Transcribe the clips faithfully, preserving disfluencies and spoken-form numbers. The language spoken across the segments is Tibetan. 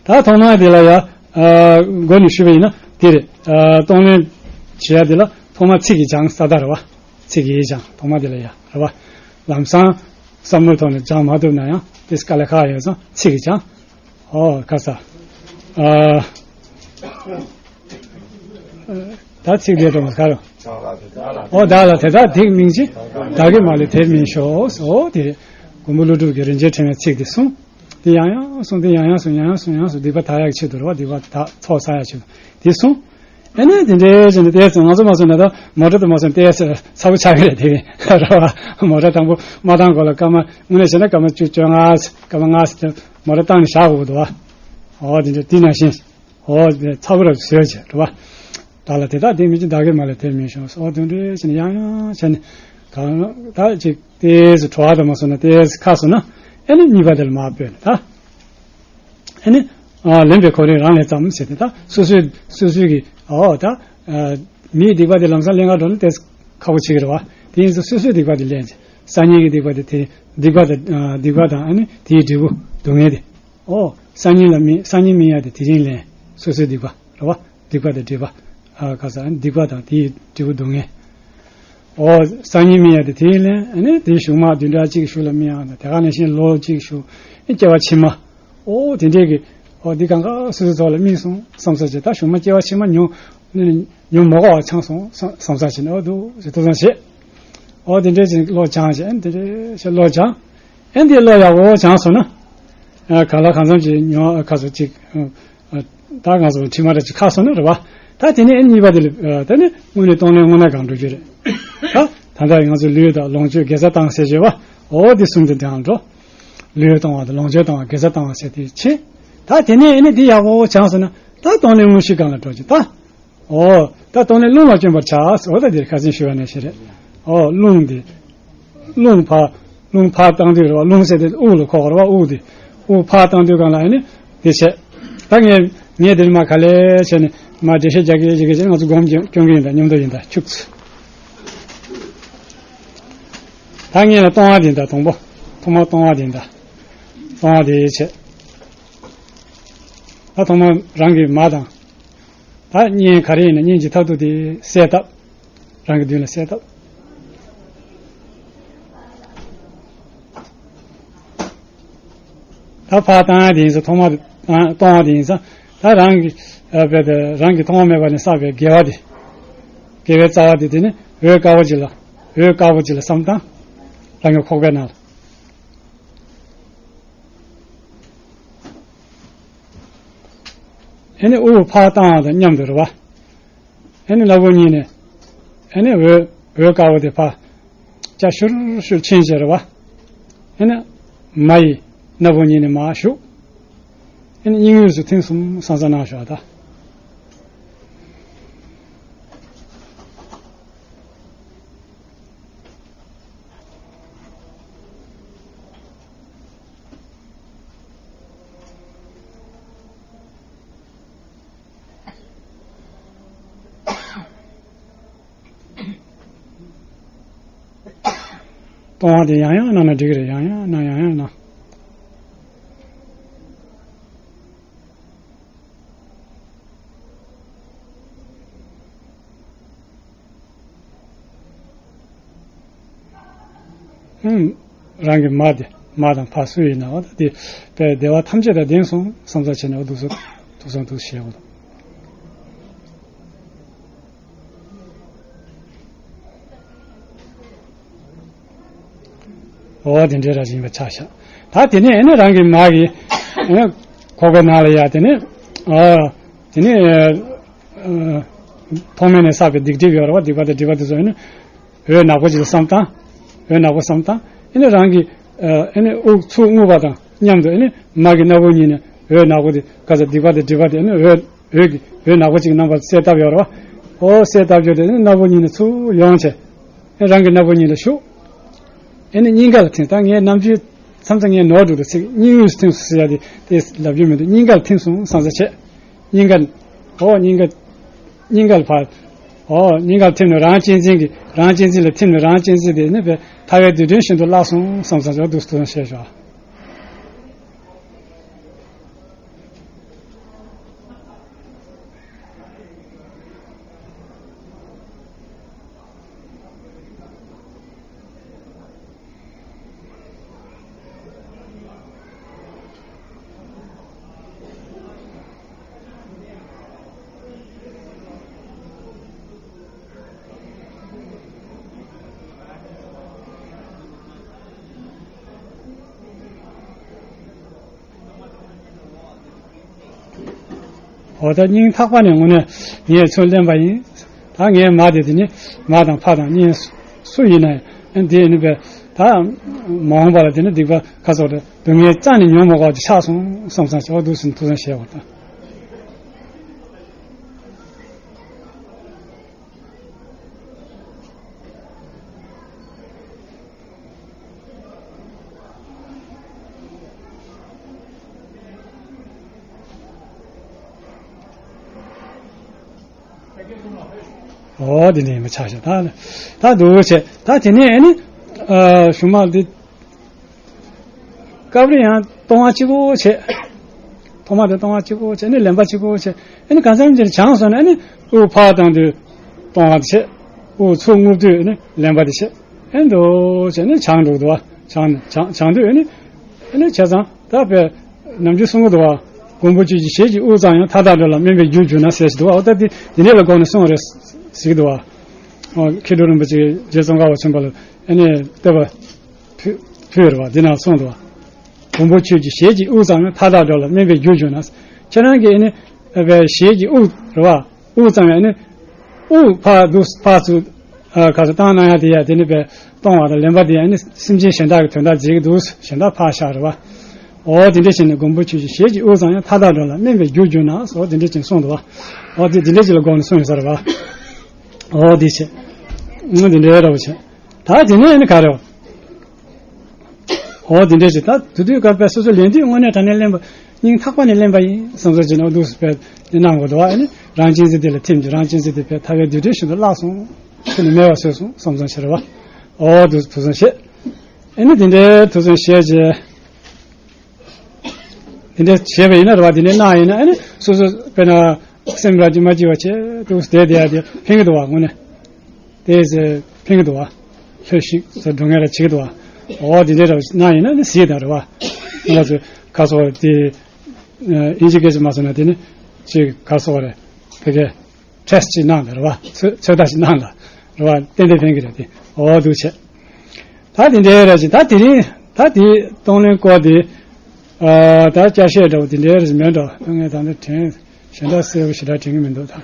ད་ཐོག་མ་དེ་ལ་ཡ། ཨ། མགོ་ནས་ཞུས་པ་ཡིན་ན་དེ་རེད། ཨ། གཏོང་ལེན་བྱེད་ཡ་དེ་ལ་ཐོག་མ་ཚིག་གིས་སྦྱང་ས་ད་རེད་བ། ཚིག་གིས་སྦྱང་ཐོག་མ་དེ་ལ་ཡ་རེད་བ། ལམ་སང་བསམ་བློའི་ཐོག་ནས་སྦྱང་མ་ཐུབ་ན་ཡང་དེ་དཀའ་ལས་ཁག་ཡོད་ཙང་ཚིག་གིས་སྦྱང་། ཨོ་ཁ་ས། ཨ། ད་ཚིག་དེ་དྲངས་ཁ་རོ། ཨོ་བདག་ལ་དེ་དག་སྡིག་སྨིན་ཅིང་། བདག་གི་མ་ལུས་དེར་སྨིན་ཤོག་ཨོ་དེ་རེད། མགོན་པོ་ཀླུ་སྒྲུབ་ཀྱིས་རིན་ཆེན་ཕྲེང་བའི་ཚིག་དེ་གསུངས། དེ་ཡང་ཡང་གསུངས། དེ་ཡང་ཡང་གསུངས། ཡང་ཡང་གསུངས། ཡང་ཡང་གསུངས། སྡིག་པ་དག་ཡག་ཆེད་དུ་རེད་བ། སྡིག་པ་དག་ཚོགས་བསགས་ཡག་ཆེད་དུ་དེ་གསུངས། ཨ་ནི་དེ་འདྲའི་བྱས་ནས་ཏོག་ཙམ་ང་ཚོ་མ་སོང་ན་ད་མོ་ཊ་དུ་མ་སོང་ཏོག་ཙམ་ཚ་པོ་ཆགས་ཀྱི་རེད་དེ་རེད་བ། མོ་ཊ་དང་པོ་མ་བཏང་གོང་ལ་སྐར་མ་དངོས་གནས་བྱས་ན་སྐར་མ་བཅུ་བཅོ་ལྔ་སྐར་མ་ལྔ་ཟེར་ཏེ་མོ་ཊ་བཏང་ནས་བཞག་དགོས་འདུག་བ། འོ་དེ་འདྲ་དེ་ནང་བཞིན། འོ་ཚ་པོ་རབ་བཟོས་བྱས་རེད་བ། བདག་ལ་དེ་དག་སྡིག་སྨིན་ཅིང་། བདག་གི་མ་ལུས་དེར་སྨིན་ཤོག་འོ་དེ་འདྲ་བྱས་ནས་ཡང་ཡང་བྱས་ནས་གང་ད་ཅིག་ཏོག་ཙམ་བྲོ་བ་དུ་མ་སོང་ན་ཏོག་ཙམ་ཁ་སོང་ན་ཨ་ནི་གཉིས་པ་དེ་ལ་མར་སྤོས་ནས་ད། ཨ་ནི། ཨ། ལེན་པའི་གོ་རིམ་རང་ལས་ཙམ་ཟེར་ཏེ་ད་སོ་སོའི་སོ་སོའི་གི་ཨོ་ད། ཨ། མིའི་སྡིག་པ་དེ་ལམ་སང་ལེན་ག་འགྲོ་ན་དེ་ཁག་པོ་ཆེ་གི་རེད་བ། དེ་ཡིན་ཙང་སོ་སོའི་སྡིག་པ་དེ་ལེན་ཅིག་སང་ཉིན་གི་སྡིག་པ་དེ་དེ་སྡིག་པ་དང་། ཨ། སྡིག་པ་དང་ཨ་ནི་དེའི་འབྲས་བུ་སྡུག་བསྔལ་དེ། ཨོ། སང་ཉིན་ལ་སྨིན། སང་ཉིན་སྨིན་ཡ་དེ་དེ་རིང་ལེན། སོ་སོའི་སྡིག་པ་རེད་བ། སྡིག་པ་དང་སྒྲིབ་པ། ཨ། ག་ས་ཨ་ནི་སྡིག་པ་དང་དེའི་འབྲས་བུ་སྡུག་བསྔལ། ཨོ། སང་ཉིན་སྨིན་ཡ་དེ་དེ་ཡིན་ལེན། ཨ་ནི་དེའི་གཞུག་མ་བདུན་ཕྲག་གཅིག་གཞུག་ལ་སྨིན་ཡ་དང་དེ་ག་ནང་བཞིན་ལོ་གཅིག་གཞུག་ཨ་སྐྱེ་བ་ཕྱི་མ། ཨོ་དེ་འདྲས་ཀྱི། ཨོ་འདི་གང་ག་སོ་སོའི་ཐོག་ལ་སྨིན་སོང་བསམ་ས་བྱས། ད་གཞུག་མ་སྐྱེ་བ་ཕྱི་མ་ཉོ་ཉོ་མ་དགོས་པ་ཆགས་སོང་བསམ་ས་བྱས་ནས་ཨོ་འདུག་ཟེར་ཐུགས་བསམ་བཞེས། ཨོ་དེ་འདྲས་ཀྱི་བློ་སྦྱངས་བྱས། ཨ་ནི་དེ་འདྲས་བྱས་བློ་སྦྱངས། ཨ་ནི་དེ་བློ་ཡག་པོ་སྦྱངས་སོང་ན། ཨ་གང་ལ་གང་འཚམ་ཅིག་ཉོ་ཁ་སོ་ཅིག་ཨ་ད་ང་ཚོ་ཁྲིམས་མ་འདྲ་ཅིག་ཁ་སོང་ན་རེད་བ། ད་དེ་ནས་ཨ་ནི་གཉིས་པ་དེ་ལ་ཨ་ད་ནི་དངོས་གནས་གཏོང་ལེན་དངོས་གནས་གང་འགྲོ་རྒྱུ་རེད། ད་ད་ལྟ་ང་ཚོ་ལུས་དང་ལོངས་སྤྱོད་དགེ་རྩ་བཏང་ཟེར་བྱས་བ། ཨོ་དེ་གསུམ་དེ་འདྲ་འགྲོ། ལུས་གཏོང་བ་དང་ལོངས་སྤྱོད་གཏོང་བ་དགེ་རྩ་གཏོང་བ་ཟེར་དེ་ཆེ། ད་དེ་ནས་ཨ་ནི་དེ་ཡག་པོ་སྦྱངས་སོང་ན་ད་གཏོང་ལེན་དངོས་གཞི་སྒང་ལ་འགྲོ་རྒྱུ་ད། ཨོ། ད་གཏོང་ལེན་རླུང་ལ་བསྐྱོན་པར་བྱ། ཨོ་ད་འདིར་ཁ་སང་ཞུས་པ་ནང་བཞིན་རེད། ཨོ་རླུང་འདི། རླུང་ཕར། རླུང་ཕར་བཏང་དུས་རེད་བ། རླུང་ཟེར་དེ་དབུགས་ལ་གོ་དགོས་རེད་བ། དབུགས་འདི། དབུགས་ཕར་བཏང་དུས་སྒང་ལ་ཨ་ནི་འདི་བྱས། ད་ངས་ངས་འདིར་མར་ག་ལེར་བྱས་ནས་མར་འགྲེལ་བཤད་རྒྱག་གི་ཡིན་ཟེར་གི་བྱས་ནས་ང་ཚོ་སྒོམ་སྐྱོན་གྱི་ཡིན་ད། མཉམ་དུ་ཡིན་ད། འཁྱུག་ཚུལ། ད་ངས་ལ་གཏོང་བ་འདི་ད་དང་པོ། ཐོག་མར་གཏོང་བ་འདི་ད། གཏོང་བ་འདི་བྱས། ད་ཐོག་མར་རང་གི་མ་དང་། ད་གཉེན་ག་རེ་ཡིན་ན་གཉེན་གྱི་མཐར་ཐུག་དེ་གསལ་བཏབ། རང་གི་མདུན་ལ་གསལ་བཏབ། ད་ཕར་བཏང་ཡ་དེ་ཡིན་ཙང་། ཐོག་མར་བཏང་བ་དེ་ཡིན་ཙང་། ད་རང་གི་ཨ་བས་དེ་རང་གི་ཐོག་མ་མེད་པ་ནས་བསགས་པའི་དགེ་བ་དེ། དགེ་བའི་རྩ་བ་དེ་དེ་ནི་འོད་དཀར་པོ་ཅིག་ལ། འོད་དཀར་པོ་ཅིག་ལ་བསམ་བཏང་། རང་གི་ཁོག་པའི་ནང་ལ། ཨེ་ནི་དབུགས་ཕར་བཏང་བ་དང་མཉམ་དུ་རེད་བ། ཨེ་ནི་སྣ་བུག་གཉིས་ནས་ཨེ་ནི་འོད་འོད་དཀར་པོ་དེ་ཕར་ལྕགས་ཤུར་ཤུར་ཕྱིན་བྱས་རེད་བ། ཨེ་ནི་མ་ཡི་སྣ་བུག་གཉིས་ནས་མར་ཞུགས། ཨེ་ནི་སྙིང་དབུས་སུ་ཐིམ་སོང་བསམ་བསམ་གནང་ཤོག་ད། གཏོང་བ་དེ་ཡང་ཡང་གནང་ན་འགྲིག་གི་རེད། ཡང་ཡང་གནང་། ཡང་ཡང་གནང་། ཨུམ། རང་གི་མ་དེ། མ་དང་ཕ་སུ་ཡིན་ན་འོ་ད་དེ་དེ་བདེ་བ་ཐམས་ཅད་དང་ལྡན་སོང་བསམ་ས་བྱས་ནས་འོ་འདུག་སེ་འདུག་སེ་འདུག་བྱེད་དགོས། འོ་དེ་འདྲའི་ར་ཡིན་པ་ཆ་བཞག་ད་དེ་ནས་ཨེ་ནི་རང་གི་མ་གི་ཨེ་ཁོག་པའི་ནང་ལ་ཡ་དེ་ནས་ཨ་དེ་ནས་ཨ་ཐོག་མེད་ནས་བསགས་པའི་སྡིག་སྒྲིབ་ཡོད་རེད་བ། སྡིག་པ་དང་སྒྲིབ་པ་དེ་ཚོ་ཨེ་ནི་འོད་ནག་པོ་ཅིག་ལ་བསམ་བཏང་། འོད་ནག་པོ་བསམ་བཏང་། ཨེ་ནི་རང་གི་ཨ་ཨེ་ནི་དབུགས་ཚུར་རྔུབ་པ་དང་མཉམ་དུ་ཨེ་ནི་མ་གི་སྣ་བུག་གཉིས་ནས་འོད་ནག་པོ་དེ་ག་ས་སྡིག་པ་དང་སྒྲིབ་པ་དེ་ཨེ་ནི་འོད་འོད་ཀྱི་འོད་ནག་པོ་ཅིག་རྣམ་པར་གསལ་བཏབ་ཡོད་རེད་བ། ཨོ་གསལ་བཏབ་རྒྱུ་དེ་ཨེ་ནི་སྣ་བུག་གཉིས་ནས་ཚུར་ཡོང་བྱས། ཨེ་རང་གི་སྣ་བུག་གཉིས་ལ་ཞུགས། ཨེ་ནི་སྙིང་ག་ལ་ཐིམ། ད་ངས་ནམ་རྒྱུན་མཚམས་མཚམས་ངས་ནོར་འགྲོ་འདུག་ཚིག་སྙིང་དབུས་སུ་ཐིམ་སོང་ཟེར་ཡ་དེ་དེ་ལབ་རྒྱུ་མི་འདུག་སྙིང་ག་ལ་ཐིམ་སོང་བསམ་ས་བྱས། སྙིང་ག་ཨོ་སྙིང་ག་སྙིང་ག་ལ་ཕར། ཨོ་སྙིང་ག་ལ་ཐིམ་ནས་རང་གཅེས་འཛིན་གྱི་རང་གཅེས་འཛིན་ལ་ཐིམ་ནས་རང་གཅེས་འཛིན་དེ་ནི་བས་ཐར་པའི་རྡུལ་ཕྲན་ཤིན་ཏུ་བརླག་སོང་བསམ་ས་བྱས་འདུག་སེ་བཤད་ཤོག་འོ་ད་སྙིང་ཐག་པ་ནས་དངོས་གནས་ངས་ཚུར་ལེན་པ་ཡིན། ད་ངའི་མ་དེ་དེ་ནི་མ་དང་ཕ་དང་གཉིས་སུ་ཡིན་ན་ཡང་དེ་ནི་པས་ད་མ་འོངས་པ་ལ་དེ་ནི་སྡིག་པ་ཁ་སོགས་དེ་སྡུག་བསྔལ་རྩ་ནས་མྱོང་མ་དགོས་པ་དེ་ཆགས་སོང་བསམ་བསམ་བྱས་འོ་འདུག་སེ་ཐུགས་བསམ་བཞེས་པ་དང་། འོ་དེ་འདྲ་ཡིན་པ་ཆགས་ཤག་ད་ད་འདུག་བྱས་ད་དེ་ནས་ཨ་ནི་ཨ་གཞུག་མ་འདི། སྐབས་རེ་ཡང་ལྟུང་བ་གཅིག་པོ་བྱས། ཐོག་མ་དེ་ལྟུང་བ་གཅིག་པོ་བྱས་ནས་ལེན་པ་གཅིག་པོ་བྱས། ཨ་ནི་གང་འཚམ་ཅིག་བྱང་སོང་ནས་ཨ་ནི་དབུགས་ཕར་བཏང་དུས་ལྟུང་བ་བྱས། དབུགས་ཚུར་རྔུབ་དུས་ཨ་ནི་ལེན་པ་དེ་བྱས། ཨ་ནི་འདུག་བྱས་ནས་བྱང་འགྲོ་འདུག་བ། བྱང་ནས་བྱང་བྱང་དུས་ཨ་ནི་ཨ་ནི་བྱས་ཙང་ད་དཔེ་ནམ་རྒྱུན་གསུང་གི་འདུག་བ། མགོན་པོ་ཁྱོད་ཀྱི་ཞལ་གྱི་དབུགས་ཙམ་ཡང་མཐའ་དག་འགྲོ་ལ་སྨན་པའི་རྒྱུར་གྱུར་ན་ཟེར་ཞིག་འདུག་བ། འོ་ད་དེ་དེ་འདྲས་ལ་དགོངས་ནས་གསུངས་རེད་ཟེར་གྱི་འདུག་བ། ཨོ་མཁས་གྲུབ་རིན་པོ་ཆེ་རྗེ་ཙོང་ཁ་པ་ཆེན་པོ་ལ་ཨ་ནི་བསྟོད་པ། ཕུལ་ཕུལ་རེད་བ། འདི་ནང་གསུངས་འདུག་བ། མགོན་པོ་ཁྱོད་ཀྱི་ཞལ་གྱི་དབུགས་ཙམ་ཡང་མཐའ་དག་འགྲོ་ལ་སྨན་པའི་རྒྱུར་གྱུར་ན། ཁྱེད་རང་གི་ཨ་ནི་ཨ་བའི་ཞལ་གྱི་དབུགས་རེད་བ། དབུགས་ཙམ་ཡང་ཨ་ནི་དབུགས་ཕར་འདུག་ཕར་ཚུར་ཨ་ག་ཚོད་བཏང་གནང་ཡ་དེ་ཡ་དེ་ནི་བའི་གཏོང་བ་དང་ལེན་པ་དེ་ཡ་ཨ་ནི་སེམས་ཅན་གཞན་དག་གི་དོན་དག་མཛད་ཀྱི་འདུག་གཞན་དག་ཕར་བཞག་རེད་བ། འོ་དེ་འདྲ་བྱས་ནས་མགོན་པོ་ཁྱོད་ཀྱི་ཞལ་གྱི་དབུགས་ཙམ་ཡང་མཐའ་དག་འགྲོ་ལ་སྨན་པའི་རྒྱུར་གྱུར་ན་སོགས་དེ་འདྲ་བྱས་ནས་གསུངས་འདུག་བ། འོ་དེ་དེ་འདྲ་ཅིག་ལ་དགོངས་ནས་གསུངས་ཡོད་ས་རེད་བ། འོ་དེ་བྱས། ང་དེ་འདྲའི་ར་བ་བྱས། ད་དེ་ནས་ཨ་ནི་ག་རེ་བ། འོ་དེ་འདྲས་ཞིག་ད་དུས་དུས་སྐབས་པས་སོ་སོ་ལན་དུས་དངོས་གནས་དྲང་གནས་ལེན་པ་སྙིང་ཐག་པ་ནས་ལེན་པ་ཡིན་བསམ་བསམ་བྱས་ནས་འདུག་སེ་པས་དེ་གནང་དགོས་འདུག་ཨ་ནི་རང་གཅེས་འཛིན་དེ་ལ་ཐིམ་གྱི་རང་གཅེས་འཛིན་དེ་པས་ཐ་བའི་དུས་དྲན་བཞིན་དུ་བརླག་སོང་། ཁྱོད་ནི་མེད་པ་བཟོས་སོང་བསམ་བསམ་བྱས་རེད་བ། འོ་འདུག་ཐུགས་བསམ་བཞེས། ཨ་ནི་དེ་འདྲའི་ཐུགས་བསམ་བཞེས་རྗེས། དེ་འདྲའི་བྱས་པ་ཡིན་ན་རེད་བ། དེ་འདྲའི་གནང་ཡིན་ན་ཨ་ནི་སོ་སོ་དཔེར་ན་སེམས་ར་ཅིག་མ་སྐྱིད་པ་བྱས་འདུག་སེ་བསྡད་བསྡད་ཡ་དེ་ཕན་གྱི་འདུག་བ་དངོས་གནས། དེ་ཚེ་ཕན་གྱི་འདུག་བ། ལྷོད་ཤིག་ཟེར་སྒྲུང་ངན་ར་བྱེད་ཀྱི་འདུག་བ། འོ་དེ་འདྲའི་ར་ན་ཡིན་ན་ནི་ཟིག་དང་རེད་བ། ང་ཚོས་ག་སོགས་དེ་ཨིན་ཇི་སྐད་ཅིག་མ་སོང་ན་དེ་ནི་ཅིག་ག་སོགས་རེད། བོད་སྐད་ཊེ་སི་ཊི་ཅིག་གནང་དང་རེད་བ། ཚོད་ཚོད་ལྟ་ཅིག་གནང་དང་རེད་བ། ཏན་ཏན་ཕན་གྱི་རེད་དེ། འོ་འདུག་བྱས། ད་དེ་འདྲའི་ར་ཅིག་ད་དེ་རིང་ད་དེ་གཏོང་ལེན་སྐོར་དེ་ད་སྐྱར་བཤད་འདྲ་བོ་དེ་འདྲའི་ར་ཅིག་མེད་འགྲོ། ད་ངས་ད་འདི་དྲན་ཞེ་དྲག་གསལ་པོ་ཞེ་དྲག་དྲན་གྱི་མི་འདུག་ད།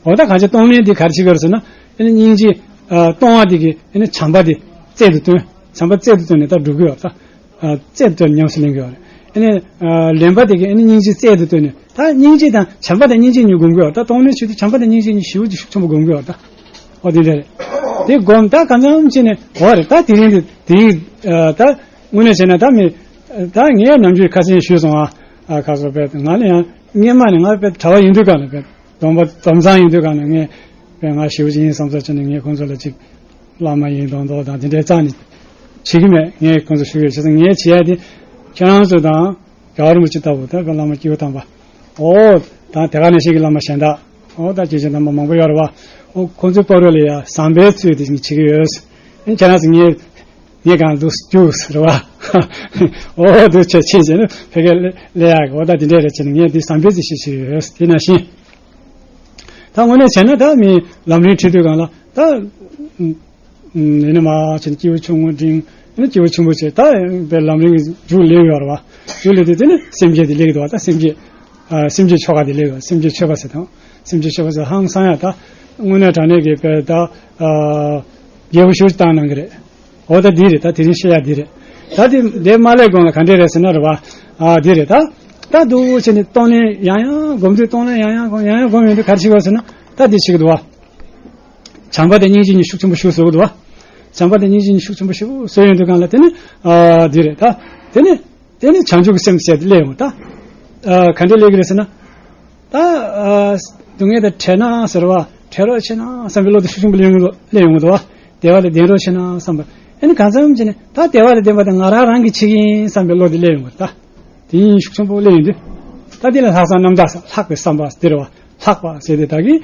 འོ་ད་གང་ཅི་གཏོང་ལེན་འདི་ག་རེ་བྱེད་ཀྱི་ཡོད་རེད་ཟེར་ན། ཨ་ནི་སྙིང་རྗེ། ཨ་གཏོང་བ་འདི་གི་ཨ་ནི་བྱམས་པ་འདི་རྩལ་དུ་བཏོན། བྱམས་པ་རྩལ་དུ་བཏོན་ནས་ད་སྒྲུབ་ཀྱི་ཡོད་ད། ཨ་རྩལ་དུ་བཏོན་ཉམས་སུ་ལེན་གྱི་ཡོད་རེད། ཨ་ནི་ཨ་ལེན་པ་འདི་གི་ཨ་ནི་སྙིང་རྗེ་རྩལ་དུ་བཏོན་ནས་ད་སྙིང་རྗེ་དང་བྱམས་པ་དང་སྙིང་རྗེ་གཉིས་སྒོམ་གྱི་ཡོད་ད། གཏོང་ལེན་བྱེད་དུས་བྱམས་པ་དང་སྙིང་རྗེ་གཉིས་ཞེ་པོ་ཅིག་ཤུགས་ཆེན་པོ་སྒོམ་གྱི་ཡོད་ད། འོ་དེ་འདྲ་རེད། དེ་སྒོམ་ད་གང་འཚམ་བྱས་ནས་འོ་རེད་ད། དེ་རིང་དེ་དེ་རིང་ཨ་ད་དངོས་གནས་བྱས་ན་ད་མི་ད་ངས་ནམ་རྒྱུན་ཁ་སང་ཞུས་སོང་ཨ། ཨ་ཁ་སོ་པས་ང་ལ་ཡང་སྔས་མ་ནས་ང་དཔེ་གྲྭ་པ་ཡིན་དུས་ག་ལ་དཔེ་སྡོམ་པ་སྡོམ་བཟང་ཡིན་དུས་ག་ལ་ངས་དཔེ་ང་ཞེ་པོ་ཅིག་ཡིན་བསམ་ས་བྱས་ནས་ངས་ཁོང་ཚོ་ལ་ཅིག་བླ་མ་ཡིན་མདོག་མདོག་དང་དེ་འདྲའི་རྩ་ནས་བྱེད་ཀྱི་མེད། ངས་ཁོང་ཚོ་ཞུ་གི་ཡོད། བྱས་ཙང་ངས་བྱེད་ཡ་དེ་ཁྱེད་རང་ཚོ་དང་རྒྱལ་བ་རིན་པོ་ཆེ་ལྟ་བུ་ད་དཔེ་བླ་མ་སྐྱེས་བུ་དམ་པ་འོ་དང་དེ་ག་ནས་ཤེས་ཀྱི་བླ་མ་གཞན་དག་འོ་ད་སྐྱེས་ཆེན་དམ་པ་མང་པོ་ཡོད་རེད་བ། འོ་ཁོང་ཚོའི་པོ་རོ་ལ་ཡ་བཟང་པོའི་ཚུལ་དེ་བྱེད་ཀྱི་ཡོད། ཁྱེད་རང་ཚོ་ངས། ངས་གང་འདུག་རྒྱུགས་ཟེར་བ། འོ་འདུག་ཆེ་ཆེ་ཟེར་ནས་ཕ་གིར་སླེབས་ཡག་གི་འོ་ད་དེ་འདྲས་རེད་ཟེར་ནས་ངས་འདི་བསམ་པའི་རྩིས་ཤིག་བྱས་ཡོད། དེ་ནང་བཞིན། ད་དངོས་གནས་བྱས་ན་ད་མི་ལམ་རིམ་ཁྲིད་དུས་གང་ལ་ད། ཡིན་ན་མ་བྱས་ནས་སྐྱེས་བུ་ཆུང་ངུ་འབྲིང་ཡིན་ན་སྐྱེས་བུ་ཆེན་པོ་བྱས་ད་པའི་ལམ་རིམ་གྱི་མཇུག་སླེབས་ཡོད་རེད་བ། མཇུག་སླེབས་དུས་དེ་ནི་སེམས་བསྐྱེད་དེ་སླེབས་ཀྱི་འདུག་བ། ད་སེམས་བསྐྱེད། སེམས་བསྐྱེད་ཆོ་ག་དེ་སླེབས་ཡོད། སེམས་བསྐྱེད་མཆོད་པ་ཟེར་དང་། སེམས་བསྐྱེད་མཆོད་པ་ཟེར་ཧང་སང་ཡ་ད། དངོས་གནས་དྲང་གནས་ཀྱི་པའི་ད། རྒྱལ་པོ་ཞུ་བཏང་གནང་གི་རེད། འོ་ད་འདི་རེད། ད་དེ་རིང་བཤད་ཡ་འདི་རེད། ད་དེ་འདས་མ་སླེབས་གོང་ལ་ག་འདྲས་རེད་ཟེར་ན་རེད་བ། ཨ་འདི་རེད་ད། ད་འདུག་བྱས་ནས་གཏོང་ལེན་ཡང་ཡང་སྒོམ་དུས་གཏོང་ལེན་ཡང་ཡང་སྒོམ་ཡང་ཡང་སྒོམ་ཡོང་དུས་ག་རེ་བྱེད་དགོས་ཟེར་ན་ད་འདི་བྱེད་ཀྱི་འདུག་བ། བྱམས་པ་དང་སྙིང་རྗེ་གཉིས་ཤུགས་ཆེན་པོ་ཞིག་བཟོ་གི་འདུག་བ། བྱམས་པ་དང་སྙིང་རྗེ་གཉིས་ཤུགས་ཆེན་པོ་ཞིག་བཟོས་ཡོང་དུས་གང་ལ་དེ་ནི་ཨ་འདི་རེད་ད། དེ་ནི་དེ་ནི་བྱང་ཆུབ་ཀྱི་སེམས་ཟེར་དེ་སླེབས་ཡོང་ད། ཨ་ག་འདྲས་སླེབས་ཀྱི་རེད་ཟེར་ན། ད་ཨ་སྡུག་བསྔལ་དང་བྲལ་ན་ཟེར་བ། བྲལ་རོགས་བྱེད་ན་བསམ་པའི་བློ་དེ་ཤུགས་ཆེན་པོ་སླེབས་ཡོང་གི་འདུག་བ། བདེ་བ་ལ་ལྡན་རོགས་བྱེད་ན་བསམ་པ། ཨ་ནི་གང་འཚམ་བྱས་ནས་ད་བདེ་བ་ལ་ལྡན་པ་དེ་ང་རང་རང་གིས་བྱེད་ཀྱི་ཡིན་བསམ་པའི་བློ་དེ་སླེབས་ཡོང་གི་རེད་ད། དེ་གཉིས་ཤུགས་ཆེན་པོ་སླེབས་ཡོང་དུས། ད་དེ་ལ་ལྷག་བསམ་རྣམ་དག་ཟེར། ལྷག་པའི་བསམ་པ་དེ་རེད་བ། ལྷག་པ་ཟེར་དེ་ད་གིན་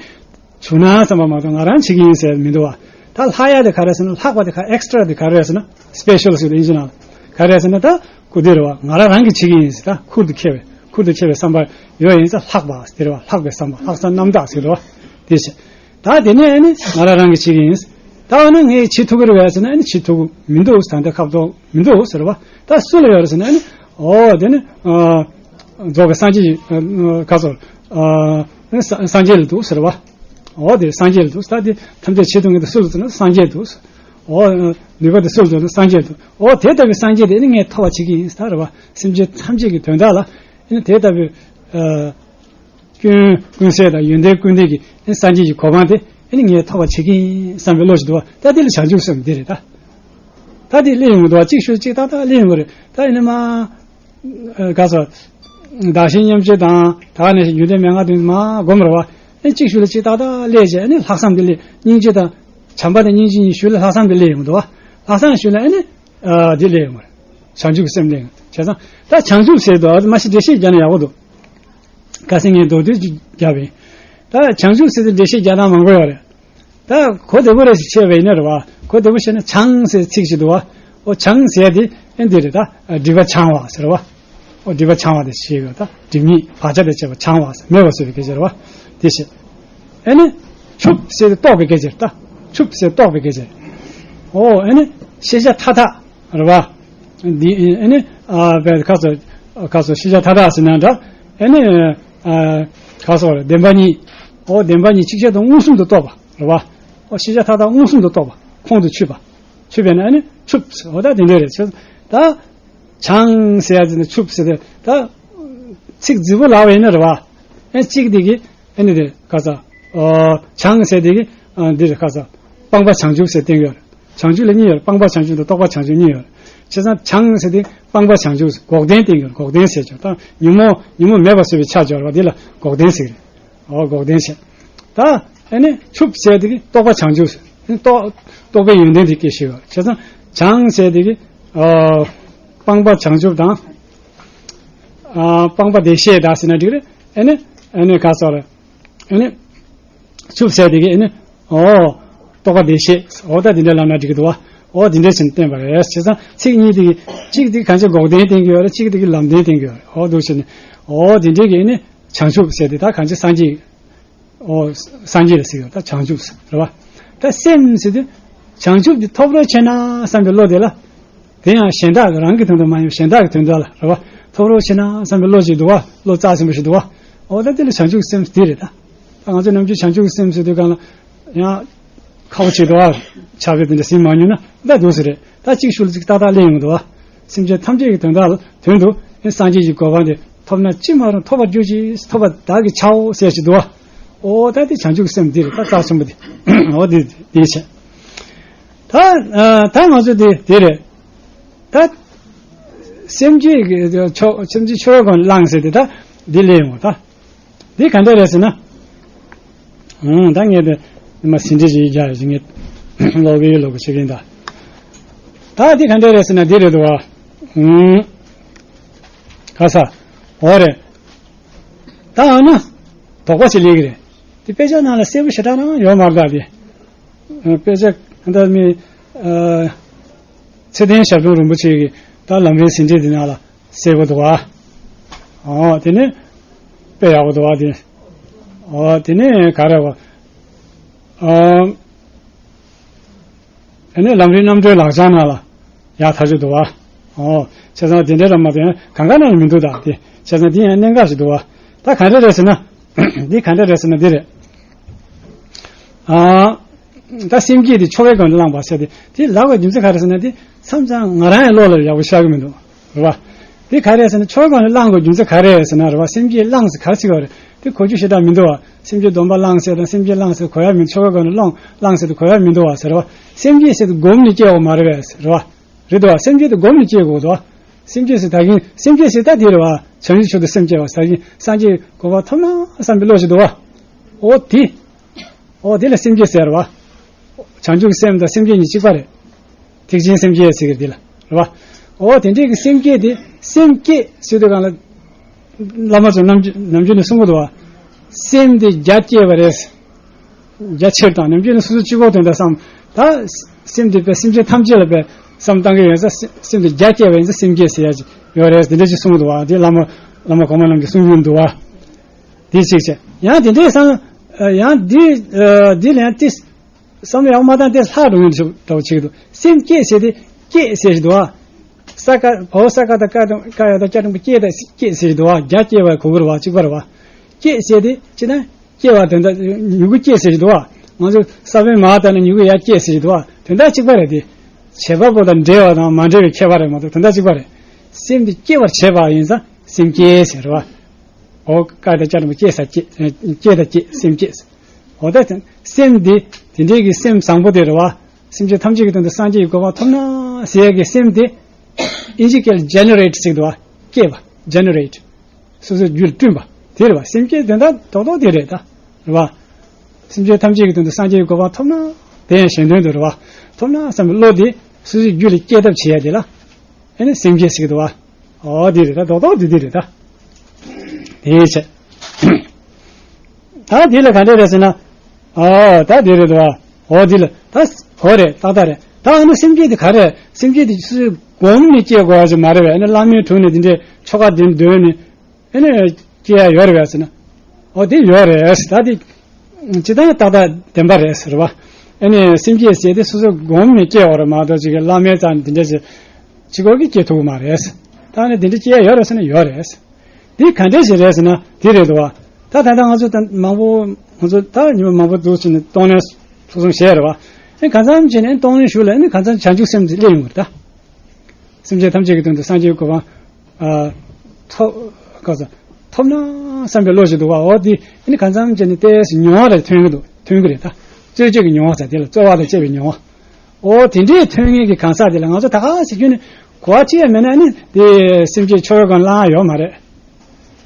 བྱུང་ན་བསམ་པ་མ་གཏོགས་ང་རང་བྱེད་ཀྱི་ཡིན་ཟེར་མི་འདུག་བ། ད་ལྷག་ཡ་དེ་ག་རེ་ཟེར་ན། ལྷག་པ་དེ་ག་ཨེག་སི་ཊ་ར་དེ་ག་རེ་ཟེར་ན། སི་པེ་ཤལ་ཟེར་དེ་ཨིན་ཇི་ནང་ག་རེ་ཟེར་ན་ད། ཁུར་དེ་རེད་བ། ང་རང་རང་གིས་བྱེད་ཀྱི་ཡིན་ཟེར་ད། ཁུར་དུ་ཁྱེར་བའི་ཁུར་དུ་ཁྱེར་བའི་བསམ་པ་ཡོད་ཡིན་ཙང་ལྷག་པ་ཟེར་དེ་རེད་བ། ལྷག་པའི་བསམ་པ། ལྷག་བསམ་རྣམ་དག་ཟེར་རེད་བ། དེ་བྱས། ད་དེ་ནས་ཨ་ནི་ང་རང་རང་གིས་བྱེད་ཀྱི་ཡིན། ད་འོ་ན་ངས་བྱེད་ཐུབ་ཀྱི་རེད་བས་ཟེར་ན་ཨ་ནི་བྱེད་ཐུབ་ཀྱི་མི་འདུག་ད་ལྟ་ཁ་ཐོག་མི་འདུག་ཟེར་བ། ད་སུ་ལ་ཡོད་རེད་ཟེར་ན་ཨ་ནི་འོ་དེ་ནི་ཨ་ རྫོགས་པའི་སངས་རྒྱས་ཀྱི་ཁ་སོ་སངས་རྒྱས་ལ་འདུག་ཟེར་བ། འོ་དེ་སངས་རྒྱས་ལ་འདུག་ད་དེ་ཐམས་ཅད་ཆེད་དུ་ངེས་དེ་སུ་ལ་འདུག་ན་སངས་རྒྱས་འདུག་འོ་ནུས་པ་དེ་སུ་ལ་འདུག་ན་སངས་རྒྱས་འདུག་འོ་དེ་ལྟ་བུའི་སངས་རྒྱས་དེ་ནི་ངས་ཐོབ་པར་བྱེད་ཀྱི་ཡིན་ཟེར་བ། སེམས་ཅན་ཐམས་ཅད་ཀྱི་དོན་དག་ལ་ཨེ་ནི་དེ་ལྟ་བུའི་སྐྱོན་ཀུན་ཟད་དང་ཡོན་ཏན་ཀུན་ལྡན་གྱི་ཨེ་སངས་རྒྱས་ཀྱི་གོ་འཕང་དེ་ཨེ་ནི་ངས་ཐོབ་པར་བྱེད་ཀྱི་ཡིན་བསམ་པའི་བློ་ཞིག་འདུག་བ། ད་དེ་ལ་བྱང་ཆུབ་སེམས་འདི་རེད་ད། ད་དེ་སླེབས་ཡོང་གི་འདུག་བ། གཅིག་ཞུ་གཅིག་ཏག་ཏག་སླེབས་ཡོང་གི་རེད། ད་ཡིན་ན་མ། ག་ས། བདག་གཞན་མཉམ་བརྗེ་དང་ད་ག་ནས་རྒྱུ་ལྡན་མན་ངག་དོན་མ་སྒོམ་རེད་བ། ཨེ་གཅིག་ཞུ་ལ་གཅིག་ཏག་ཏག་སླེབས་བྱས་ཨེ་ནི་ལྷག་བསམ་དེ་སླེབས། སྙིང་རྗེ་དང་། བྱམས་པ་དང་སྙིང་རྗེ་གཉིས་ཞུ་ལ་ལྷག་བསམ་དེ་སླེབས་ཡོང་གི་འདུག་བ། ལྷག་བསམ་ཞུ་ལ་ཨེ་ནི། དེ་སླེབས་ཡོང་གི་རེད། བྱང་ཆུབ་ཀྱི་སེམས་སླེབས་ཡོང་། བྱས་ཙང་ད་བྱང་ཆུབ་ཟེར་དུས་མ་གཞི་འགྲེལ་བཤད་རྒྱག་ན་ཡག་པོ་འདུག་ཁ་སང་ངས་མདོར་བསྡུས་ཅིག་བརྒྱབ་པས། ད་བྱང་ཆུབ་ཟེར་དུས་འགྲེལ་བཤད་རྒྱག་སྟངས་མང་པོ་ཡོད་རེད། ད་གོ་བདེ་པོ་རེ་ཞིག་བྱས་པ་ཡིན་ན་རེད་བ། གོ་བདེ་པོ་བྱས་ན་བྱང་ཟེར་ཚིག་ཅིག་འདུག་བ། ཨོ་བྱང་ཟེར་དེ་ཨེ་འདི་རེད་ད། སྒྲིབ་པ་བྱང་བ་ཟེར་བ། ཨོ་སྒྲིབ་པ་བྱང་བ་དེ་ཞེས་ཡོད་ད། སྒྲིབ་གཉིས་བག་ཆགས་དང་བཅས་པ་བྱང་བ་ཟེར་མེད་པར་བཟོ་བའི་སྐད་ཆ་རེད་བ། དེ་བྱས། ཨེ་ནི། ཆུབ་ཟེར་དེ་རྟོགས་པའི་སྐད་ཆ་རེད་ད། ཆུབ་ཟེར་རྟོགས་པའི་སྐད་ཆ་རེད། ཨོ་ཨེ་ནི། ཤེས་བྱ་མཐའ་དག་རེད་བ། འདི་ཨེ་ནི། ཨ་བས་ཁ་སོ། ཁ་སོ་ཤེས་བྱ་མཐའ་དག་ཟེར་ན་འདྲ། ཨེ་ནི། ཨ་ཁ་སོ་བདེན་པ་གཉིས། ཨོ་བདེན་པ་གཉིས་ཅིག་ཆར་དང་མངོན་སུམ་དུ་རྟོགས་པ་རེད་བ། ཨོ་ཤེས་བྱ་མཐའ་དག་མངོན་སུམ་དུ་རྟོགས་པ་ཁོང་དུ་ཆུད་པ། ཆུད་པས་ན་ཨ་ནི་ཆུབ་ཟེར། འོ་ད་དེ་འདྲ་རེད་ཟེར། ད་བྱང་ཟེར་ཡ་ཟེར་ན་ཆུབ་ཟེར་ཏེ་ད་ཚིག་རྫིག་པོ་ལབ་པ་ཡིན་ན་རེད་བ། ཨེ་གཅིག་དེ་གི་ཨེ་ནི་དེ་ག་ས། བྱང་ཟེར་དེ་གི་འདི་རེད་ག་ས། སྤངས་པ་བྱང་ཆུབ་ཟེར་བསྟན་ཡོད་རེད། བྱང་ཆུབ་ལ་གཉིས་ཡོད་རེད། སྤངས་པ་བྱང་ཆུབ་དང་རྟོགས་པ་བྱང་ཆུབ་གཉིས་ཡོད་རེད། བྱས་ཙང་བྱང་ཟེར་དེ་སྤངས་པ་བྱང་ཆུབ་འགོག་བདེན་བསྟན་ཡོད་རེད། འགོག་བདེན་ཟེར་ཆོག་ད་ཉོན་མོངས་ཉོན་མོངས་མེད་པར་བཟོ་བའི་ཆ་སྦྱོར་བ་འདི་ལ་འགོག་བདེན་ཟེར་གི་རེད། འོ་འགོག་བདེན་བྱས། ད་ཨེ་ནི་ཆུབ་ཟེར་དེ་གི་རྟོགས་པ་བྱང་ཆུབ་ཟེར། རྟོགས་རྟོགས་པའི་ཡོན་ཏན་དེ་སྐད་ཤེས་པ། བྱས་ཙང་བྱང་ཟེར་དེ་གི་ཨ་སྤངས་པ་བྱང་ཆུབ་དང་། ཨ་སྤངས་པ་བདེ་གཤེགས་དག་ཟེར་ན་འགྲིག་རེད། ཨེ་ནི་ཨེ་ནི་ག་སོགས་རེད། ཨེ་ནི་ཆུབ་ཟེར་དེ་གི་ཨེ་ནི་ཨོ་རྟོགས་པ་བདེ་གཤེགས་འོ་ད་དེ་འདྲ་ལབ་ན་འགྲིག་གི་འདུག་བ། འོ་དེ་འདྲ་ཟེར་ནས་བསྟན་པ་རེད། བྱས་ཙང་ཚིག་གཉིས་དེ་གི་གཅིག་དེ་གང་ཅི་འགོག་བདེན་བསྟན་གི་ཡོད་རེད། གཅིག་དེ་གི་ལམ་བདེན་བསྟན་གི་ཡོད་རེད། འོ་འདུག་ཟེར་ནས་འོ་དེ་འདྲ་གི་ཨེ་ནི། བྱང་ཆུབ་ཟེར་དེ་ད་གང་ཅི་སངས་རྒྱས། ཨོ། སངས་རྒྱས་ལ་ཟེར་ཡོད་ད་བྱང་ཆུབ་ཟེར་རེད་བ། ད་སེམས་ཟེར་དུས། བྱང་ཆུབ་དེ་ཐོབ་རོགས་བྱེད་ན་བསམ་པའི་བློ་དེ་ལ། དེ་ཡང་གཞན་དག་གི་རང་གི་དོན་དུ་མ་ཡིན་པར་གཞན་དག་གི་དོན་དུ་ལ་རེད་བ། ཐོབ་རོགས་བྱེད་ན་བསམ་པའི་བློ་ཅིག་འདུག་བ། བློ་རྩ་ཆེན་པོ་ཞིག་འདུག་བ། ཨོ་ད་དེ་ལ་བྱང་ཆུབ་སེམས་དེ་རེད་ད། ད་ང་ཚོ་ནམ་རྒྱུན་བྱང་ཆུབ་སེམས་ཟེར་དུས་གང་ལ། ཡང་། ཁག་པོ་ཆེ་འདུག་ཨ། ཕྱག་དཔེ་དེ་འདྲ་ཟིན་མ་མྱོང་ན་ད་འདུག་ཟེར་རེད། ད་གཅིག་ཤུལ་ཅིག་ཏག་ཏག་སླེབས་ཡོང་གི་འདུག་ཨ། སེམས་ཅན་ཐམས་ཅད་ཀྱི་དོན་དག་ལ་དོན་དུ་ཨེ་སངས་རྒྱས་ཀྱི་གོ་འཕང་དེ་ཐོབ་ན་ཅི་མ་རུང་ཐོབ་པར་གྱུར་ཅིག་ཐོབ་པ་བདག་གིས་བྱའོ་ཟེར་ཞིག་འདུག་ཨ། ཨོ་ད་དེ་བྱང་ཆུབ་སེམས་འདི་རེད་ད་རྩ་ཆེན་པོ་དེ། ཨོ་དེ་དེ་བྱས། ད་ད་ང་ཚོ་དེ་དེ་རེད། ད་སེམས་བསྐྱེད་ཀྱི་ཆོ་སེམས་བསྐྱེད་ཆོ་ག་སྒོ་ནས་བླངས་ཟེར་དེ་ད་འདི་སླེབས་ཡོང་གི་ད། འདི་ག་འདྲ་རེད་ཟེར་ན། ཨང་ད་ངས་དེ་མ་ཟིན་བྲིས་ཞིག་རྒྱག་ཡོད་ངས་ཀློག་གི་ཡོད་ཀློག་གི་བྱེད་ཀྱིན་ད། ད་འདི་ག་འདྲ་རེད་ཟེར་ན་འདི་རེད་འདུག་བ། ཨང་། ག་ས། འོ་རེད། ད་འོ་ན། དོགས་པ་ཞིག་སླེབས་ཀྱི་རེད། འདི་དཔེ་ཆ་ནང་ལ་གསལ་པོ་ཞེ་དྲག་རང་ཡོད་མ་རེད་ད་འདི། དཔེ་ཆ་ད་མི། ཚེ་བརྟན་ཞབས་དྲུང་རིན་པོ་ཆེ་གི་ད་ལམ་རིམ་ཟིན་བྲིས་འདི་ནང་ལ། གསལ་པོ་འདུག་བ། ཨོ་དེ་ནས་དཔེ་ཡག་པོ་འདུག་བ་དེ། ཨོ་དེ་ནས་ག་རེ་བ། ཨོ་དེ་ནས་ལམ་རིམ་རྣམ་གྲོལ་ལག་བཅངས་ནང་ལ་ཡག་ཐག་ཆོད་འདུག་བ། ཨོ་བྱས་ཙང་དེ་འདྲའི་ར་མ་དེ་གང་ག་ནང་ལ་མི་འདུག་ད་དེ་བྱས་ཙང་དེ་ཡང་གནད་འགག་ཞིག་འདུག་བ། ད་ག་འདྲ་རེད་ཟེར་ན། འདི་ག་འདྲ་རེད་ཟེར་ན་འདི་རེད། ཨ། ད་སེམས་བསྐྱེད་དེ་ཆོ་གའི་སྒང་ནས་བླངས་པ་ཟེར་ཏེ་དེ་ལབ་པའི་རྒྱུ་མཚན་ག་རེ་ཟེར་ན་དེ་མཚམས་མཚམས་ང་རང་ཡང་བློ་ལ་ཡག་པོ་ཤར་གི་མི་འདུག་རེད་བ། དེ་ག་རེ་ཟེར་ན་ཆོ་གའི་སྒང་ནས་བླངས་དགོས་རྒྱུ་མཚན་ག་རེ་ཟེར་ན་རེད་བ། སེམས་བསྐྱེད་བླངས་ཟེར་ག་རེ་ཟེར་གི་རེད། དེ་གོ་རྒྱུ་ཞེ་དྲག་མི་འདུག་བ། སེམས་བསྐྱེད་སྡོམ་པ་བླངས་ཟེར་དང་སེམས་བསྐྱེད་བླངས་ཟེར་གོ་ཡ་མི་འདུག་ཆོ་གའི་སྒང་ནས་བླངས་བླངས་ཟེར་དེ་གོ་ཡ་མི་འདུག་བ་ཟེར་བ། སེམས་བསྐྱེད་ཟེར་དེ་སྒོམ་ནས་སྐྱེ་བ་མ་རེད་པས་རེད་བ། སེམས་བསྐྱེད་དེ་སྒོམ་ནས་སྐྱེ་དགོས་འདུག་བ། སེམས་བསྐྱེད་ཟེར་ད་གིན་སེམས་བསྐྱེད་ཟེར་ད་དེ་རེད་བ། བྱང་ཆུབ་མཆོག་ཏུ་སེམས་བསྐྱེད་པ་ཟེར་གིན་སངས་རྒྱས་གོ་འཕང་ཐོབ་ན་བསམ་པའི་བློ་ཞིག་འདུག་བ། འོ་དེ། འོ་དེ་ལ་སེམས་བསྐྱེད་ཟེར་བ། བྱང་ཆུབ་ཀྱི་སེམས་དང་སེམས་བསྐྱེད་གཉིས་གཅིག་པ་རེད། ཐེག་ཆེན་སེམས་བསྐྱེད་ཟེར་གི་དེ་ལ་རེད་བ། འོ་དེ་འདྲའི་གི་སེམས་བསྐྱེད་དེ་སེམས་བསྐྱེད་ཟེར་དུས་གང་ལ། བླ་མ་ཚོས་ནམ་རྒྱུན་ནམ་རྒྱུན་ནས་གསུང་གི་འདུག་བ། སེམས་དེ་རྒྱ་བསྐྱེད་པ་རེད། རྒྱ་ཆེར་དང་ནམ་རྒྱུན་ནས་སོ་སོ་གཅིག་པོ་དོན་དག་བསམ། ད་སེམས་དེ་དཔེ་སེམས་ཅན་ཐམས་ཅད་ལ་དཔེ་བསམ་བཏང་གི་ཡོད་ས་སེམས་དེ་རྒྱ་བསྐྱེད་པ་ཡིན་ས་སེམས་བསྐྱེད་ཟེར་ཡ་ཅིག་ཡོད་རེད། དེ་འདྲ་ཅིག་གསུང་གི་འདུག་བ། དེ་བླ་མ་བླ་མ་གོང་མ་རྣམས་ཀྱིས་གསུང་གི་འདུག་བ། དེ་གཅིག་བྱས། ཡང་དེ་འདྲའི་སང་། ཡང་འདི། འདི་ལ་ཡང་ཏིས། བསམ་བློ་ཡག་པོ་མ་བཏང་སྟེ་ལྷག་འགྲོ་མཁན་འདྲ་བོ་བྱེད་ཀྱི་འདུག་སེམས་བསྐྱེད་ཟེར་ཏེ་བསྐྱེད་ཟེར་ཞིག་འདུག་ཨ། ས་ཀ་བའོ་ས་ཀ་དང་ཀ་དང་ཀ་ཡ་དང་ཀྱ་དང་པོ་སྐྱེ་དང་སྐྱེ་ཟེར་གྱི་འདུག་བ། རྒྱ་སྐྱེ་བ་གོ་གི་རེད་བ། གཅིག་པ་རེད་བ། སྐྱེ་ཟེར་དེ་ཅི་ན་སྐྱེ་བ་དོན་དག་མྱུ་གུ་སྐྱེ་ཟེར་གྱི་འདུག་བ། ང་ཚོ་ས་བོན་མར་བཏབ་ན་མྱུ་གུ་ཡར་སྐྱེ་ཟེར་གྱི་འདུག་བ། དོན་དག་གཅིག་པ་རེད་དེ། བྱེད་པ་པོ་དང་འབྲེལ་བ་དང་མ་འབྲེལ་བའི་ཁྱད་པར་རེད་མ་གཏོགས་དོན་དག་གཅིག་པ་རེད། སེམས་དེ་སྐྱེ་བར་བྱེད་པ་ཡིན་ཙང་སེམས་བསྐྱེད་ཟེར་བ། འོ་ཀ་དང་ཀྱ་དང་པོ་སྐྱེ་ས་སྐྱེ་སྐྱེ་དང་སྐྱེ་སེམས་བསྐྱེད། འོ་ད་སེམས་དེ་དེ་འདྲའི་གི་སེམས་བཟང་པོ་དེ་རེད་བ། སེམས་ཅན་ཐམས་ཅད་ཀྱི་དོན་དུ་སངས་རྒྱས་ཀྱི་གོ་འཕང་ཐོབ་ན་ཟེར་ཡ་གི་སེམས་དེ་ཨིན་ཇི་སྐད་ལ་ཇེ་ནེ་རེ་ཊི་ཟེར་གྱི་འདུག་བ། སྐྱེས་པ། ཇེ་ནེ་རེ་ཊི། སོ་སོའི་རྒྱུད་བསྐྲུན་པ་དེ་རེད་བ། སེམས་བསྐྱེད་དོན་དག་རྡོག་རྡོག་དེ་རེད་ད། རེད་བ། སེམས་ཅན་ཐམས་ཅད་ཀྱི་དོན་དུ་སངས་རྒྱས་ཀྱི་གོ་འཕང་ཐོབ་ན། དེ་ཡང་གཞན་དོན་དུ་རེད་བ། ཐོབ་ན་བསམ་པའི་བློ་དེ་སོ་སོའི་རྒྱུད་ལ་སྐྱེ་ཐབས་བྱེད་ཡ་དེ་ལ་ཨེ་ནི་སེམས་བསྐྱེད་ཟེར་གྱི་འདུག་བ། ཨོ་དེ་རེད་ད། རྡོག་རྡོག་དེ་དེ་རེད་ད། དེའི་ཕྱིར། ད་དེ་ལ་ག་འདྲ་རེད་ཟེར་ན། ཨོ་ད་དེ་རེད་དོ། ཨོ་དེ་ལ་ད་ཨོ་རེད། ཏག་ཏག་རེད། ད་ཨ་ནི་སེམས་བསྐྱེད་དེ་ག་རེ། སེམས་བསྐྱེད་དེ་སུ་སྒོམ་ནས་སྐྱེ་དགོས་པ་ཞིག་མ་རེད་པས། ཨ་ནི་བླ་མའི་དྲུང་ནས་དེ་འདྲའི་ཆོ་ག་དེ་འདོན་ནས་ཨ་ནི་སྐྱེ་ཡ་ཡོད་རེད་པས་ཟེར་ན། ཨོ་དེ་ཡོད་རེད། ད་དེ་ཇི་ལྟར་ཏག་ཏག་བདེན་པ་རེད་ཟེར་བ། ཨ་ནི་སེམས་བསྐྱེད་ཟེར་དེ་སོ་སོ་སྒོམ་ནས་སྐྱེ་བ་རེད་མ་གཏོགས་ཅིག་བླ་མའི་རྩ་ནས་དེ་འདྲ་ཞིག་ཅིག་གོ་གི་སྐྱེ་ཐུབ་ཀྱི་མ་རེད། ད་ཨ་ནི་དེ་འདྲ་སྐྱེ་ཡ་ཡོད་རེད་ཟེར་ན་ཡོད་རེད། འདི་ག་འདྲས་ཞིག་རེད་ཟེར་ན་འདི་རེད་དོ། ད་ད་ལྟ་ང་ཚོ་ད་མང་པོ་ང་ཚོ་ད་ཉི་མ་མང་པོ་འདུག་ཟེར་ནས་གཏོང་ལེན་ཚུགས་སོང་བྱས་རེད་བ། ཨེ་གང་འཚམ་བྱས་ནས་གཏོང་ལེན་ཞུ་ལ་ཨེ་ནི་གང་འཚམ་བྱང་ཆུབ་སེམས་དེ་སླེབས་ཡོང་གི་རེད་ད། སེམས་ཅན་ཐམས་ཅད་ཀྱི་དོན་དུ་སངས་རྒྱས་ཀྱི་གོ་འཕང་ཨ་ཐོབ་ག་ས་ཐོབ་ན་བསམ་པའི་བློ་ཞིག་འདུག་བ། འོ་འདི་ཨེ་ནི་གང་འཚམ་བྱས་ནས་ཏོག་ཙམ་མྱོང་བ་རེ་ཐོན་གི་འདུག་ཐོན་གི་རེད་ད། རྩོལ་བཅས་ཀྱི་མྱོང་བ་ཟེར་དེ་ལ་རྩོལ་བ་དང་བཅས་པའི་མྱོང་བ། ཨོ་དེ་འདྲའི་ཐོན་ངེས་ཀྱི་གང་ཟག་དེ་ལ་ང་ཚོ་ད་ག་ཟེར་རྒྱུ་ནི་གོ་བ་ཅི་ཡང་མེད་ན་ནི་དེ་སེམས་ཅན་ཆོ་ག་གང་བླང་ཡ་ཡོད་མ་རེད།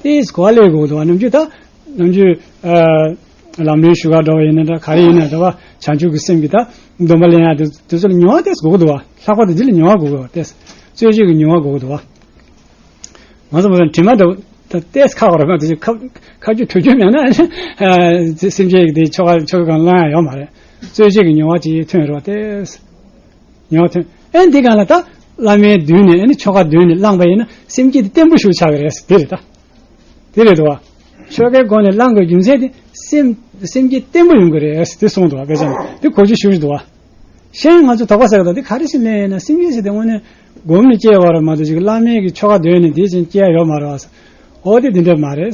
དེ་གོ་བ་ལེན་དགོས་འདུག་བ། ནམ་རྒྱུན་ད་ནམ་རྒྱུན་ཨ་ལམ་རིམ་ཞུ་ག་འགྲོ་བ་ཡིན་ན་འདྲ་ག་རེ་ཡིན་ན་འདྲ་བ། བྱང་ཆུབ་ཀྱི་སེམས་ཀྱི་ད་སྡོམ་པ་ལེན་ཡ་དེ་དེ་ཚོ་ལ་མྱོང་བ་ཏོག་ཙམ་དགོས་ཀྱི་འདུག་བ། ལྷག་པར་དུ་འདི་ལ་མྱོང་བ་དགོས་ཀྱི་འདུག་བ། ཏོག་ཙམ་རྩོལ་བཅས་ཀྱི་མྱོང་བ་དགོས་ཀྱི་འདུག་བ། ང་ཚོ་མ་རེད་དྲི་མ་འདྲ་བོ་ད་ཏོག་ཙམ་ཁག་པོ་རེད་མ་གཏོགས་ཁ་ཁ་རྒྱུ་ཐུག་རྒྱུ་མེད་ན་ཨ་སེམས་ཅན་གྱི་དེ་ཆོ་ག་ཆོ་ག་གང་བླང་ཡ་ཡོད་མ་རེད། རྩོལ་བཅས་ཀྱི་མྱོང་བ་ཅིག་ཐོན་རེད་བ། ཏོག་ཙམ་མྱོང་བ་ཐོན། ཨེ་འདི་གང་ལ་ད་བླ་མའི་མདུན་ནས་ཨེ་ནི་ཆོ་ག་འདོན་ནས་བླངས་པ་ཡིན་ན་སེམས་བསྐྱེད་དེ་བརྟན་པོ་ཞིག་ཆགས་ཀྱི་རེད། དེ་རེད་ད། དེ་རེད་དོ། ཆོ་གའི་སྒོ་ནས་བླང་དགོས་རྒྱུ་མཚན་དེ་སེམས་སེམས་བསྐྱེད་བརྟན་པོ་ཡོང་གི་རེད་དེ་གསུངས་འདུག་བ། དཔེ་ཆ་ནས་དེ་གོ་རྒྱུ་ཞུ་རེད་དོ། གཞན་ང་ཚོ་དོགས་པ་ཟ་གི་འདུག་དེ་ག་རེ་ཞིག་ལེན་ཡིན་ན་སེམས་བསྐྱེད་ཟེར་དེ་དངོས་གནས་སྒོམ་ནས་སྐྱེ་བ་རེད་མ་གཏོགས་ཅིག་བླ་མའི་གི་ཆོ་ག་འདོན་ནས་དེ་བཞིན་སྐྱེ་ཡ་ཡོད་མ་རེད་བ། འོ་དེ་དེ་འདྲ་མ་རེད།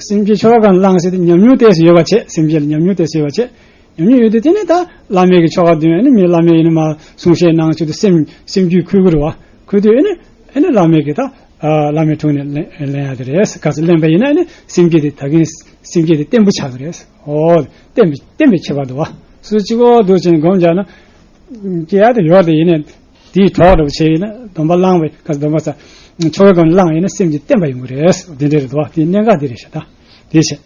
སེམས་བསྐྱེད་ཆོ་ག་གང་བླང་ཟེར་དེ་ཉམས་མྱོང་ཏོག་ཙམ་ཡོད་པ་བྱས། སེམས་བསྐྱེད་ལ་ཉམས་མྱོང་ཏོག་ཙམ་ཡོད་པ་བྱས། ཉམས་མྱོང་ཡོད་དུས་དེ་ནས་ད་བླ་མའི་གི་ཆོ་ག་འདོན་ཨ་ནི་མི་བླ་མའི་ཡིན་ན་མ་གསུང་བཤད་གནང་ཆེད་དུ་སེམས་སེམས་རྒྱུད་འཁོལ་གི་རེད་བ། འཁོལ་དུས་ཨ་ནི་ཨ་ནི་བླ་མའི་གི་ད་ཨ་བླ་མའི་དྲུང་ནས་ལེན་ལེན་ཡ་དེ་རེད། ག་ཚོད་ལེན་པ་ཡིན་ན་ཨ་ནི་སེམས་བསྐྱེད་དེ་ད་གིན་སེམས་བསྐྱེད་དེ་བརྟན་པོ་ཆགས་ཀྱི་རེད། ཨོ་བརྟན་པའི་བརྟན་པའི་ཁྱད་པར་འདུག་བ། སུ་གཅིག་པོ་འདུག་ཅིང་སྒོམ་བྱས་ན་སྐྱེ་ཡ་དེ་ཡོད་དེ་ཡིན་ནས་དེའི་གྲོགས་འདྲ་པོ་བྱས་ཡིན་ན་སྡོམ་པ་བླངས་པའི་ག་ཚོད་སྡོམ་པ་ས་ཆོ་ག་གང་བླངས་ཡིན་ན་སེམས་ཀྱི་བརྟན་པ་ཡོང་གི་རེད། དེ་འདྲ་རེད་འདུག་བ། དེའི་གནད་འགག་དེ་རེད་ཤག་ད་དེ་བྱས།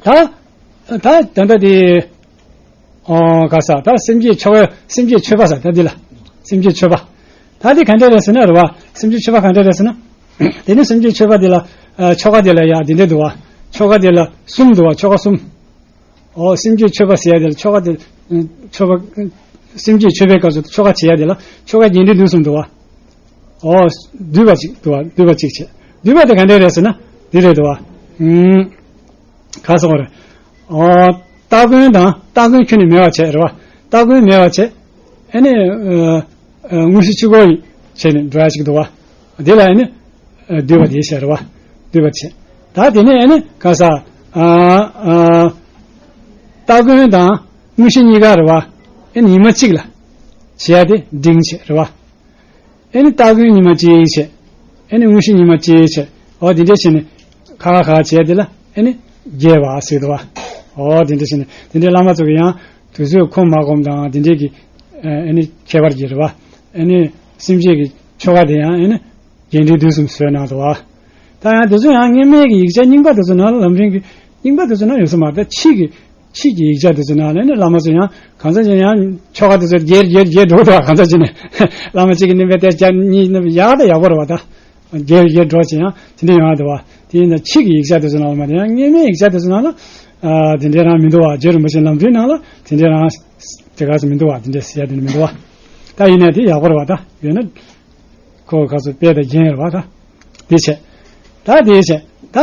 ད་ད་ད་ལྟ་དེ་ཨོ་ག་ས་ད་སེམས་བསྐྱེད་ཆོ་ག་སེམས་བསྐྱེད་མཆོད་པ་ས་ད་འདི་ལ་སེམས་བསྐྱེད་མཆོད་པ། ད་འདི་ག་འདྲ་རེད་ཟེར་ན་རེད་བ། སེམས་བསྐྱེད་མཆོད་པ་ག་འདྲ་རེད་ཟེར་ན། དེ་ནི་སེམས་བསྐྱེད་མཆོད་པ་འདི་ལ་ཨ་ཆོ་ག་འདི་ལ་ཡ་འདི་འདྲ་འདུག་བ། ཆོ་ག་འདི་ལ་གསུམ་འདུག་བ། ཆོ་ག་གསུམ། ཨོ་སེམས་བསྐྱེད་མཆོད་པ་ཟེར་ཡ་འདི་ལ་ཆོ་ག་འདི་མཆོད་པ་སེམས་བསྐྱེད་མཆོད་པའི་སྐབས་སུ་ཆོ་ག་བྱེད་ཡ་འདི་ལ་ཆོ་ག་རྒྱས་འབྲིང་བསྡུས་གསུམ་འདུག་བ། ཨོ། བསྡུས་པ་གཅིག་འདུག་བ། བསྡུས་པ་གཅིག་བྱས། བསྡུས་པ་དེ་ག་འདྲ་རེད་ཟེར་ན་འདི་རེད་འདུག་བ། ཨུམ། ག་སོགས་རེད། ཨོ། སྟ་གོན་དང་སྟ་གོན་ཁྱོན་ནས་མེད་པ་བྱས་རེད་བ། སྟ་གོན་མེད་པ་བྱས། ཨ་ནི་ཨ་ཨ་དངོས་གཞི་གཅིག་པོ་ཡིན་བྱས་ནས་འགྲོ་ཡ་གཅིག་འདུག་བ། འདི་ལ་ཨ་ནི་ཨ་བསྡུས་པ་དེ་བྱས་རེད་བ། བསྡུས་པ་བྱས། ད་དེ་ནས་ཨ་ནི་ག་ས་ཨ་ཨ་སྟ་གོན་དང་དངོས་གཞི་གཉིས་ཀ་རེད་བ། ཨ་ནི་ཉི་མ་གཅིག་ལ་བྱས་ཏེ་འབྲིང་བྱས་རེད་བ། ཨེ་ནི་སྟ་གོན་ཉི་མ་གཅིག་བྱས། ཨེ་ནི་དངོས་གཞི་ཉི་མ་གཅིག་བྱས། འོ་དེ་འདྲས་བྱས་ནས་ཁ་ཁ་བྱས་དེ་ལ་ཨེ་ནི་རྒྱས་པ་ཟེར་འདུག་བ། འོ་དེ་འདྲས་བྱས་ནས་དེ་འདྲས་བླ་མ་ཚོ་གི་ཡང་དུས་ཚོད་ཁོམ་མ་ཁོམ་དང་དེ་འདྲས་ཀྱི་ཨེ་ནི་ཁྱད་པར་གྱིས་རེད་བ། ཨེ་ནི་སེམས་བསྐྱེད་ཀྱི་ཆོ་ག་དེ་ཡང་ཨེ་ནི་རྒྱས་འབྲིང་བསྡུས་གསུམ་བཟོས་གནང་འདུག་བ། ད་ཡང་དེ་ཚོ་ཡང་སྔོན་མའི་གི་ཡིག་ཆ་རྙིང་པ་དེ་ཚོ་ནང་ལ་ལམ་རིམ་གྱི་རྙིང་པ་དེ་ཚོ་ནང་ཡོད་ས་མ་རེད། ད་ཕྱིས་ཀྱི་ཕྱིས་ཀྱི་ཡིག་ཆ་དེ་ཚོ་ནང་ལ་ནི་བླ་མ་ཚོ་ཡང་གང་ཟག་ཅིག་ཡང་ཆོ་ག་དེ་ཚོ་རྒྱས་རྒྱས་རྒྱས་འགྲོ་འདུག་གང་ཟག་ཅིག་ནས་བླ་མ་གཅིག་གི་བསྣན་པའི་ཏེ་ཆ་གཉིས་བསྣན་པའི་ཡག་དང་ཡག་པོ་རེད་བ། ད་རྒྱས་རྒྱས་འགྲོ་ཅིག་ཡང་དེ་འདྲ་ཡོང་ཡ་འདུག་བ། དེ་ཡིན་ན་ཕྱིས་ཀྱི་ཡིག་ཆ་དེ་ཚོ་ནང་ལ་མ་དེ་ཡང་སྔོན་མའི་ཡིག་ཆ་དེ་ཚོ་ནང་ལ་ཨ་དེ་འདྲ་རང་མི་འདུག་བ། རྗེ་རིན་པོ་ཆེ་ལམ་རིམ་ནང་ལ་དེ་འདྲ་རང་དེ་ག་ཚོད་མི་འདུག་བ། དེ་འདྲ་ཟེར་ཡ་དེ་འདྲ་མི་འདུག་བ། ད་ཡིན་ན་དེ་ཡག་པོ་རེད་བ། ད་ཡོད་ན། ཁོ་ག་ཚོད་དཔེ་དང་རྒྱན་རེད་བ། ད་དེ་བྱས། ད་དེ་བྱས། ད་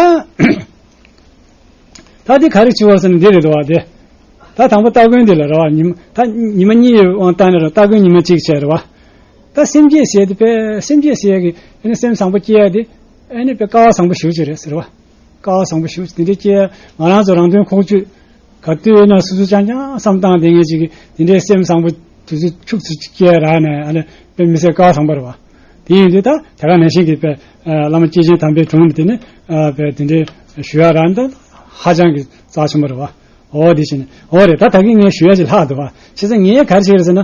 ད་དེ་ག་རེ་བྱེད་བ་ཟེར་ན་འདི་རེད་དོ་བ། དེ་ད་དང་པོ་སྟ་གོན་འདི་ལ་རེད་བ། ཉི་མ་ད་ཉི་མ་གཉིས་ཡོད་དབང་བཏང་ནས་རེད། སྟ་གོན་ཉི་མ་གཅིག་བྱས་རེད་བ། ད་སེམས་བསྐྱེད་ཟེར་དེ་དཔེ་སེམས་བསྐྱེད་ཟེར་གི་ཨ་ནི་སེམས་བཟང་པོ་སྐྱེ་ཡ་དེ་ཨ་ནི་དཔེ་སྐལ་བ་བཟང་པོ་ཞེ་པོ་ཅིག་རེད་ཟེར་བ། སྐལ་བ་བཟང་པོ་ཞེ་པོ་ཅིག་དེ་འདྲའི་སྐྱེ་ཡ། ང་རང་ཚོ་རང་དོན་ཁོག་སྤྱོད་ག་དུས་ཡིན་ན་སོ་སོ་རྐྱང་རྐྱང་བསམ་བཏང་བསྡད་མཁན་ཅིག་གི་དེ་འདྲའི་སེམས་བཟང་པོ་དུས་ཚོད་ཕྱུགས་སུ་སྐྱེ་ཡ་རག་ནས་ཨ་ནི་དཔེ་མི་སྲིད་སྐལ་བ་བཟང་པོ་རེད་བ། དེ་ཡིན་དུས་ད་དེ་ག་ནང་བཞིན་གྱི་དཔེ་བླ་མ་སྐྱེས་ཆེན་དམ་པའི་དྲུང་ནས་དེ་ནི་དཔེ་དེ་འདྲའི་ཞུ་ཡ་རག་ན་ད་ཧ་ཅང་གི་རྩ་ཆེན་པོ་རེད་བ། འོ་དེ་བྱས་ནས་འོ་རེད། ད་ད་གིན་ངས་ཞུ་ཡ་ཅིག་ལྷག་འདུག་བ། བྱས་ཙང་ངས་ག་རེ་བྱེད་ཀྱི་རེད་ཟེར་ན།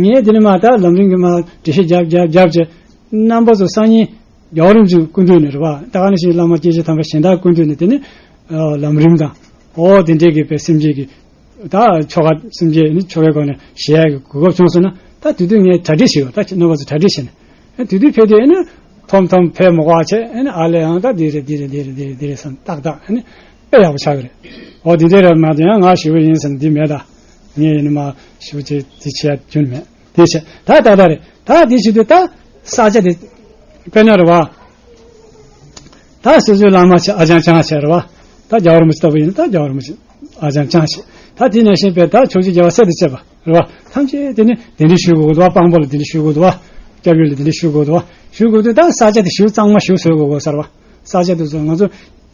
ངས་དེ་ནི་མ་ད་ལམ་རིམ་གྱི་མ་འགྲེལ་བཤད་རྒྱབ་རྒྱབ་རྒྱབ་བྱས། རྣམ་པ་ཚོ་སང་ཉིན་རྒྱལ་བ་རིན་པོ་ཆེའི་སྐུ་མདུན་ནས་རེད་བ། ད་ག་ནང་བཞིན་བླ་མ་སྐྱེས་ཆེན་དམ་པ་གཞན་དག་སྐུ་མདུན་ནས་དེ་ནི་ལམ་རིམ་དང་། འོ་དེ་འདྲས་ཀྱི་དཔེ་སེམས་བསྐྱེད་ཀྱི་ད་ཆོ་ག་སེམས་བསྐྱེད་ནི་ཆོ་གའི་སྒོ་ནས་བྱེད་ཡ་གི་གོ་སྐབས་བྱུང་སོང་ན། ད་དེ་དུས་ངས་གྲ་སྒྲིག་བྱེད་དགོས། ད་རྣམ་པ་ཚོ་གྲ་སྒྲིག་བྱས་ནས་དེ་དུས་ཕེབས་དུས་ཨེ་ནི་ཐོམ་ཐོམ་ཕེབས་མ་དགོས་བྱས། ཨེ་ནི་ཨ་ལས་ཡང་ད་འདི་རེད་འདི་རེད་འདི་རེད་འདི་རེད་འདི་རེད་བསམ་ཏག་ཏག་ཨེ་ནི་དཔེ་ཡག་པོ་ཆགས་ཀྱི་རེད། འོ་འདི་འདྲས་རེད་མ་གཏོགས་ཡང་ང་ཞེ་པོ་ཡིན་ཟེར་ན་འདི་མེད། ད་ངས་ཡིན་ནི་མ་ཞེ་པོ་ཅིག་འདི་བྱེད་ཡ་རྒྱུ་མེད། དེ་བྱས་ད་ད་ད་རེད། ད་འདི་བྱེད་དུས་ད་ས་ཆ་དེ་དཔེར་ན་རེད་བ། ད་སོ་སོའི་བླ་མ་ཆེ་ཨ་ཅང་ཅང་ཆེ་རེད་བ། ད་རྒྱལ་བ་རིན་པོ་ཆེ་ལྟ་བུ་ཡིན་ན་ད་རྒྱལ་བ་རིན་པོ་ཆེ་ཨ་ཅང་ཅང་ཆེ། ད་དེ་ནང་བཞིན་པའི་ད་ཕྱོགས་བཅུའི་རྒྱལ་བ་སྲས་དང་བཅས་པ་རེད་བ། ཐམས་ཅད་དེ་ནི་གདན་འདྲེན་ཞུ་དགོས་འདུག་བ། དཔང་པོ་ལ་གདན་འདྲེན་ཞུ་དགོས་འདུག་བ། སྐྱབས་ཡུལ་ལ་གདན་འདྲེན་ཞུ་དགོས་འདུག་བ། ཞུ་དགོས་དུས་ད་ས་ཆ་དེ་ཞེ་པོ་གཙང་མ་ཞེ་པོ་བཟོ་དགོས་དགོས་ས་རེད་བ། ས་ཆ་དེ་ཚོ་ང་ཚོ་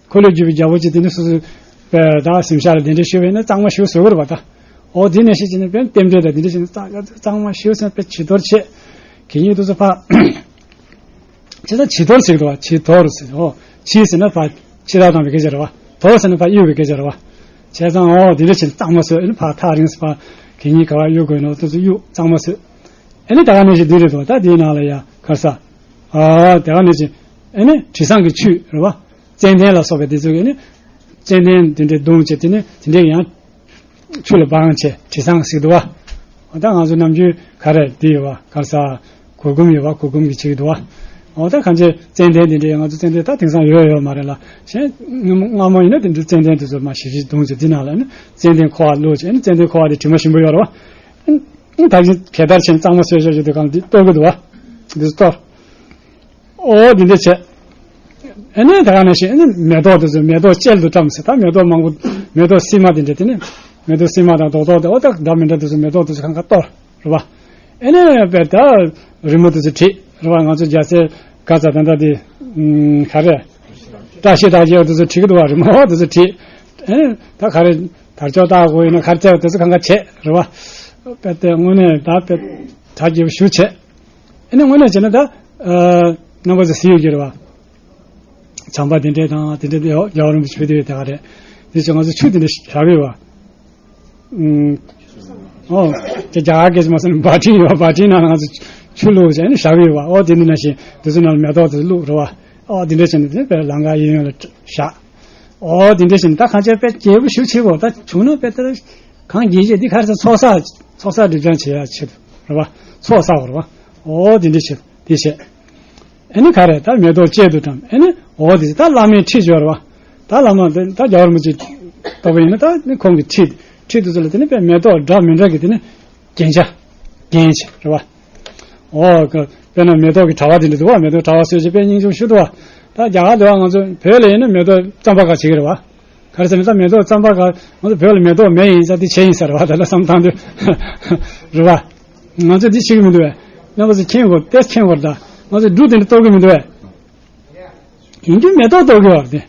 འཁོར་ལོས་སྒྱུར་བའི་རྒྱལ་པོ་ཅིག་དེ་ནི་སོ་སོའི་དཔེ་ད་གཟིམ་ཤག་ལ་གདན་འདྲེན་ཞུས་པ་ཡིན་ན་གཙང་མ་ཞེ་པོ་བཟོ་དགོས་རེད་བ་ད། འོ་དེ་ནས་ཤེས་ཀྱི་ནི་དཔེ་རྟེན་འབྲེལ་དང་དེ་འདྲ་ཞིག་ནི་གཙང་མ་ཞེ་པོ་ཟེར་ན་དཔེ་བྱི་དོར་བྱེད། གད་སྙིགས་དེ་ཚོ་ཕར། བྱས་ཙང་བྱི་དོར་ཟེར་གི་འདུག་བ། བྱི་དོར་ཟེར། འོ། བྱི་ཟེར་ན་ཕར་ཕྱི་ཐག་བཏང་བའི་སྐད་ཆ་རེད་བ། དོར་ཟེར་ན་ཕར་གཡུག་པའི་སྐད་ཆ་རེད་བ། བྱས་ཙང་འོ་དེ་འདྲ་བྱས་ནས་གཙང་མ་བཟོས། ཨ་ནི་ཕར་ཐག་རིང་ས་ཕར་གད་སྙིགས་ག་བ་གཡུག་དགོས་ན་དེ་ཚོ་གཡུག་གཙང་མ་བཟོས། ཨ་ནི་ད་ག་ནང་བཞིན་འདི་རེད་འདུག་ད་དེའི་ནང་ལ་ཡ་ག་རེ་ཟ། ཨ་ད་ག་ནང་བཞིན་ཨ་ནི་དྲི་བཟང་གི་ཆུ་རེད་བ། ཙན་དན་ལ་སོགས་པའི་དེ་ཚོ་གི་ཨ་ནི་ཙན་དན་དེ་འདྲའི་བརྡུངས་བྱས་དེ་ནི་དེ་འདྲའི་ཡང་ཆུ་ལ་སྦངས་བྱས་དྲི་བཟང་ཟེར་གི་འདུག་བ། ད་ང་ཚོ་ནམ་རྒྱུན་ག་རེ་འདི་ཡོད་བ། ག་རེ་ཟ། གུར་གུམ་ཡོད་བ། གུར་གུམ་གྱིས་བྱེད་ཀྱི་འདུག་བ། འོ་ད་གང་ཅི་ཙན་དན་དེ་འདྲའི་ང་ཚོ་ཙན་དན་ད་དེང་སང་ཡོད་ཡོད་མ་རེད་ལ། གཞན་སྔ་མོ་ཡིན་ན་དེ་འདྲའི་ཙན་དན་དེ་ཚོ་མ་ཞིབ་ཞིབ་བརྡུངས་བྱས་འདི་ནང་ལ་ནི་ཙན་དན་ཁུ་བ་བླུགས་བྱས་ནི་ཙན་དན་ཁུ་བ་དེ་དྲི་མ་ཞིམ་པོ་ཡོད་རེད་བ། ད་གིན་གད་བདར་བྱས་ནས་གཙང་མ་བཟོས་བཟོས་བྱས་དུས་གང་འདི་གཏོར་གྱི་འདུག་བ། འདི་ཚོ་གཏོར། འོ་འདི་འདྲ་བྱས། ཨ་ནི་ད་ག་ནང་བཞིན་ཨ་ནི་མེ་ཏོག་དེ་ཚོ་མེ་ཏོག་ཅལ་དུ་བཀྲམ་ཟེར། ད་མེ་ཏོག་མང་པོ་མེ་ཏོག་སིལ་མ་དེ་འདྲ་དེ་ནི་མེ་ཏོག་སིལ་མ་དང་རྡོག་རྡོག་དེ་འོ་ད་འདྲ་མི་འདྲ་དེ་ཚོ་མེ་ཏོག་དེ་ཚོ་གང་ག་གཏོར་རེད་བ། ཨ་ནི་དཔེ་ད་རི་མོ་དེ་ཚོ་བྲིས་རེད་བ། ང་ཚོ་རྒྱ་སེ་ག་ཚ་ད་ད་དེ་ག་རེ་བཀྲ་ཤིས་རྟགས་བརྒྱད་དེ་ཚོ་བྲིས་ཀྱི་འདུག་བ། རི་མོ་དེ་ཚོ་བྲིས། ཨ་ནི་ད་ག་རེ་དར་ལྕོག་བཏགས་དགོས་ཡིན་ན་ག་རེ་བྱས་པ་དེ་ཚོ་གང་ག་བྱས་རེད་བ། དཔེ་དེ་དངོས་གནས་ད་དཔེ་གྲ་རྒྱས་པོ་ཞེ་པོ་བྱས། ཨ་ནི་དངོས་གནས་བྱས་ན་ད། ཨ། རྣམ་པ་ཚོ་གཟིགས་ཡོད་ཀྱི་རེད་བ། བྱམས་པ་དེ་འདྲས་དང་དེ་འདྲས་དེ་རྒྱལ་བ་རིན་པོ་ཆེ་ཕེབས་དུས་དེ་ག་རེད། དེ་ཚོ་ང་ཚོ་ཆུ་དེ་འདྲས་བཞག་ཡོད་བ། ཨུམ། དེ་རྒྱ་གར་སྐད་ཆ་མ་སོང་ན་བ་ཊི་ཡོད་བ། བ་ཊི་ནང་ལ་ང་ཚོ་ཆུ་བླུགས་བྱས་ནས་བཞག་ཡོད་བ། ཨོ་དེ་འདི་ནང་བཞིན་དེ་ཚོ་ནང་ལ་མེ་ཏོག་དེ་ཚོ་བླུགས་རེད་བ། ཨོ་དེ་འདྲས་བྱས་ནས་དེ་དཔེ་ལམ་ཁ་གཡས་གཡོན་ལ་བཞག་ཨོ་དེ་འདྲས་བྱས་ནས་ད་གང་ཅི་དཔེ་རྒྱས་པོ་ཞེ་པོ་བྱེད་དགོས། ད་བྱུང་ན་དཔེ་ད་གང་རྒྱས་རྒྱས་འདི་ག་རེ་ཟེར། ཚོགས་བསགས་ཚོགས་བསགས་སྒྲིབ་སྦྱང་བྱེད་ཡ་ཆེད་དུ་རེད་བ། ཚོགས་བསགས་དགོས་རེད་བ། ཨོ་དེ་འདྲས་བྱེད་དེ་བྱེད། ཨ་ནི་ག་རེ་ད་མེ་ཏོག་གཅལ་དུ་བཀྲམ། ཨ་ནི་འོ་དེ་ད་བླ་མའི་ཁྲིད་ཡོད་རེད་བ། ད་བླ་མ་དེ་ད་རྒྱལ་བ་རིན་པོ་ཆེ་ལྟ་བུ་ཡིན་ན་ད་ནི་ཁོང་གི་ཁྲིད་ཁྲིད་དེ་ཚོ་ལ་དེ་ནི་དཔེ་མེ་ཏོག་འདྲ་མི་འདྲ་གི་དེ་ནི་རྒྱན་ཆ་རྒྱན་ཆ་རེད་བ། འོ་ག་དཔེར་ན་མེ་ཏོག་གི་དྲ་བ་དེ་འདྲ་འདུག་བ། མེ་ཏོག་དྲ་བ་བཟོས་བྱས་དཔེ་སྙིང་རྗེ་ཞུ་འདུག་བ། ད་རྒྱ་གར་འདི་བ་ང་ཚོ་བོད་ལ་ཡིན་ན་མེ་ཏོག་རྩམ་པ་ག་བྱེད་ཀྱི་རེད་བ། ག་རེ་ཟེར་ན་ད་མེ་ཏོག་རྩམ་པ་ག་ང་ཚོ་བོད་ལ་མེ་ཏོག་མེད་ཡིན་ཙང་དེ་བྱས་ཡིན་ས་རེད་བ། ད་ལ་བསམ་བཏང་དུས་རེད་བ། ང་ཚོ་འདི་བྱེད་ཀྱི་མི་འདུག་བས། རྣམ་པ་ཚོ་མཁྱེན་དགོས། དེ་མཁྱེན་དགོས་རེད། ད་ང་ཚོ་འབྲུ་དེ་འདྲ་གཏོར་གྱི་མི་འདུག་བས། ཡིན་རྒྱུ་མེ་ཏོག་གཏོར་གྱི་བ་རེད་དེ།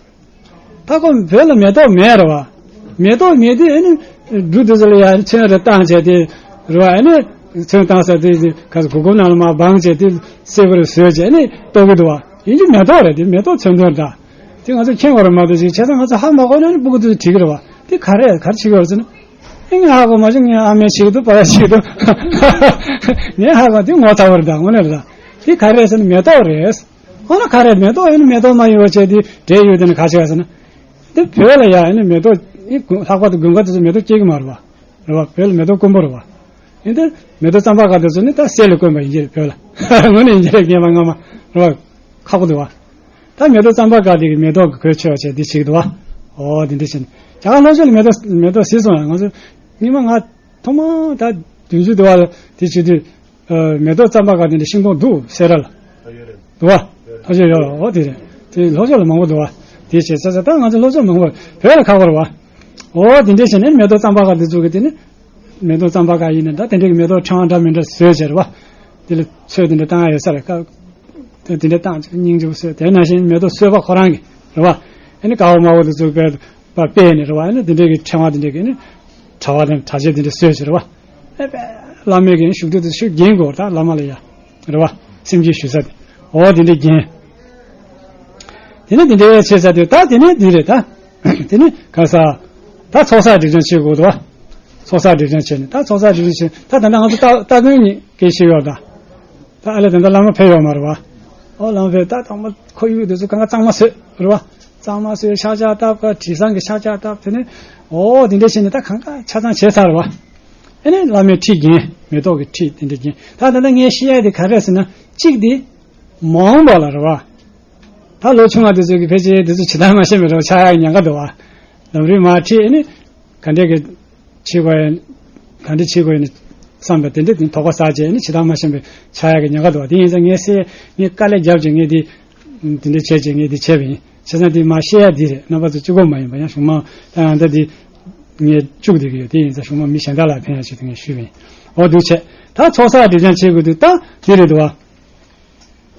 ད་ཁོ་བོད་ལ་མེ་ཏོག་མེད་རེད་བ། མེ་ཏོག་མེད་དུས་ཨ་ནི་འབྲུ་དེ་ཚོ་ལ་ཡ་ཚོན་རེ་བཏང་བྱས་ཏེ་རེད་བ། ཨ་ནི་ཚོན་བཏང་ས་དེ་ག་ས་གུར་གུམ་ནང་ལ་མར་སྦངས་བྱས་ཏེ་སེར་པོ་རེ་བཟོས་བྱས་ཨ་ནི་གཏོར་གྱི་འདུག་བ། ཡིན་རྒྱུ་མེ་ཏོག་རེད་དེ། མེ་ཏོག་ཚོན་མདོག་རེད་ད། དེ་ང་ཚོ་མཁྱེན་དགོས་རེད་མ་གཏོགས་ཅིག་བྱས་ཙང་ང་ཚོ་ཧ་མ་གོ་ན་ཨ་ནི་སྤུ་གུ་དེ་ཚོ་བྲིས་ཀྱི་རེད་བ། དེ་ག་རེ་ག་རེ་བྱེད་ཀྱི་ཡོད་རེད་ཟེར་ན། ཨེ་ངས་ཧ་གོ་མ་བྱུང་། ངའི་ཨ་མས་བྱེད་ཀྱི་འདུག་པ་བྱེད་ཀྱི་འདུག་ངས་ཧ་གོ་དེ་ངོ་ཚ་བ་རེད་ད། དངོས་གནས་རེད་ད། དེ་ག་རེ་རེད་ཟེར་ན་མེ་ཏོག་རེད། ཨོ་ན་ག་རེ་མེ་ཏོག་ཡིན་ན་མེ་ཏོག་མ་ཡིན་པ་བྱས་དེ་འབྲས་ཡོད་དེ་ན་ག་བྱེད་ག་ཟེར་ན། འདི་བོད་ལ་ཡ་ཡིན་ན་མེ་ཏོག་ཡིན་ལྷག་པར་དུ་དགུན་ཁ་དེ་ཚོ་མེ་ཏོག་སྐྱེ་གི་མ་རེད་བ། རེད་བ། བོད་ལ་མེ་ཏོག་དཀོན་པོ་རེད་བ། ཡིན་ཏེ་མེ་ཏོག་རྩམ་པ་ག་དེ་ཚོ་ནི་ད་གསེར་ལས་དཀོན་པ་ཡིན་གྱི་རེད་བོད་ལ། དངོས་གནས་ཡིན་གྱི་རེད། ངས་མ་སྔ་མ་རེད་བ། ཁག་པོ་འདུག་བ། ད་མེ་ཏོག་རྩམ་པ་ག་དེ་གི་མེ་ཏོག་གི་གོས་ཆོད་བྱས་འདི་བྱེད་ཀྱི་འདུག་བ། ཨོ་དེ་འདྲ་བྱས་ནས་རྒྱ་གར་ལྷོ་ཕྱོགས་ལ་མེ་ཏོག་མེ་ཏོག་ཟིག་སོང་ང་ཚོ་ཉི་མ་ང་ཐོག་མ་ད་བདུན་ཅུ་དུ་བ་ལ་དེ་བྱེད་དུས། ཨ། མེ་ཏོག་རྩམ་པ་ག་དེ་འདྲ་ཤིང་སྡོང་འདུག་སེ་ར་ལ། འདུག་བ། ལྷོ་ཕྱོགས་ཡོད་ལ། འོ་དེ་རེད། དེ་ལྷོ་ཕྱོགས་ལ་མང་པོ་འདུག་བ། དེ་བྱས་ཙང་ཙང་ད་ང་ཚོ་ལྷོ་ཕྱོགས་མང་པོ་བོད་ལ་ཁག་པོ་རེད་བ། འོ་དེ་འདྲ་བྱས་ནས་མེ་ཏོག་རྩམ་པ་ག་དེ་ཚོ་གི་དེ་ནི། མེ་ཏོག་རྩམ་པ་ག་ཡིན་ན་ད་དེ་འདྲ་གི་མེ་ཏོག་ཕྲེང་བ་འདྲ་མི་འདྲ་བཟོས་བྱས་རེད་བ། དེ་ལ་ཚོད་དེ་འདྲ་བཏང་ཡ་ཡོད་ས་རེད། དེ་དེ་འདྲ་བཏང་ཅིག་སྙིང་རྗེ་པོ་བཟོས། དེ་ནང་བཞིན་མེ་ཏོག་བཟོས་པ་ཁོ་རང་གིས་རེད་བ། ཨ་ནི་དཀར་པོ་དམར་པོ་དེ་ཚོ་དཔེ་པ་སྤེལ་ནས་རེད་བ། ཨ་ནི་དེ་འདྲའི་གི་ཕྲེང་བ་དེ་འདྲའི་གི་ཨ་ནི་དྲ་བ་དང་དྲ་ཕྱེད་དེ་འདྲ་བཟོས་ཅིག་རེད་བ། ཨ་བས་བླ་མའི་གི་བཞུགས་ཁྲི་དེ་ཤུགས་རྒྱན་དགོས་ད་བླ་མ་ལ་ཡ། རེད་བ། སེམས་བསྐྱེད་ཞུ་ས་དེ། འོ་དེ་འདྲའི་རྒྱན། དེ་ནས་དེ་འདྲའི་བྱས་ས་དེ་ད་དེ་ནས་འདི་རེད་ད། དེ་ནས་ག་ས། ད་ཚོགས་བསགས་སྒྲིབ་སྦྱང་བྱེད་དགོས་འདུག་བ། ཚོགས་བསགས་སྒྲིབ་སྦྱང་བྱས་ནས་ད་ཚོགས་བསགས་སྒྲིབ་སྦྱང་བྱས་ད་ད་ལྟ་ང་ཚོ་སྟ་སྟ་གོན་གྱི་སྐད་ཆ་ཡོད་ད། ད་ཨ་ལས་ད་ལྟ་བླ་མ་ཕེབས་ཡོད་མ་རེད་བ། ཨོ་བླ་མ་ཕེབས་ད་དང་པོ་ཁོར་ཡུག་དེ་ཚོ་གང་ག་གཙང་མ་བཟོས་རེད་བ། གཙང་མ་བཟོས་ཕྱག་རྒྱ་བཏབ་ཀ་དྲི་བཟང་གི་ཕྱག་རྒྱ་བཏབ་དེ་ནས་ཨོ་དེ་འདྲ་བྱས་ནས་ད་གང་ག་ཆ་ཚང་བྱས་ཚར་རེད་བ། ཨ་ནི་བླ་མའི་ཁྲིད་རྒྱན་མེ་ཏོག་གི་ཁྲིད་དེ་འདྲ་རྒྱན་ད་ད་ལྟ་ངས་བཤད་ཡ་དེ་ག་རེ་ཟེར་ན་གཅིག་དེ་མ་འོངས་པ་ལ་རེད་བ། ད་ལོ་ཆུང་བ་དེ་ཚོ་གི་ཕལ་ཆེར་དེ་ཚོ་ཇི་ལྟར་མ་ཤེས་པའི་རོ་ཆགས་ཡག་ཉེན་ཁ་འདུག་བ། ལམ་རིམ་མར་ཁྲིད་ནི་ག་འདྲས་ཀྱི་བྱེད་དགོས་ཡིན། ག་འདྲས་བྱེད་དགོས་ཡིན་བསམ་པའི་དེ་འདྲས་དེ་དོགས་པ་ཟ་བྱས་ནི་ཇི་ལྟར་མ་ཤེས་པའི་ཆགས་ཡག་གི་ཉེན་ཁ་འདུག་བ། དེ་ཡིན་ཙང་ངས་སེ་ངས་དཀའ་ལས་བརྒྱབ་བྱས་ངས་དེ་དེ་འདྲས་བྱས་བྱས་ངས་དེ་བྱས་པ་ཡིན། བྱས་ཙང་དེ་མ་ཤེས་ཡག་དེ་རེད། རྣམ་པ་ཚོ་གཅིག་པོ་མ་ཡིན་པ་ཡང་གཞུང་མང་ད་ཡང་ད་དེ་ངས་བཅུག་བསྡད་ཀྱི་ཡོད། དེ་ཡིན་ཙང་གཞུང་མང་མི་གཞན་དག་ལ་ཕན་ཡག་ཆེད་དུ་ངས་ཞུས་པ་ཡིན། འོ་འདུག་བྱས་ད་ཚོགས་བསགས་སྒྲིབ་སྦྱང་བྱེད་དགོས་དུས་ད་དེ་རེད་འདུག་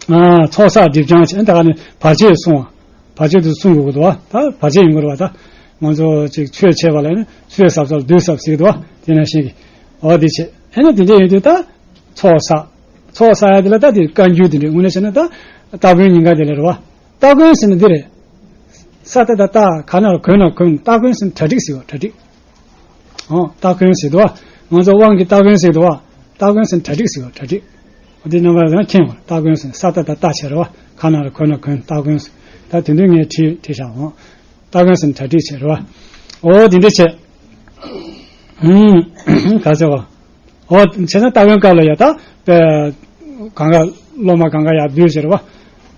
བ། ཚོགས་བསགས་སྒྲིབ་སྦྱང་བྱས་ད་ག་ནས་བར་ཆད་སྲུང་བ། བར་ཆད་དུ་སྲུང་དགོས་ཀྱི་འདུག་བ། ད་བར་ཆད་ཡིན་དགོས་རེད་བ། ད་ང་ཚོ་ཅིག་ཆོས་བྱས་པ་ལ་ནི་ཚོད་ཟབ་ཟབ་བསྡུས་ཟབ་ཟེར་གྱི་འདུག་བ། དེ་ནང་བཞིན་གྱི་འོ་དེ་བྱས་ཨེ་ན་དེ་འདྲ་ཡོད་དུས་ད་ཚོགས་བསགས། ཚོགས་བསགས་ཡ་དེ་ལ་ད་དེ་བཀའ་འགྱུར་དེ་འདྲ་དངོས་གནས་བྱས་ན་ད་སྟ་གོན་ཉིན་ག་དེ་ལ་རེད་བ། སྟ་གོན་ཟེར་ན་འདི་རེད། ས་ཏ་བཏགས་སྟ་ག་ན་རོ་གོ་ན་གོན། སྟ་གོན་ཟེར་ན་གྲ་སྒྲིག་ཟེར་བ་གྲ་སྒྲིག་ཨོ། སྟ་གོན་ཟེར་དུ་བ། ང་ཚོ་དབང་གི་སྟ་གོན་ཟེར་དུ་བ། སྟ་གོན་ཟེར་ན་གྲ་སྒྲིག་ཟེར་བ་གྲ་སྒྲིག་འོ་དེ་རྣམ་པ་ཡང་མཁྱེན་བ། སྟ་གོན་ཟེར་ན་ས་ཏ་བཏགས་སྟ་བྱ་ར་བ། ག་ན་ར་གོ་ན་གོན། སྟ་གོན་ཟེར། ད་དེ་དུས་ངས་བྲིས་བྲིས་བཞག་ཨོ། སྟ་གོན་ཟེར་ན་གྲ་སྒྲིག་བྱེད་ར་བ། ཨོ་དེ་འདྲ་བྱས། ཨུམ། ག་ཟེར་བ། ཨོ་བྱས་ཙང་སྟ་གོན་སྐབས་ལ་ཡ་ད་པའི་གང་ག་སློབ་མ་གང་ག་ཡར་འདུས་ཟེར་བ།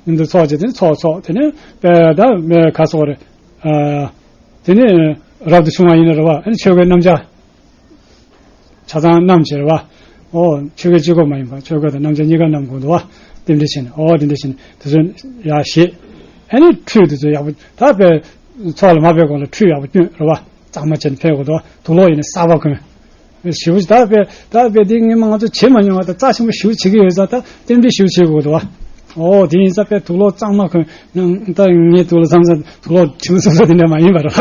འདི་ཚོགས་བྱས་དེ་ནས་ཚོགས་ཚོགས་དེ་ནས་པའི་ད་ག་ཟེར་བ་རེད། དེ་ནས་རབ་ཏུ་བྱུང་བ་ཡིན་ན་རེད་བ། ཨ་ནི་ཆོས་གོས་རྣམ་བྱ་ཆ་ཚང་བསྣམས་བྱས་རེད་བ། ཨོ་ཆོས་གོས་གཅིག་པོ་མ་ཡིན་པ་ཆོས་གོས་དང་རྣམ་བྱ་གཉིས་ཀ་བསྣམས་དགོས་འདུག་བ། དེ་འདྲ་བྱས་ནས་ཨོ་དེ་འདྲ་བྱས་ནས་དེ་ཚོ་ཡར་བཞེས། ཨ་ནི་ཁྲུས་དེ་ཚོ་ཡག་པོ་ད་དཔེ་ཚོགས་ལ་མ་ཕེབས་གོང་ལ་ཁྲུས་ཡག་པོ་བསྐྱོན་རེད་བ། གཙང་མ་བྱས་ནས་ཕེབས་དགོས་འདུག་བ། དུག་ལོག་ཡིན་ན་གསར་པ་གོན། ཞེ་པོ་ཅིག་ད་དཔེ་ད་དཔེ་དེ་ངས་མ་ང་ཚོ་བྱེད་མ་མྱོང་བ་དང་རྩ་ཆེན་པོ་ཞེ་པོ་བྱེད་ཀྱི་ཡོད་ཙང་ད་རྟེན་འབྲེལ་ཞེ་པོ་བྱེད་དགོས་འདུག་བ། ཨོ་དེ་ཡིན་ཙང་དཔེ་དུག་ལོག་གཙང་མ་གོན། ད་ངས་དུག་ལོག་མཚམས་མཚམས་དུག་ལོག་དྲི་མ་ཚུགས་ས་དེ་འདྲ་མ་ཡིན་པ་རེད་བ།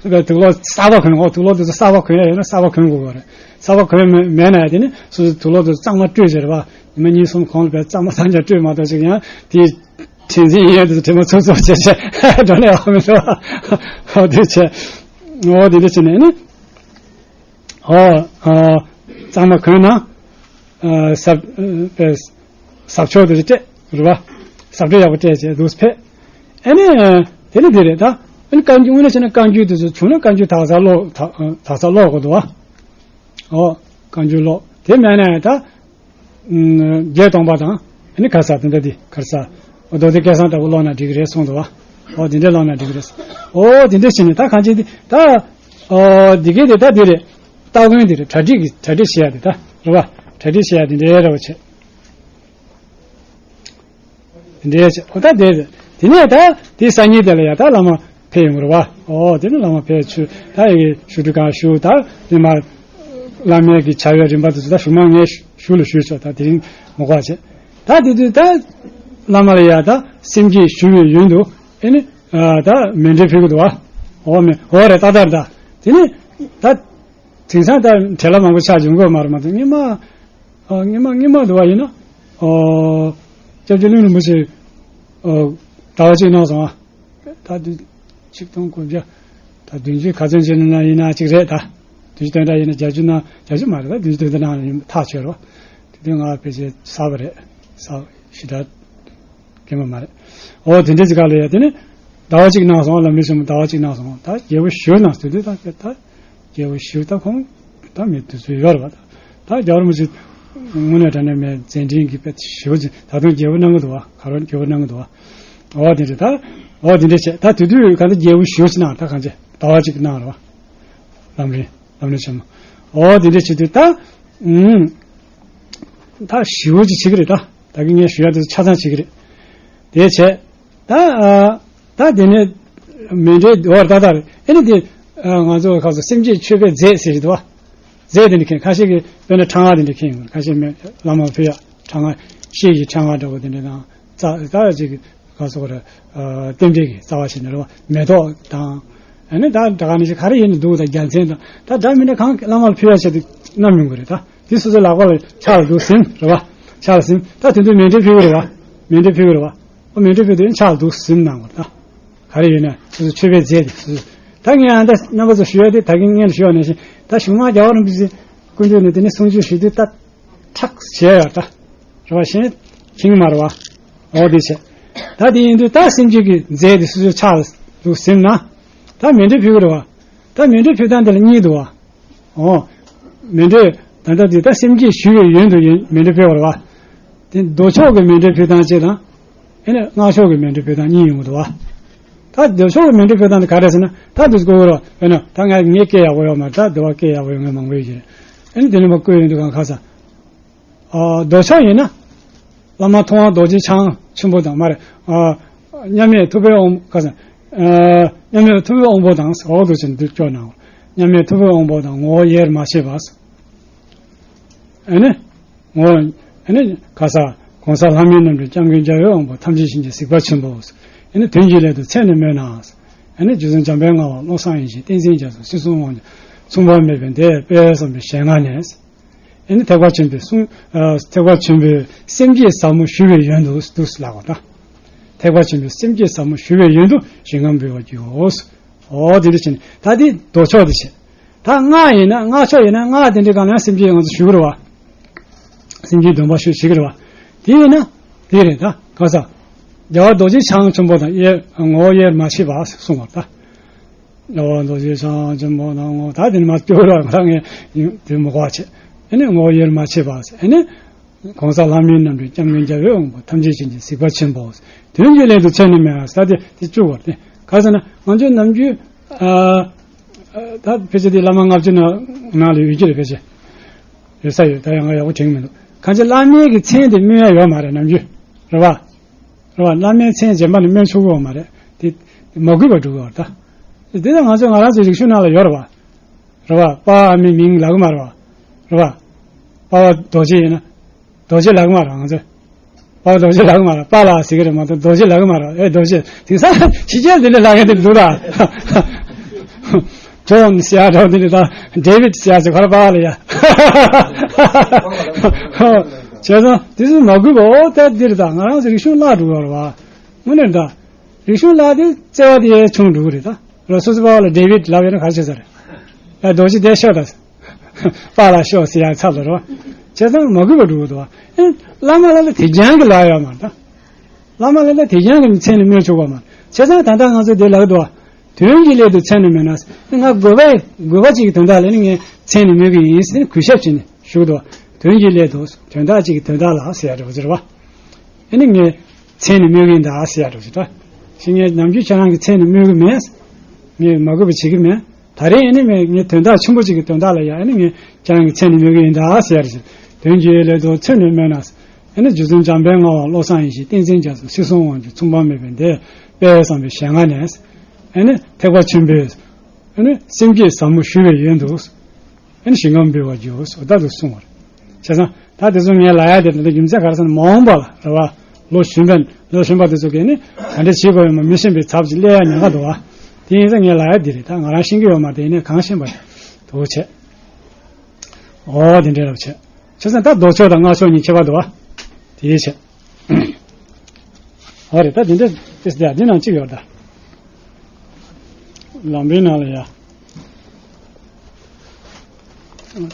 དཔེ་དུག་ལོག་གསར་པ་གོན། ཨོ་དུག་ལོག་དེ་ཚོ་གསར་པ་གོན་ཡ་ཡོད་ན་གསར་པ་གོན་དགོས་པ་རེད། གསར་པ་གོན་མེད་མེད་ན་ཡ་དེ་ནི་སོ་སོའི་དུག་ལོག་དེ་ཚོ་གཙང་མ་བཀྲུས་བྱས་རེད་བ། ཉི་མ་གཉིས་གསུམ་གོང་ལ་དཔེ་གཙང་མ་ཐམས་ཅད་བཀྲུས་མ་གཏོགས་ཅིག་ཡང་དེ། དྲན་འཛིན་ཡས་དེ་དྲན་པ་ཚུགས་ཚུགས་བྱས་བྱས་འགྲོ་ནས་ཡག་མི་འདུག་ཨོ་དེ་བྱས། ཨོ་དེ་འདྲ་བྱས་ནས་ནི། ཨོ། ཨོ། གཙང་མ་གོན་ན། ཨ་ཟབ་ཨ་ཟབ་ཕྱོགས་དེ་སྤྲད་རེད་བ། ཟབ་སྤྲད་ཡག་པོ་སྤྲད་བྱས་འདུག་ཕེབས། ཨ་ནི། དེ་ནི་དེ་རེད་ད། ཨ་ནི་བཀའ་འགྱུར་དངོས་གནས་བྱས་ན་བཀའ་འགྱུར་དེ་ཚོ་བྱུང་ན་བཀའ་འགྱུར་དག་ས་ཀློག་དག་དག་ས་ཀློག་དགོས་འདུག་བ། ཨོ། བཀའ་འགྱུར་ཀློག་དེ་མེད་ན་ཡང་ད། བརྒྱད་སྟོང་པ་དང་། ཨ་ནི་ག་ས་དེ་འདྲ་དེ་ག་ས། མདོ་སྡེ་སྐལ་བཟང་ལྟ་བུ་ཀློག་ན་འགྲིག་གི་རེད་གསུངས་འདུག་བ། ཨོ་དེ་འདྲ་ཀློག་ན་འགྲིག་གི་རེད། ཨོ་དེ་འདྲ་བྱས་ནས་ད་གང་ཅི་དེ་ད། ཨོ་འདི་གའི་དེ་ད་དེ་རེད། སྟ་གོན་དེ་རེད། གྲ་སྒྲིག་གི་གྲ་སྒྲིག་བྱེད་ཡ་དེ་ད་རེད་བ། གྲ་སྒྲིག་བྱེད་ཡ་དེ་འདྲ་རེད་བ་བྱས། དེ་འདྲའི་ཆེ་ཨོ་ད་དེ་དེ་ནས་ད་དེ་སང་ཉིན་དེ་ལ་ཡ་ད་བླ་མ་ཕེབས་ཡོང་གི་རེད་བ། ཨོ་དེ་ནས་བླ་མ་ཕེབས་ཆུ་ད་ཡི་གེ་ཞུ་དུས་གང་ཞུ་ད་དེ་མ་བླ་མའི་གི་བྱ་བའི་རིམ་པ་དེ་ཚོ་ད་ཞུ་མ་ངས་ཞུ་ལ་ཞུས་ཆོག་ད་དེ་རིང་མ་གོ་བ་བྱས། ད་དེ་དུས་ད་བླ་མ་ལ་ཡ་ད་སེམས་བསྐྱེད་ཞུ་བའི་ཡོན་དུ་ཨེ་ནི་ད་མཎྜལ་ཕུལ་གི་འདུག་བ། ཨོ་མེ་ཨོ་རེད་ད་ད་ད་དེ་ནས་ད་དེང་སང་ད་བྲེལ་བ་མང་པོ་ཆགས་འབྱུང་གི་མ་རེད་མ་གཏོགས་སྔོན་མ། ཨ་སྔོན་མ་སྔོན་མ་དུ་བ་ཡིན་ན། ཨོ། སྐྱབས་རྗེ་གླིང་རིན་པོ་ཆེ། ཨོ། ཟླ་བ་གཅིག་གནང་སོང་ཨ། ད་དུས་ཆིག་སྟོང་དགུ་བརྒྱ། ད་བདུན་ཅུ་ག་ཚོད་ཅིག་ནང་ཡིན་ན་ཅིག་རེད་ད། བདུན་ཅུ་དོན་གྲངས་ཡིན་ན་བརྒྱད་ཅུ་ནང་བརྒྱད་ཅུ་མ་རེད་ད་བདུན་ཅུ་དོན་གྲངས་ནང་ཡིན་ཐག་ཆོད་རོ། དེ་དུས་ང་ཕལ་ཆེར་གསར་པ་རེད། གསར་ཞེ་དྲག་རྒན་པ་མ་རེད། ཨོ་དེ་འདྲ་ཅིག་ག་ལ་ཡ་དེ་ནི། ཟླ་བ་གཅིག་གནང་སོང་ལམ་རིམ་ཆེན་མོ་ཟླ་བ་གཅིག་གནང་སོང་ད་རྒྱལ་པོ་ཞུ་གནང་དུས་དུས་ད་ད། རྒྱལ་པོ་ཞིག་ད་ཁོང་ད་མི་དུས་ཚོད་ཡོད་རེད་བ། ད་རྒྱལ་བ་རིན་པོ་ཆེ་དངོས་གནས་དྲང་གནས་མེད་མཛད་འཕྲིན་གྱི་དཔེ་ཞེ་པོ་ཅིག་ད་དུང་རྒྱལ་པོ་གནང་གི་འདུག་བ། ག་རེ་རྒྱལ་པོ་གནང་གི་འདུག་བ། འོ་དེ་འདྲ་ད། འོ་དེ་འདྲ་བྱས་ད་དེ་དུས་ག་ད་རྒྱལ་པོ་ཞིག་གནང་ད་གང་བྱས་ཟླ་བ་གཅིག་གནང་རེད་བ། ལམ་རིམ་ལམ་རིམ་ཆེན་མོ། འོ་དེ་འདྲ་བྱེད་དུས་ད། ཨུམ། ད་ཞེ་པོ་ཅིག་བྱེད་ཀྱི་རེད་ད། ད་གི་ངས་ཞུ་ཡ་དེ་ཚོ་ཆ་ཚང་བྱེད་ཀྱི་རེད། དེ་བྱས། ད། ད་དེ་ནས་མཎྜལ་འོར་ད་ལྟར་ཨེ་ནི་དེ་ང་ཚོ་ཁ་སོ་སེམས་བསྐྱེད་མཆོད་པའི་རྫས་ཟེར་གྱི་འདུག་བ། རྫས་དེ་འདྲ་མཁན། ཁ་ཤས་ཀྱིས་དཔེར་ན་ཕྲེང་བ་དེ་འདྲ་མཁན་ཡོང་། ཁ་ཤས་མེ་བླ་མ་ཕུལ་ཡག་ཕྲེང་བ། ཤེལ་གྱི་ཕྲེང་བ་འདྲ་པོ་དེ་འདྲ་དང་། རྩ་ད་ཅིག་ག་སོགས་ར། ཨ། རྟེན་འབྲེལ་གྱི་རྩ་བ་བྱས་ནས་རེད་བ། མེ་ཏོག་དང་། ཨ་ནི་ད་དྲ་ག་ནི་ཞིག་ག་རེ་ཡིན་ནི་འདུག་ད་རྒྱལ་མཚན་དང་། ད་འདྲ་མི་འདྲ་གང་བླ་མ་ལ་ཕུལ་ཡག་ཆེད་དུ་བསྣམས་ཡོང་གི་རེད། ད་དེ་སོ་སོའི་ལག་པ་ལ་ཕྱག་ལ་འདུག་ཟིན་རེད་བ། ཕྱག་ལ་ཟིན། ད་དེ་དུས་མཎྜལ་ཕུལ་གི་རེད་བ། མཎྜལ་ཕུལ་གི་རེད་བ། ཨོ་མཎྜལ་ཕུལ་དུས་ཕྱག་ལ་འདུག་ཟིན་གནང་བ་རེད། ད་ག་རེ་ཡིན་ན་སོ་སོ་མཆོད་པའི་རྫས་དེ་སོ་སོ། ད་ངས་ཨ་ད་རྣམ་པ་ཚོ་ཞུ་ཡག་དེ། ད་གིན་སྔོན་ལ་ཞུ་བ་ནང་བཞིན། ད་གཞུང་མང་རྒྱལ་བ་རིན་པོ་ཆེ་སྐུ་མདུན་ནས་དེ་ནས་གསུང་ཆོས་ཞུ་དུས་ད་ཁྲག་བྱས་ཡོད་ད། རེད་བ། གཞན་ཁྱིམ་མ་རེད་བ། འོ་དེ་བྱས། ད་དེ་ཡིན་དུས་ད་སེམས་བསྐྱེད་ཀྱི་རྫས་དེ་སོ་སོའི་ཕྱག་ལ་འདུག་ཟིན་ན། ད་མཎྜལ་ཕུལ་གི་རེད་བ། ད་མཎྜལ་ཕུལ་སྟངས་དེ་ལ་གཉིས་འདུག་བ། འོ། མཎྜལ་ད་ལྟ་དེ་ད་སེམས་བསྐྱེད་ཞུ་བའི་ཡོན་དུ་ཡིན། མཎྜལ་ཕུལ་བ་རེད་བ། དེ་ལྡོག་ཕྱོགས་ཀྱི་མཎྜལ་ཕུལ་སྟངས་གཅིག་དང་། ཨེ་ནས་སྔགས་ཕྱོགས་ཀྱི་མཎྜལ་ཕུལ་སྟངས་གཉིས་ཡོང་གི་འདུག་བ། ད་ལྡོག་ཕྱོགས་ཀྱི་མཎྜལ་ཕུལ་སྟངས་དེ་ག་རེ་ཟེར་ན། ད་དུས་སྐོར་རོ། དཔེར་ན་ད་ང་ངས་སྐད་ཡག་པོ་ཡོད་མ་རེད། ད་འདི་བ་སྐད་ཡག་པོ་ཡོད་མཁན་མང་པོ་ཡོད་ཀྱི་རེད། ཨེ་ནས་དེ་ནས་མ་བཀོད་ཡོང་དུས་གང་ཁ་ས། ཨ། ལྡོག་ཕྱོགས་ཡིན་ན། བླ་མ་ཐུབ་དབང་རྡོ་རྗེ་འཆང་ཆེན་པོ་དང་། མ་རེད། ཨ། མཉམ་མེད་ཐུབ་པའི་དབང་། ཁ་ས། ཨ། མཉམ་མེད་ཐུབ་པའི་དབང་པོ་དང་། འོག་ཏུ་ཕྱིན་འདུག་སྐྱོར་ནའོ། མཉམ་མེད་ཐུབ་པའི་དབང་པོ་དང་། ངོ་བོ་དབྱེར་མ་ཕྱེད་པ། ཨེ་ནི། ངོ་། ཨེ་ནི་ག་ས། གོང་ས་ལྷ་མིའི་རྣམ་འདྲེན་སྐྱབས་མགོན་རྒྱལ་བའི་དབང་པོ་ཐམས་ཅད་མཁྱེན་ཅིང་གཟིགས་པ་ཆེན་པོ། ཨེ་ནི་དོན་གྱི་སླད་དུ་ཚད་ནི་སྨོས་ན། ཨེ་ནི་རྗེ་བཙུན་འཇམ་དཔལ་མངའ་བ་བློ་བཟང་ཡེ་ཤེས་བསྟན་འཛིན་རྒྱ་མཚོ་སྲིད་གསུམ་དབང་ཕྱུག་མཚུངས་པ་མེད་པའི་འདས་དཔལ་བསམ་པའི་ཞལ་སྔ་ནས། ཨེ་ནི་ཐེག་པ་ཆེན་པོའི་གསུང་། ཨ། ཐེག་པ་ཆེན་པོའི་སེམས་བསྐྱེད་ཟབ་མོ་ཞུ་བའི་ཡོན་དུ་འདུག་ལབ་པ་དང་། ཐེག་པ་ཆེན་པོའི་སེམས་བསྐྱེད་ཟབ་མོ་ཞུ་བའི་ཡོན་དུ་ཞིང་ཁམས་འབུལ་བར་བགྱིའོ། འོ་དེ་འདྲ་བྱས་ནས། ད་དེ་ལྡོག་ཕྱོགས་དེ་བྱས། ད་སྔགས་ཡིན་ན། སྔགས་ཕྱོགས་ཡིན་ན། སྔགས་དེ་འདྲའི་སྒང་ལ་ཡང་སེམས་བསྐྱེད་ང་ཚོ་ཞུ་གི་རེད་བ། སེམས་བསྐྱེད་སྡོམ་པ་ཞུ་བྱེད་ཀྱི་རེད་བ། དེ་ཡིན་ན་དེ་རེད། ད་ག་ས། རྒྱལ་བ་རྡོ་རྗེ་འཆང་ཆེན་པོ་དང་དབྱེར། ངོ་བོ་དབྱེར་མ་ཕྱེད་པ་གསུངས་པ་རེད་ད། རྒྱལ་བ་རྡོ་རྗེ་འཆང་ཆེན་པོ་དང་། ངོ་བོ་ད་དེ་ནི་མ་སྐྱོ་ར་ང་ངས་དེ་མི་གོ་བ་བྱས། ཨེ་ནི་ངོ་བོ་དབྱེར་མ་ཕྱེད་པ། ཨེ་ནི། གོང་ས་ལྷ་མིའི་རྣམ་འདྲེན་སྐྱབས་མགོན་རྒྱལ་བའི་དབང་པོ་ཐམས་ཅད་མཁྱེན་ཅིང་གཟིགས་པ་ཆེན་པོ། དོན་གྱི་སླད་དུ་ཚད་ནི་སྨོས་ན། ས་དེ་དེ་བཅུག་པ་དེ་ག་ཟེར་ན། ང་ཚོའི་ནམ་རྒྱུན། ཨ། ཨ། ད་ཕལ་ཆེར་དེ་བླ་མ་ལྔ་བཅུ་ནང་ནང་ལ་ཡོད་ཀྱི་རེད། ཕལ་ཆེར་ཡོད་ས་ཡོད། ད་ཡང་ང་ཡག་པོ་དྲན་གྱི་མི་འདུག་གང་ཅི་བླ་མའི་གི་མཚན་དེ་སྨོས་ཡ་ཡོད་མ་རེད། ནམ་རྒྱུན་རེད་བ། རེད་བ། བླ་མའི་མཚན་རྗེས་མ་ནས་སྨོས་ཆོག་གི་ཡོད་མ་རེད། དེ་མ་གུས་པ་འགྲོ་གི་ཡོད་རེད་ད། དེ་ད་ང་ཚོ་ང་རང་ཚོའི་རིག་གཞུང་ནང་ལ་ཡོད་རེད་བ། རེད་བ། པཱ་ཨ་མའི་མིང་ལབ་གི་མ་རེད་བ། རེད་བ། པཱ་པཱ་རྡོ་རྗེ་ཡིན་ན། རྡོ་རྗེ་ལབ་གི་མ་རེད། ང་ཚོས་པཱ་པཱ་རྡོ་རྗེ་ལབ་གི་མ་རེད། པཱ་ལགས་ཟེར་གི་རེད་མ་གཏོགས་རྡོ་རྗེ་ལབ་གི་མ་རེད། ཨེ་རྡོ་རྗེ། དེང་སང་ཕྱི་རྒྱལ་འདི་འདྲ་ལབ་མཁན་དེ་འདུག་ད། ཇོན་ཟེར་ཡ་འདྲ་འདི་འདྲ་ད། ཌེ་ཝིཌ་ཟེར་ཡ་ཟེར་ཁར་པཱ་ལ་ཡ། བྱས་ཙང་དེ་ཚོ་མ་གུས་པ། འོ་ད་འདི་རེད་ད། ང་རང་ཚོ་རིག་གཞུང་བརླག་འགྲོ་གི་རེད་བ། དངོས་གནས་ད། རིག་གཞུང་བརླག་དེ་བརྩེ་བ་དེ་ཆུང་འགྲོ་གི་རེད་ད། ར་སོ་སོ་པཱ་ལ་ཌེ་ཝིཌ་ལབ་ཡོད་ན་ག་རེ་བྱེད་ས་རེད། ཨ། རྡོ་རྗེ་དེ་ཤོག་ད། པཱ་ལགས་ཤོག་ཟེར་ཡག་ཚབ་ལ་རོ། བྱས་ཙང་མ་གུས་པ་འགྲོ་གི་འདུག་བ། ཨེ། བླ་མ་ལ་ལ་དེ་རྐྱང་གི་ལབ་ཡོད་མ་རེད་ད། བླ་མ་ལ་ལ་དེ་རྐྱང་གི་མཚན་ནི་སྨོས་ཆོག་པ་མ་རེད། བྱས་ཙང་ད་ལྟ་ང་ཚོ་དེ་ལབ་འདུག་བ། དོན་གྱི་སླད་དུ་མཚན་ནི་སྨོས་ན། ང་དགོས་པ་དགོས་པ་ཅིག་གི་དོན་དག་ལ་ནི་ངས་མཚན་ནི་སྨོས་ཀྱི་ཡིན་ཟེར་ནས་གུས་ཞབས་བྱས་ནས་ཞུ་གི་འདུག་བ། དོན་གྱི་སླད་དུ། དོན་དག་ཅིག་གི་དོན་དག་ལ་ཟེར་ཡ་འདྲ་པོ་ཟེར་བ། ཨ་ནི་ངས་མཚན་ནི་སྨོས་ཀྱི་ཡིན་ད་ཟེར་ཡ་འདྲ་པོ་ཟེར་བ། ཞེས་ངས་ནམ་རྒྱུན་ཁྱེད་རང་གི་མཚན་ནི་སྨོས་ཀྱི་མེད། ངས་མ་གུས་པ་བྱེད་ཀྱི་མེད། ད་རེས་ཨ་ནི་ངས་ངས་དོན་དག་ཆེན་པོ་ཅིག་གི་དོན་དག་ལ་ཡ། ཨ་ནི་ངས་ཁྱེད་རང་གི་མཚན་ནི་སྨོས་ཀྱི་ཡིན་ད་ཟེར་ཡ་འདྲ་ཟེར། དོན་གྱི་སླད་དུ་ཚད་ནི་སྨོས་ན། ཨ་ནི་རྗེ་བཙུན་འཇམ་དཔལ་མངའ་བ་བློ་བཟང་ཡེ་ཤེས་བསྟན་འཛིན་རྒྱ་མཚོ་སྲིད་གསུམ་དབང་ཕྱུག་མཚུངས་པ་མེད་པའི་འདས་དཔལ་བསམ་པའི་ཞལ་སྔ་ནས། ཨ་ནི་ཐེག་པ་ཆེན་པོའི། ཨ་ནི་སེམས་བསྐྱེད་ཟབ་མོ་ཞུ་བའི་ཡོན་དུ། ཨ་ནི་ཞིང་ཁམས་འབུལ་བར་བགྱིའོ་ཟེར་ད་དུ་གསུངས་པ་རེད། བྱས་ཙང་ད་དེ་ཚོ་ངས་ལབ་ཡ་དེ་ད་ལྟ་རྒྱུ་མཚན་ག་རེ་ཟེར་ན། མ་འོངས་པ་ལ་རེད་བ། ལོ་གཞོན་པ་ལོ་གཞོན་པ་དེ་ཚོ་གིས་ནི་ག་འདྲ་བྱེད་དགོས་ཡོད་མ་མི་ཤེས་པའི་ཚབ་ཅིག་སླེབས་ཡ་ཉེན་ཁ་འདུག་བ། དེ་ཡིན་ཙང་ངས་ལབ་ཡ་འདི་རེད། ད་ང་རང་ཤེས་ཀྱི་ཡོད་མ་རེད། ཡིན་ནའི་གང་ཤེས་པ་འདུག་བྱས། འོ་དེ་འདྲ་རེད་བྱས། བྱས་ཙང་ད་ལྡོག་ཕྱོགས་དང་སྔགས་ཕྱོགས་གཉིས་ཁྱད་པར་འདུག་བ། དེ་བྱས། འོ་རེད། ད་དེ་འདྲ་ཏིས་དེ་འདི་ནང་གཅིག་ཡོད་ད། ལམ་རིམ་ནང་ལ་ཡ།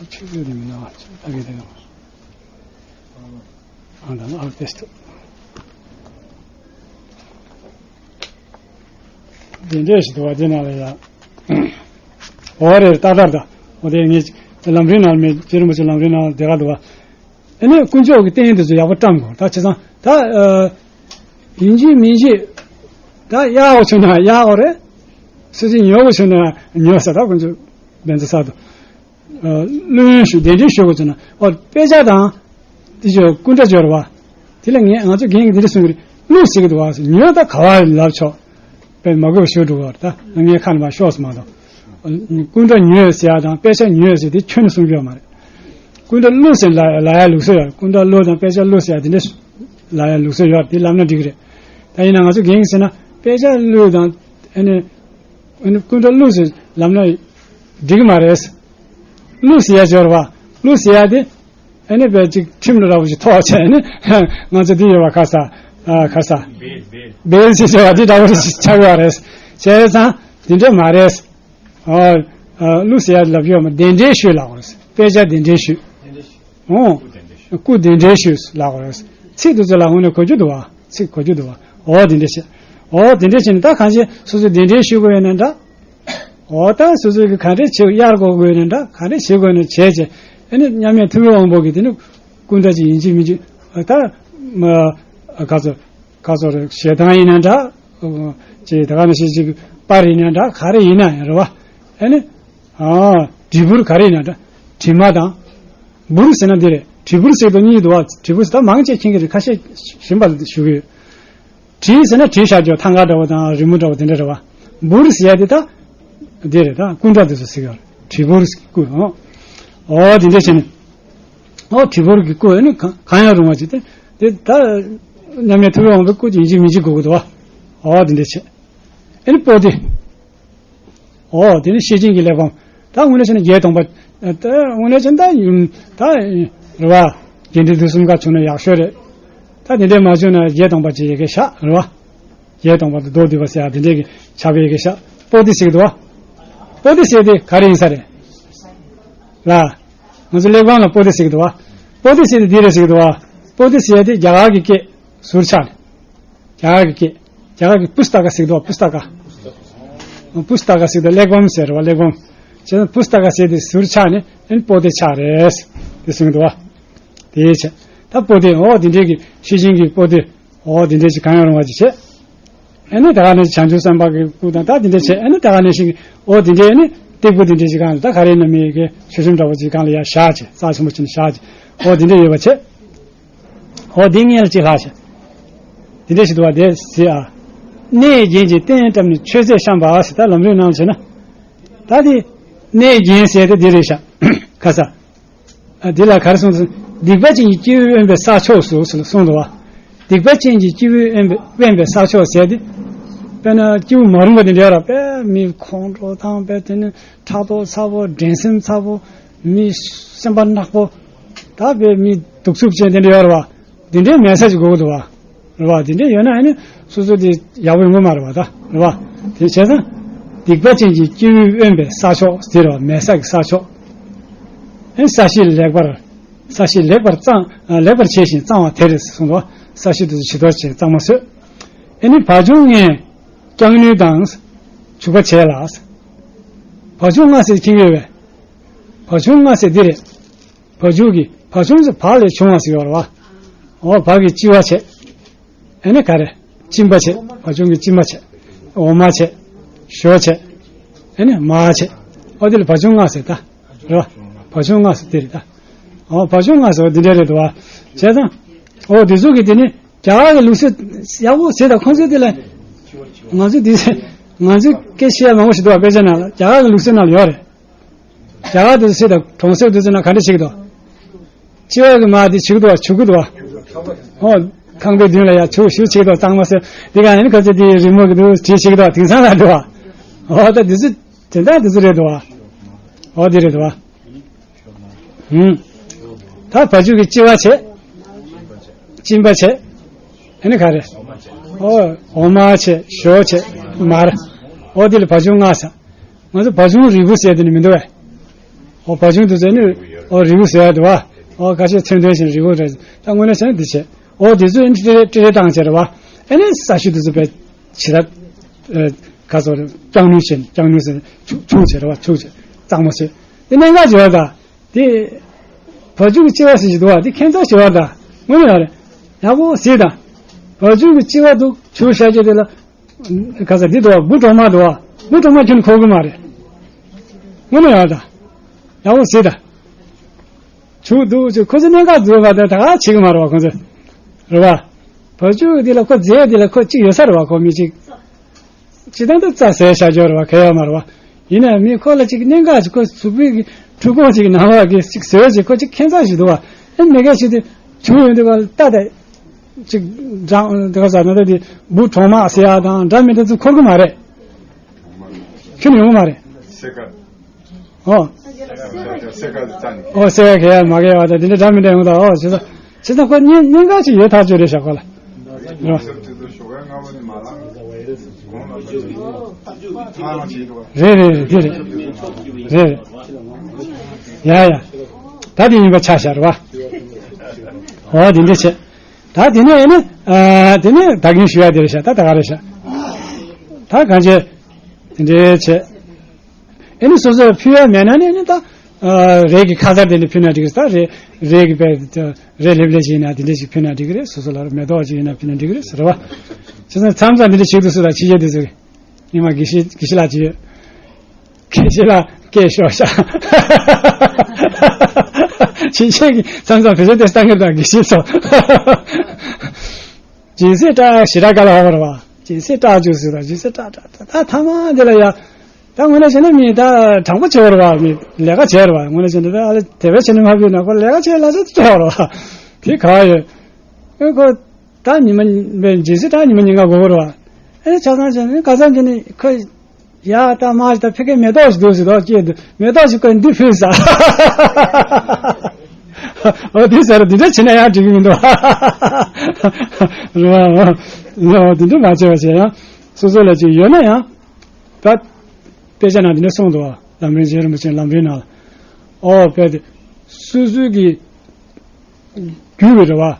ཆུ་ཚོད་དེ་མི་འདུག་ཨ། ཆུ་ཚོད་ད་གི་དེ་ཡོང་། ཨ་ད་ཨ་ཏེ་སྟོ། དེ་འདྲ་ཞིག་འདུག་བ། དེ་ནང་ལ་ཡ། འོ་རེད། ཏག་ཏག་ད། འོ་དེ་ངས་ལམ་རིམ་ནང་མེད། རྗེ་རིན་པོ་ཆེ་ལམ་རིམ་ནང་དེ་ག་འདུག་བ། ཨ་ནི་དཀོན་མཆོག་གི་རྟེན་དེ་ཚོ་ཡག་པོ་བཀྲམ་དགོས། ད་བྱས་ཙང་ད། ཨ། ཡིན་གཅིག་མིན་གཅིག་ད་གཡར་བ་བྱུང་ན་གཡར་བ་རེད། སུ་གཅིག་ཉོ་བ་བྱུང་ན་ཉོ་ས། ད་དཀོན་མཆོག་བན་ཚ་ས་དུ། ཨ། བླུན་ཞུ་གདན་འདྲེན་ཞུ་དགོས་བྱུང་ན། ཨོ་དཔེ་ཆ་དང་། དེ་ཚོ་སྐུ་འདྲ་སྦྱོར་བ། དེ་ལ་ངས་ང་ཚོ་རྒན་གྱིས་འདི་འདྲ་གསུང་གི་རེད། བླུན་ཟེར་གི་འདུག་བ། ཉོ་ད་ག་བ་ལབ་ཆོག་དཔེ་མ་གུས་པ་ཞུ་འགྲོ་གི་རེད། ད་ངའི་ཁ་ནས་མར་ཤོག་ཟེར་མ་གཏོགས། སྐུ་འདྲ་ཉོས་ཟེར་ཡ་དང་དཔེ་ཆ་ཉོས་ཟེར་དེ་ཁྱོན་ནས་གསུང་རྒྱུ་ཡོད་མ་རེད། སྐུ་འདྲ་བླུགས་ཟེར་ལབ་ལབ་ཡ་ལུགས་སྲོལ་ཡོད་རེད། སྐུ་འདྲ་བླུགས་དང་དཔེ་ཆ་བླུགས་ཟེར་ཡ་དེ་འདྲ་ལབ་ཡ་ལུགས་སྲོལ་ཡོད་རེད། དེ་ལབ་ན་འགྲིག་གི་རེད། ད་ཡིན་ན་ང་ཚོ་རྒན་གྱིས་ཟེར་ན་དཔེ་ཆ་བླུགས་དང་ཨ་ནི་ཨ་ནི་སྐུ་འདྲ་བླུགས་ཟེར་ལབ་ན་འགྲིག་གི་མ་རེད། བླུགས་ཟེར་ཡ་སྦྱོར་བ་བླུགས་ཟེར་ཡ་དེ། ཨ་ནི་བས་ཅིག་ཁྲིམས་ལ་རག་པ་ཅིག་ཐོགས་བྱས་ནི་ང་ཚོ་འདི་ཡོད་པ་ཁ་ས། ཨ་ཁ་ས། སྦེལ་སྦེལ་ཟེར་བ་འདི་འདྲ་བོ་ཞིག་ཆགས་ཡོད་རེད། བྱས་ཙང་འདི་འདྲ་མ་རེད། ཨ་ཨ་བླུགས་ཟེར་ཡ་ལབ་ཡོད་མ་གདན་འདྲེན་ཞུས་ལབ་དགོས་རེད། དཔེ་ཆ་གདན་འདྲེན་ཞུས། ཨོ། སྐུ་གདན་འདྲེན་ཞུས་ལབ་དགོས་རེད། ཚིག་དེ་ཚོ་ལ་དངོས་གནས་གོ་རྒྱུ་འདུག་བ། ཚིག་གོ་རྒྱུ་འདུག་བ། ཨོ་དེ་འདྲ་བྱས། ཨོ་དེ་འདྲ་བྱས་ནས་ད་གང་ཅི་སོ་སོས་གདན་འདྲེན་ཞུ་དགོས་ཡོད་ན་འདྲ། འོ་ད་སོ་སོ་གི་ག་འདྲས་བྱེད་གཡར་དགོས་དགོས་ནས་འདྲ་ག་འདྲས་བྱེད་དགོས་ནས་བྱས་བྱས་ཨ་ནི་མཉམ་མེད་ཐུབ་པའི་དབང་པོ་གིས་དེ་ནི་སྐུ་འདྲ་ཅིག་ཡིན་གཅིག་མིན་གཅིག་ད་མ་ག་ཚོད་ག་ཚོད་རེད། ཞེ་སྡང་ཡིན་ན་འདྲ་ཅིག་ད་ག་ནང་བཞིན་ཅིག་པར་ཡིན་ན་འདྲ་ག་རེ་ཡིན་ན་ཡང་རེད་བ། ཨ་ནི་ཨ་བྲིས་འབུར་ག་རེ་ཡིན་ན་འདྲ་བྲིས་མ་དང་འབུར་ཟེར་ན་འདི་རེད། བྲིས་འབུར་ཟེར་དུས་གཉིས་འདུག་བ། བྲིས་འབུར་ཟེར་ད་མང་ཆེ་མཁྱེན་གྱི་རེད། ཁ་ཤས་གཞན་པ་ལ་ཞུ་གི་ཡོད། བྲིས་ཟེར་ན་བྲིས་བཞག་རྒྱུ་ཐང་ག་འདྲ་བོ་དང་རི་མོ་འདྲ་བོ་དེ་འདྲ་རེད་བ། འབུར་ཟེར་ཡ་དེ་ད། འདི་རེད་ད་སྐུ་འདྲ་དེ་ཚོ་ཟེར་གི་ཡོད་རེད། བྲིས་འབུར་སྐུ་ཨོ། ཨོ་དེ་འདྲ་བྱས་ནས། ཨོ་བྲིས་འབུར་གྱི་སྐུ་ཨ་ནི་གང་གང་ཡང་རུང་བ་ཅིག་དེ་དེ་ད། མཉམ་མེད་ཐུབ་པའི་དབང་པོའི་སྐུ་ཅིག་ཡིན་གཅིག་མིན་གཅིག་དགོས་ཀྱི་འདུག་བ། ཨོ་དེ་འདྲ་བྱས། ཨ་ནི་པོ་ཏི། ཨོ་དེ་ནི་ཤེར་ཕྱིན་གྱི་གླེགས་བམ། ད་དངོས་གནས་བྱས་ན་བརྒྱད་སྟོང་པ། ད་དངོས་གནས་བྱས་ན་ད་ཡུམ་ད་རེད་བ། དགེ་འདུན་དུས་གསུམ་ཀ་བྱུང་ན་ཡག་ཤོས་རེད། ད་དེ་འདྲས་མ་བྱུང་ན་བརྒྱད་སྟོང་པ་ཅིག་ཡི་གེ་བཞག་རེད་བ། བརྒྱད་སྟོང་པ་དང་མདོ་སྡུད་པ་ཟེར་ཡ་དེ་འདྲས་ཀྱི་ཕྱག་དཔེ་ཡི་གེ་བཞག་པོ་ཏི་ཟེར་གི་འདུག་བ། པོ་ཏི་ཟེར་དེ་ག་རེ་ཡིན་ས་རེད། ལ། ང་ཚོ་གླེགས་བམ་ལ་པོ་ཏི་ཟེར་གི་འདུག་བ། པོ་ཏི་ཟེར་དེ་འདི་རེད་ཟེར་གི་འདུག་བ། པོ་ཏི་ཟེར་དེ་རྒྱ་གར་གྱི་སྐད་ཟུར་ཆག་རེད། རྒྱ་གར་གྱི་སྐད། རྒྱ་གར་གྱི་པུ་སྟ་ཀ་ཟེར་གི་འདུག་པུ་སྟ་ཀ། པུ་སྟ་ཀ་ཟེར་གི་འདུག་གླེགས་བམ་ཟེར་བ་གླེགས་བམ། བྱས་ཙང་པུ་སྟ་ཀ་ཟེར་དེ་ཟུར་ཆག་ནས་ཨ་ནི་པོ་ཏི་ཆག་རེད། དེ་གསུང་གི་འདུག་བ། དེའི་ཆེད། ད་པོ་ཏི་ཨོ་དེ་འདྲས་ཀྱི་ཤེར་ཕྱིན་གྱི་པོ་ཏི་ཨོ་དེ་འདྲས་ཀྱི་གང་ཡང་རུང་བ་ཅིག་བྱས། ཨ་ནི་ད་ག་ནས་བྱང་ཆུབ་སེམས་དཔའ་གི་སྐུ་དང་ད་དེ་འདྲས་བྱས་ཨ་ནི་ད་ག་ནས་ཤིག་ཨོ་དེ་འདྲས་ཨ་ནི་སྟེགས་བུ་དེ་འདྲས་ཀྱི་སྒང་ལ་ད་ག་རེ་ན་མི་གི་ཆོས་གསུམ་འདྲ་བོ་ཅིག་སྒང་ལ་ཡར་བཞག་བྱས་རྩ་ཆེན་པོ་ཅིག་ནས་བཞག་བྱས་ཨོ་དེ་འདྲས་ཡོད་པ་བྱས། ཨོ་དེ་སྔོན་ལ་ཅིག་ལྷག་བྱས། དེ་འདྲས་ཞིག་འདུག་བ་དེ་ཟེར་ཨ། གནས་རྒྱན་གྱི་རྟེན་བཀྲམ་ནས་མཆོད་རྫས་བཤམས་པ་ཟེར་ད་ལམ་རིམ་ནང་ལ་བྱས་ན། ད་དེ་གནས་རྒྱན་ཟེར་དེ་འདི་རེད་ཤག་ཁ་ས། ཨ་འདི་ལ་ག་རེ་གསུངས་སོང་། སྡིག་པ་ཅན་གྱི་སྐྱེ་བོས་དབེན་པའི་ས་ཕྱོགས་སུ་ཟེར་གསུངས་འདུག་བ། སྡིག་པ་ཅན་གྱི་སྐྱེ་བོས་དབེན་པའི་དབེན་པའི་ས་ཕྱོགས་ཟེར་དེ། དཔེར་ན་སྐྱེ་བོ་མ་རུངས་པ་དེ་འདྲ་ར་དཔེ་མི་ཁོང་ཁྲོ་དང་དཔེ་དེ་ནི་ཕྲག་དོག་ཚ་པོ་འགྲན་སེམས་ཚ་པོ། མི་སེམས་པ་ནག་པོ། ད་དཔེ་མི་གདུག་རྩུབ་ཅན་དེ་འདྲ་ཡོད་རེད་བ། དེ་འདྲའི་མེད་ས་ཅིག་དགོས་ཀྱི་འདུག་བ། རེད་བ། དེ་འདྲའི་ཡོད་ན་ཨ་ནི་སོ་སོ་དེ་ཡག་པོ་ཡོང་གི་མ་རེད་བ་ད། རེད་བ། དེ་བྱས་ཙང་། སྡིག་པ་ཅན་གྱི་སྐྱེ་བོས་དབེན་པའི་ས་ཕྱོགས་ཟེར་བ་མེད་ས་ཀྱི་ས་ཕྱོགས། ཨ་ནི་ས་གཞི་ལེགས་པར། ས་གཞི་ལེགས་པར་གཙང་ལེགས་པར་བྱས་ཤིང་གཙང་བ་དེར་གསུངས་པ། ས་གཞི་དེ་ཚོ་བྱི་དོར་བྱས་གཙང་མ་བཟོས། ཨ་ནི་བ་བྱུང་ལྔས་སྐྱང་ནུལ་དང་། བྱུག་པ་བྱས་ལ། བ་བྱུང་ལྔ་ཟེར་མཁྱེན་གྱི་ཡོད་པས། བ་བྱུང་ལྔ་ཟེར་འདི་རེད། བ་བྱུང་གི་བ་བྱུང་ཟེར་བ་ལས་བྱུང་བ་ཟེར་ཡོད་རེད་བ། འོ་བ་གི་གཅི་བ་བྱས། ཨ་ནི་ག་རེ། གཅིན་པ་བྱས། བ་བྱུང་གི་གཅིན་པ་བྱས། འོ་མ་བྱས། ཞོ་བྱས། ཨ་ནི་མར་བྱས། འོ་དེ་ལ་བ་བྱུང་ལྔ་ཟེར་ད། རེད་བ། བ་བྱུང་ལྔ་ཟེར་དེ་རེད་ད། འོ་བ་བྱུང་ལྔ་ཟེར་བ་འདི་འདྲ་རེད་འདུག་བ། བྱས་ཙང་། འོ་དེ་ཚོ་གི་དེ་ནི་རྒྱ་གར་གི་ལུགས་སྲོལ་ཡག་པོ་ཟེར་ད་ཁོང་ཚོས་དེ་ལ། ང་ཚོས་དེ། ང་ཚོས་སྐད་བཤད་ཡ་མང་པོ་ཞིག་འདུག་བ་དཔེ་ཆ་ནང་ལ་རྒྱ་གར་གི་ལུགས་སྲོལ་ནང་ལ་ཡོད་རེད། རྒྱ་གར་དུ་སྲིད་དང་གྲོང་གསེབ་དུ་ཚོད་ན་ག་འདྲ་ཞིག་དང་། ལྕི་བ་གི་མ་དེ་བྱུག་དོ་བྱུག་གི་དོ། ཨོ། ཁང་པའི་མདུན་ལ་ཡ་བྱུག་བྱུག་བྱེད་དོ་གཙང་མ་སེ། དེ་ག་ཡིན་ཁ་ཚེ་དེ་རི་མོ་གི་དུ་བྲིས་བྱེད་དོ་དེང་སང་ལ་འདུག་བ། ཨོ་ད་དེ་ཚོ་དེ་འདྲ་དེ་ཚོ་རེད་འདུག་བ། ཨོ་དེ་རེད་འདུག་བ། ཧུམ། ད་བ་ཕྱུགས་ཀྱི་ལྕི་བ་བྱེད། གཅིན་པ་བྱེད། ཨ་ནི་ག་རེ། ཨོ་འོ་མ་བྱེད་ཞོ་བྱེད་མར། ཨོ་དེ་ལ་བ་ཕྱུགས་ལྔ་ས། ང་ཚོ་བ་བྱུང་རིལ་བུ་ཟེར་དེ་ནི་མི་འདུག་བས། ཨོ་བ་བྱུང་དུ་ཟེར་ནི། ཨོ་རིལ་བུ་ཟེར་ཡ་འདུག་བ། ཨོ་ཁ་ཤས་མཚོན་དོན་བཞིན་རིལ་བུ་རེད། ད་དངོས་གནས་བྱས་ན་འདི་བྱེད། ཨོ་དེ་ཚོ་ཨེ་འདྲ་ཏྲེ་རེ་ཏྲེ་རེ་བཏང་བྱས་རེད་བ། ཨེ་ནས་ས་གཞི་དེ་ཚོ་བས་ཇི་ལྟར། ཁ་ཚོ་རེ་སྐྱང་ནུས་བྱས་ནས་སྐྱང་ནུས་ཟེར་ཆུ་ཆུ་བྱས་རེད་བ་ཆུ་བྱས། གཙང་མ་བྱས། དེ་གནད་འགག་བྱས་བ་ད། དེ། བ་ཕྱུགས་ཀྱི་ལྕི་བ་ཟེར་གྱི་འདུག་བ་དེ་ཁྱད་མཚར་ཞེ་བ་ད། དངོས་གནས་ཡོད་རེད། ཡག་པོ་གཟིགས་དང་། བ་ཕྱུགས་ཀྱི་ལྕི་བ་འདུག་ཆུ་བཞག་རྒྱུ་དེ་ལ། ག་ས་འདི་འདུག་བ་འབུ་གྲོག་མ་འདུག་བ་འབུ་གྲོག་མ་ཁྱོན་ཁོག་གི་མ་རེད། དངོས་གནས་ཡོད་ད། ཡག་པོ་གཟིགས་དང་། ཆུ་འདུག་ཅེས་ཁོ་ཚོ་གནད་འགག་འཛུལ་བ་དེ་ད་ག་བྱེད་གི་མ་རེད་བ་ཁོ་ཚོ། རེད་བ། བ་ཕྱུགས་འདི་ལ་ཁོ་རྫས་འདི་ལ་ཁོ་གཅིག་ཡོད་ས་རེད་བ་ཁོ་མི་གཅིག་སྤྱི་བཏང་དུ་རྩྭ་ཟས་བྱ་རྒྱུ་རེད་བ་གལ་ཡོད་མ་རེད་བ། ཡིན་ན་མི་ཁོ་ལ་ཅིག་གནད་འགག་ཅིག་ཁོ་གཟུགས་པོའི་གི་འཁྲུལ་འཁོར་ཅིག་ནང་བ་གི་ཅིག་ཟེར་བ་ཅིག་ཁོ་ཅིག་ཁྱད་མཚར་ཞིག་འདུག་བ། ཨེ་མི་སྐད་ཆ་དེ་བྱུང་ཡོང་དུས་བ་ལ་ལྟ་དེ་ཅིག་འགྲངས་དེ་ག་ཟ་ན་ད་དེ་འབུ་གྲོག་མ་ཟེར་ཡ་དང་འདྲ་མི་འདྲ་ཚུར་འཁོར་གི་མ་རེད། ཁྱོན་ནས་ཡོང་གི་མ་རེད། སེ་ཀ་ཨོ། སེ་ཀ་ཟ་ནི། ཨོ་སེ་ཀ་གས་ཡ་མ་གས་ཡ་བ་དང་དེ་འདྲ་འདྲ་མི་འདྲ་ཡོང་དང་ཨོ་བྱས་ཙང་། བྱས་ཙང་ཁོ་གནད་གནད་འགག་ཅིག་ཡོད་ཐག་ཆོད་རེད་ཤག་ཁོ་ལ། རེད་བ། རེད་རེད་རེད་དེ་རེད། རེད་རེད། ཡ་ཡ། ད་དེ་ཡིན་པ་ཆགས་ཤག་རེད་བ། ཨོ་དེ་འདྲ་བྱས། ད་དེ་ནས་ཨེ་ནི། ཨ་དེ་ནས་ད་གིན་ཞུ་ཡ་དེ་རེད་ཤག་ད་ད་ག་རེད་ཤག་ད་གང་བྱས། དེ་འདྲ་བྱས། ཨེ་ནི་སོ་སོས་ཕུལ་ཡ་མེད་ན་ནི་ནི་ད། ཨ་རས་ཀྱི་ཁ་ཟས་དེ་ནི་ཕུལ་ན་འགྲིག་གི་རེད། ད་རས་རས་ཀྱི་པའི་རས་ལེབ་ལེབ་ཞིག་ཡིན་ན་དེ་འདྲ་ཞིག་ཕུལ་ན་འགྲིག་གི་རེད། སོ་སོ་ལ་མེ་ཏོག་ཅིག་ཡིན་ན་ཕུལ་ན་འགྲིག་གི་རེད་ཟེར་བ། བྱས་ཙང་མཚམས་མཚམས་དེ་འདྲ་བྱེད་དུ་སུ་ལ་ཕྱི་རྒྱལ་དེ་ཚོ་གི་ཉི་མ་དགེ་བཤེས་དགེ་བཤེས་ལགས་ཀྱིས། དགེ་བཤེས་ལགས་སྐད་ཤོར་ཤག་ཕྱི་རྒྱལ་གྱི་མཚམས་མཚམས་བོད་ཆས་དེ་ལྟ་མཁན་དང་དགེ་བཤེས་ཚོ། སྦྱིན་སྲེག་སྐྲག་ཞེ་དྲག་དཀའ་ལས་ཁག་པོ་རེད་བ། སྦྱིན་སྲེག་སྐྲག་བཅུག་ཟེར་ལ་སྦྱིན་སྲེག་སྐྲག་སྐྲག་ད་ད་ཐ་མ་འདི་ལ་ཡ། ད་དངོས་གནས་བྱས་ན་མི་ད་དྲང་པོ་བྱས་པ་རེད་བ། མི་ལས་ཀ་བྱས་རེད་བ། དངོས་གནས་བྱས་ན་ད་ཨ་ལེ་དེ་བས་བྱས་ནས་མ་ཕུལ་ན་ཁོ་ལས་ཀ་བྱས་ལ་ཆ་སྤྲད་པ་རེད་བ། དེ་ག་བ་ཡོད། ཨེ་ཁོ་ད་ཉི་མ་སྦྱིན་སྲེག་སྐྲག་ཉི་མ་ཉིན་གང་དགོས་པ་རེད་བ། ཨེ་ཆ་ཚང་བྱས་ནས་ཁ་སང་གྱི་ནི་ཁོ། ཡ་ད་མ་ཞིག་ད་ཕ་གིའི་མེ་ཏོག་ཞིག་འདུག་ཟེར་དོགས་སྐྱེས་འདུག་མེ་ཏོག་ཞིག་ཁོས་འདི་ཕུལ་ཟེར། འོ་དེ་ཟེར་འདི་འདྲ་བྱེད་ན་ཡང་འགྲིག་གི་མི་འདུག་རེད་བ། འོ་འདི་འདྲ་མ་བྱས་པ་བྱས་ཡང་སོ་སོ་ལ་ཅིག་ཡོད་ན་ཡང་། ད་དཔེ་ཆ་ནང་འདི་འདྲ་གསུངས་འདུག་བ། ལམ་རིམ་རྗེ་རིན་པོ་ཆེའི་ལམ་རིམ་ནང་ལ། ཨོ་དཔེ་དེ་སོ་སོའི་གི་རྒྱུད་ཀྱི་རེད་བ།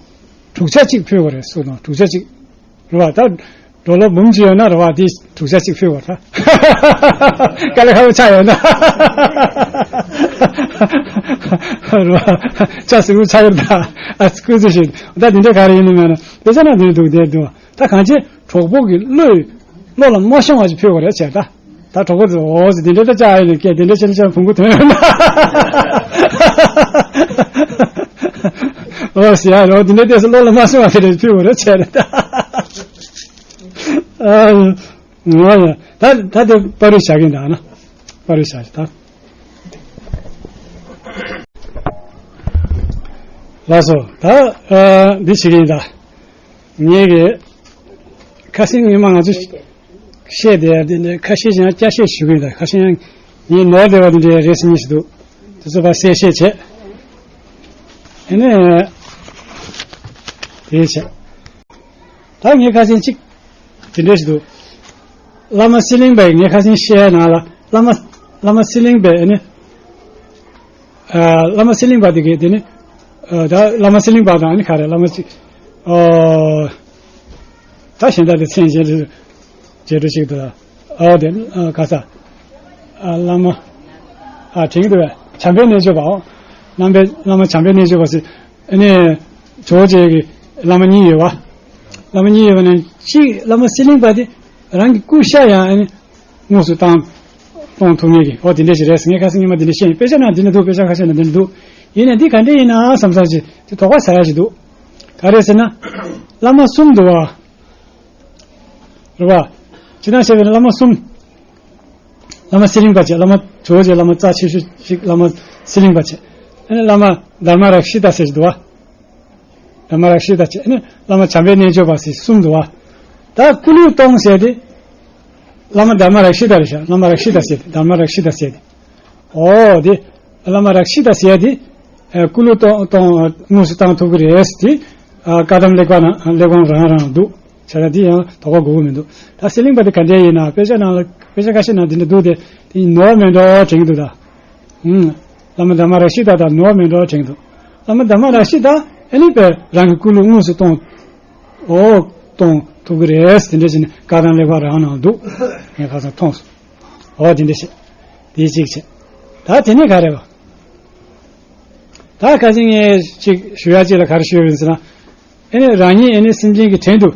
དྲུག་ཆ་གཅིག་ཕུལ་བ་རེད་སུ་དང་དྲུག་ཆ་གཅིག་རེད་བ། ད་འགྲོ་ལོ་འབུམ་གཅིག་ཡོད་ན་རེད་བ། དེ་དྲུག་ཆ་གཅིག་ཕུལ་བ་ད། དཀའ་ལས་ཁག་པོ་ཆགས་ཡོད་ན། རེད་བ། ཆ་སྲིད་པོ་ཆགས་ཡོད་ད། ཨ་སྐུ་ཚེ་ཞིག་ད་དེ་འདྲ་ག་རེ་ཡིན་ནི་མེད་ན་དཔེ་ཆ་ན་དེ་འདུག་དེ་འདུག་ད་གང་བྱེད། གྲོགས་པོ་གི་བློས་བློ་ལ་མ་ཤོང་བ་ཞིག་ཕུལ་བ་རེད་བྱས་ད། ད་གྲོགས་པོ་ཚོས་འོ་ཟེར་དེ་འདྲ་ད་ཅག་ཨེ་ནས་སྐད་དེ་འདྲ་བྱས་ན་ཅག་བོང་གུ་ཐོན་ཡོང་ན། འོ་ཟེར་ཡ་རོ་དེ་འདྲ་བལྟས་སོ་བློ་ལ་མ་སོང་བ་དེ་འདྲ་ཕུལ་བ་རེད་བྱས་རེད་ད། ཨ་ངོ་ཡ་ད་ད་དེ་པ་རུ་བྱ་གིན་ད་ན་པ་རུ་བྱ་ད། ལགས་སོ་ད་ཨ་འདི་བྱེད་ཀྱི་ཡིན་ད། ངེད་ཀྱི་ཁ་སང་ཉི་མ་ང་ཚོ་བཤད་བསྡད་ཡ་དེ་འདྲའི་ཁ་ཤས་ཀྱང་སྐྱར་བཤད་ཞུ་གི་ཡིན་ད། ཁ་ཤས་ཡང་ངས་ནོར་བསྡད་པ་དེ་འདྲའི་རེ་ཟུང་ཞིག་འདུག་དེ་ཚོ་ཕར་གསལ་བཤད་བྱས། ཨ་ནི་དེ་བྱས། ད་ངས་ཁ་སང་གཅིག་དེ་འདྲ་ཞིག་འདུག་བླ་མ་གསེར་གླིང་པས་ངས་ཁ་སང་བཤད་ནང་ལ་བླ་མ་བླ་མ་གསེར་གླིང་པས་ཨ་ནི། ཨ་བླ་མ་གསེར་གླིང་པ་དེ་གས་དེ་ནི། ཨ་ད་བླ་མ་གསེར་གླིང་པ་དང་ཨ་ནི་ག་རེ་བླ་མ་གཅིག་ཨོ། ད་གཞན་དག་དེ་མཚན་གཞན་རེ་རྗེས་འགྲོ་ཞིག་འདུག་ཨོ་དེ་ཨ་ག་ས། ཨ་བླ་མ། ཨ་དྲན་གྱི་འདུག་བས་བྱམས་པའི་རྣལ་འབྱོར་པའོ། བླ་མའི་བླ་མ་བྱམས་པའི་རྣལ་འབྱོར་པ་ཟེར། ཨ་ནི། ཇོ་བོ་རྗེ་གི་བླ་མ་གཉིས་ཡོད་བ། བླ་མ་གཉིས་ཡོད་བ་ནས་གཅིག་བླ་མ་གསེར་གླིང་པ་དེ་རང་གི་སྐུ་ཤ་ཡང་ཨ་ནི། དངོས་སུ་བཏང་གཏོང་ཐུབ་མཁན་གྱི་ཨོ་དེ་འདྲ་ཞིག་རེད་ཟེར། ངས་ཁ་སང་ཉི་མ་དེ་འདྲ་བཤད་ཡིན། དཔེ་ཆ་ནང་འདི་འདྲ་འདུག་དཔེ་ཆ་ཁ་ཤས་ནང་འདི་འདྲ་འདུག་ཡིན་ནའི་འདི་ག་འདྲ་ཡིན་ན་བསམ་བསམ་ཞིག་དེ་དོགས་པ་ཟ་ཡ་ཞིག་འདུག་ག་རེ་ཟེར་ན། བླ་མ་གསུམ་འདུག་བ། རེད་བ། ཅི་ནང་བཤད་པའི་བླ་མ་གསུམ། བླ་མ་གསེར་གླིང་པ་བྱས། བླ་མ་ཇོ་བོ་རྗེ་བླ་མ་རྩ་ཆེ་ཤོས་ཤིག་བླ་མ་གསེར་གླིང་པ་བྱས། ཨ་ནི་བླ་མ་དྷརྨ་རཀྵི་ཏ་ཟེར་ཞིག་འདུག་བ། དྷརྨ་རཀྵི་ཏ་བྱས། ཨ་ནི་བླ་མ་བྱམས་པའི་རྣལ་འབྱོར་པ་ཟེར་གསུམ་འདུག་བ། ད་སྐུ་ལུས་སྟོང་ཟེར་དེ། བླ་མ་དྷརྨ་རཀྵི་ཏ་རེད་ཤག་བླ་མ་རཀྵི་ཏ་ཟེར་དེ། དྷརྨ་རཀྵི་ཏ་ཟེར་དེ། ཨོ་དེ། བླ་མ་རཀྵི་ཏ་ཟེར་དེ། ཨ་སྐུ་ལུས་སྟོང་སྟོང་དངོས་སུ་བཏང་ཐུབ་ཀྱི་རེད་དེ། ཨ་བཀའ་གདམས་གླེགས་བམ་ནང་གླེགས་བམ་རང་རང་འདུག་བྱས་ན་དེ་ཡང་དོགས་པ་དགོས་ཀྱི་མི་འདུག་ད་གསེར་གླིང་པ་དེ་ག་འདྲ་ཡིན་ན་དཔེ་ཆ་ནང་ལ་དཔེ་ཆ་ཁ་ཤས་ནང་དེ་འདྲ་འདུག་སྟེ། དེ་ནོར་མེད་འགྲོ་དྲན་གྱི་འདུག་ད། ཨུམ། བླ་མ་དྷརྨ་རཀྵི་ཏ་དང་ནོར་མེད་འགྲོ་དྲན་གྱི་འདུག་བླ་མ་དྷརྨ་རཀྵི་ཏ་ཨ་ནི་དཔེ་རང་གི་སྐུ་ལུས་དངོས་སུ་གཏོང་། ཨོ། གཏོང་ཐུབ་ཀྱི་རེད་དེ་འདྲ་བྱས་ནས་བཀའ་གདམས་གླེགས་བམ་རང་ནང་འདུག་ངས་ཁ་སང་མཐོང་སོང་། ཨོ་དེ་འདྲ་བྱས། དེ་གཅིག་བྱས། ད་དེ་ནས་ག་རེ་བ། ད་ཁ་སང་ངས་ཅིག་ཞུ་ཡ་ཅིག་ལ་ག་རེ་ཞུས་ཡོད་ཟེར་ན། ཨེ་ནི་རང་ཉིད་ཨེ་ནི་སེམས་ཅན་གྱི་བྲན་དུ་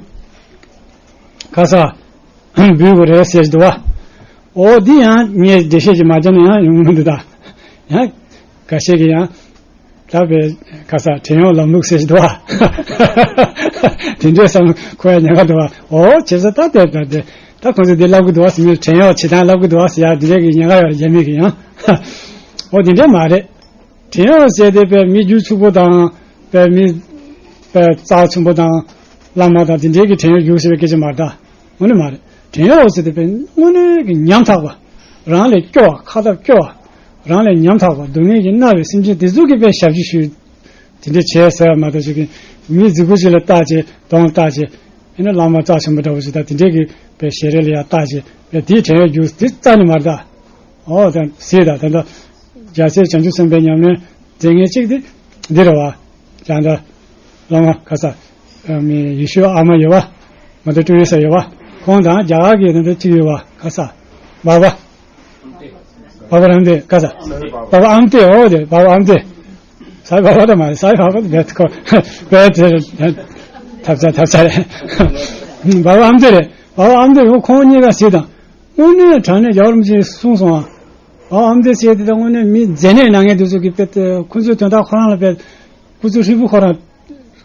ག་ས་འབུལ་དགོས་རེད་ཟེར་འདུག་བ། ཨོ་འདི་ཡང་ངས་འགྲེལ་བཤད་ཅིག་མ་བརྒྱབ་ན་ཡང་ཡོང་མི་འདུག་ད། ཡང་ཁ་ཤས་ཀྱིས་ཡང་ད་བས་ག་ས་བྲན་གཡོག་ལམ་ལུགས་ཟེར་འདུག་བ། དེ་འདྲའི་བསམ་བློ་འཁོར་ཡ་ཉེན་ཁ་འདུག་བ། ཨོ་བྱས་ཙང་ད་དེ་ད་དེ། ད་ཁོང་ཚོས་འདི་ལབ་གི་འདུག་བ་ཟེར། མི་བྲན་གཡོག་བྱེད་སྟངས་ལབ་གི་འདུག་བ་ཟེར་ཡ། འདི་འདྲ་གི་ཉེན་ཁ་ཡོད་རེད། རྒྱ་མི་གི་ཡང་། འོ་དེ་འདྲ་མ་རེད། བྲན་གཡོག་བྱས་ཏེ་དཔེ་མི་རྒྱུ་ཕྱུག་པོ་དང་དཔེ་མི་དཔེ་རྩ་ཆེན་པོ་དང་བླ་མ་དང་དེ་འདྲའི་གི་བྲན་གཡོག་རྒྱུགས་ཟེར་བའི་སྐད་ཆ་མ་རེད་ད། དངོས་གནས་མ་རེད། བྲན་གཡོག་ཟེར་དེ་དཔེ་དངོས་གནས་ཀྱི་ཉམ་ཐག་པ། རང་ལས་སྐྱོ་བ། ཁ་སྟབས་སྐྱོ་བ། རང་ལས་ཉམ་ཐག་པ། སྡུག་བསྔལ་གྱིས་མནར་བའི་སེམས་ཅན་དེ་ཚོ་གི་དཔེ་ཞབས་ཕྱི་ཞུས། དེ་འདྲ་བྱས་ཟེར་བ་མ་གཏོགས་ཅིག་གི་མི་རྫིག་པོ་ཅིག་ལ་བལྟ་བྱས་གདོང་ལ་བལྟ་བྱས། ཨེ་ན་བླ་མ་རྩ་ཆེན་པོ་འདྲ་བོ་ཞིག་དང་དེ་འདྲས་ཀྱི་དཔེ་ཞལ་རས་ལ་ཡ་བལྟ་བྱས་དཔེ་དེའི་བྲན་གཡོག་རྒྱུགས་དེ་རྩ་ནས་མ་རེད་ད། ཨོ་ད་ཟེར་ད་ད་ད། རྒྱལ་སྲས་བྱང་ཆུབ་སེམས་དཔའི་ཉམས་ལེན་མཛད་མཁན་གཅིག་དེ་འདི་རེད་བ། ཀྱང་ད་བླ་མ་ཁ་ས་མི་ཡེ་ཤུ་ཨ་མ་ཡོད་བ། མ་ད་ཏྲུ་རེ་ས་ཡོད་བ། ཁོང་དང་རྒྱ་གར་གྱི་ད་ད་གཅིག་ཡོད་བ། ཁ་ས་བ་བ། བ་བ་རམ་དེ་ཁ་ས། བ་བ་ཨམ་ཏེ། འོ་དེ་བ་བ་ཨམ་ཏེ། ས་བ་བ་ད་མ་རེད། ས་བ་བ་ད་བེད་ཁོ་བེད་དེ་ཐབ་ཚ་ཐབ་ཚ་རེད། བ་བ་ཨམ་ཏེ་རེད། བ་བ་ཨམ་ཏེ་ཡང་ཁོང་གཉིས་ཀ་ཟེར་དང་། དངོས་གནས་དྲང་གནས་རྒྱལ་བ་རིན་པོ་ཆེས་གསུངས་སོང་ཨ། བ་བ་ཨམ་ཏེ་ཟེར་དེ་ད་དངོས་གནས་མི་མཛེ་ནད་ན་མཁན་དེ་ཚོ་གི་དཔེ་ཁོ་ཚོའི་དོན་དག་ཁོ་རང་ལ་དཔེ་ཁོ་ཚོའི་ཧྲིལ་པོ་ཁོ་རང་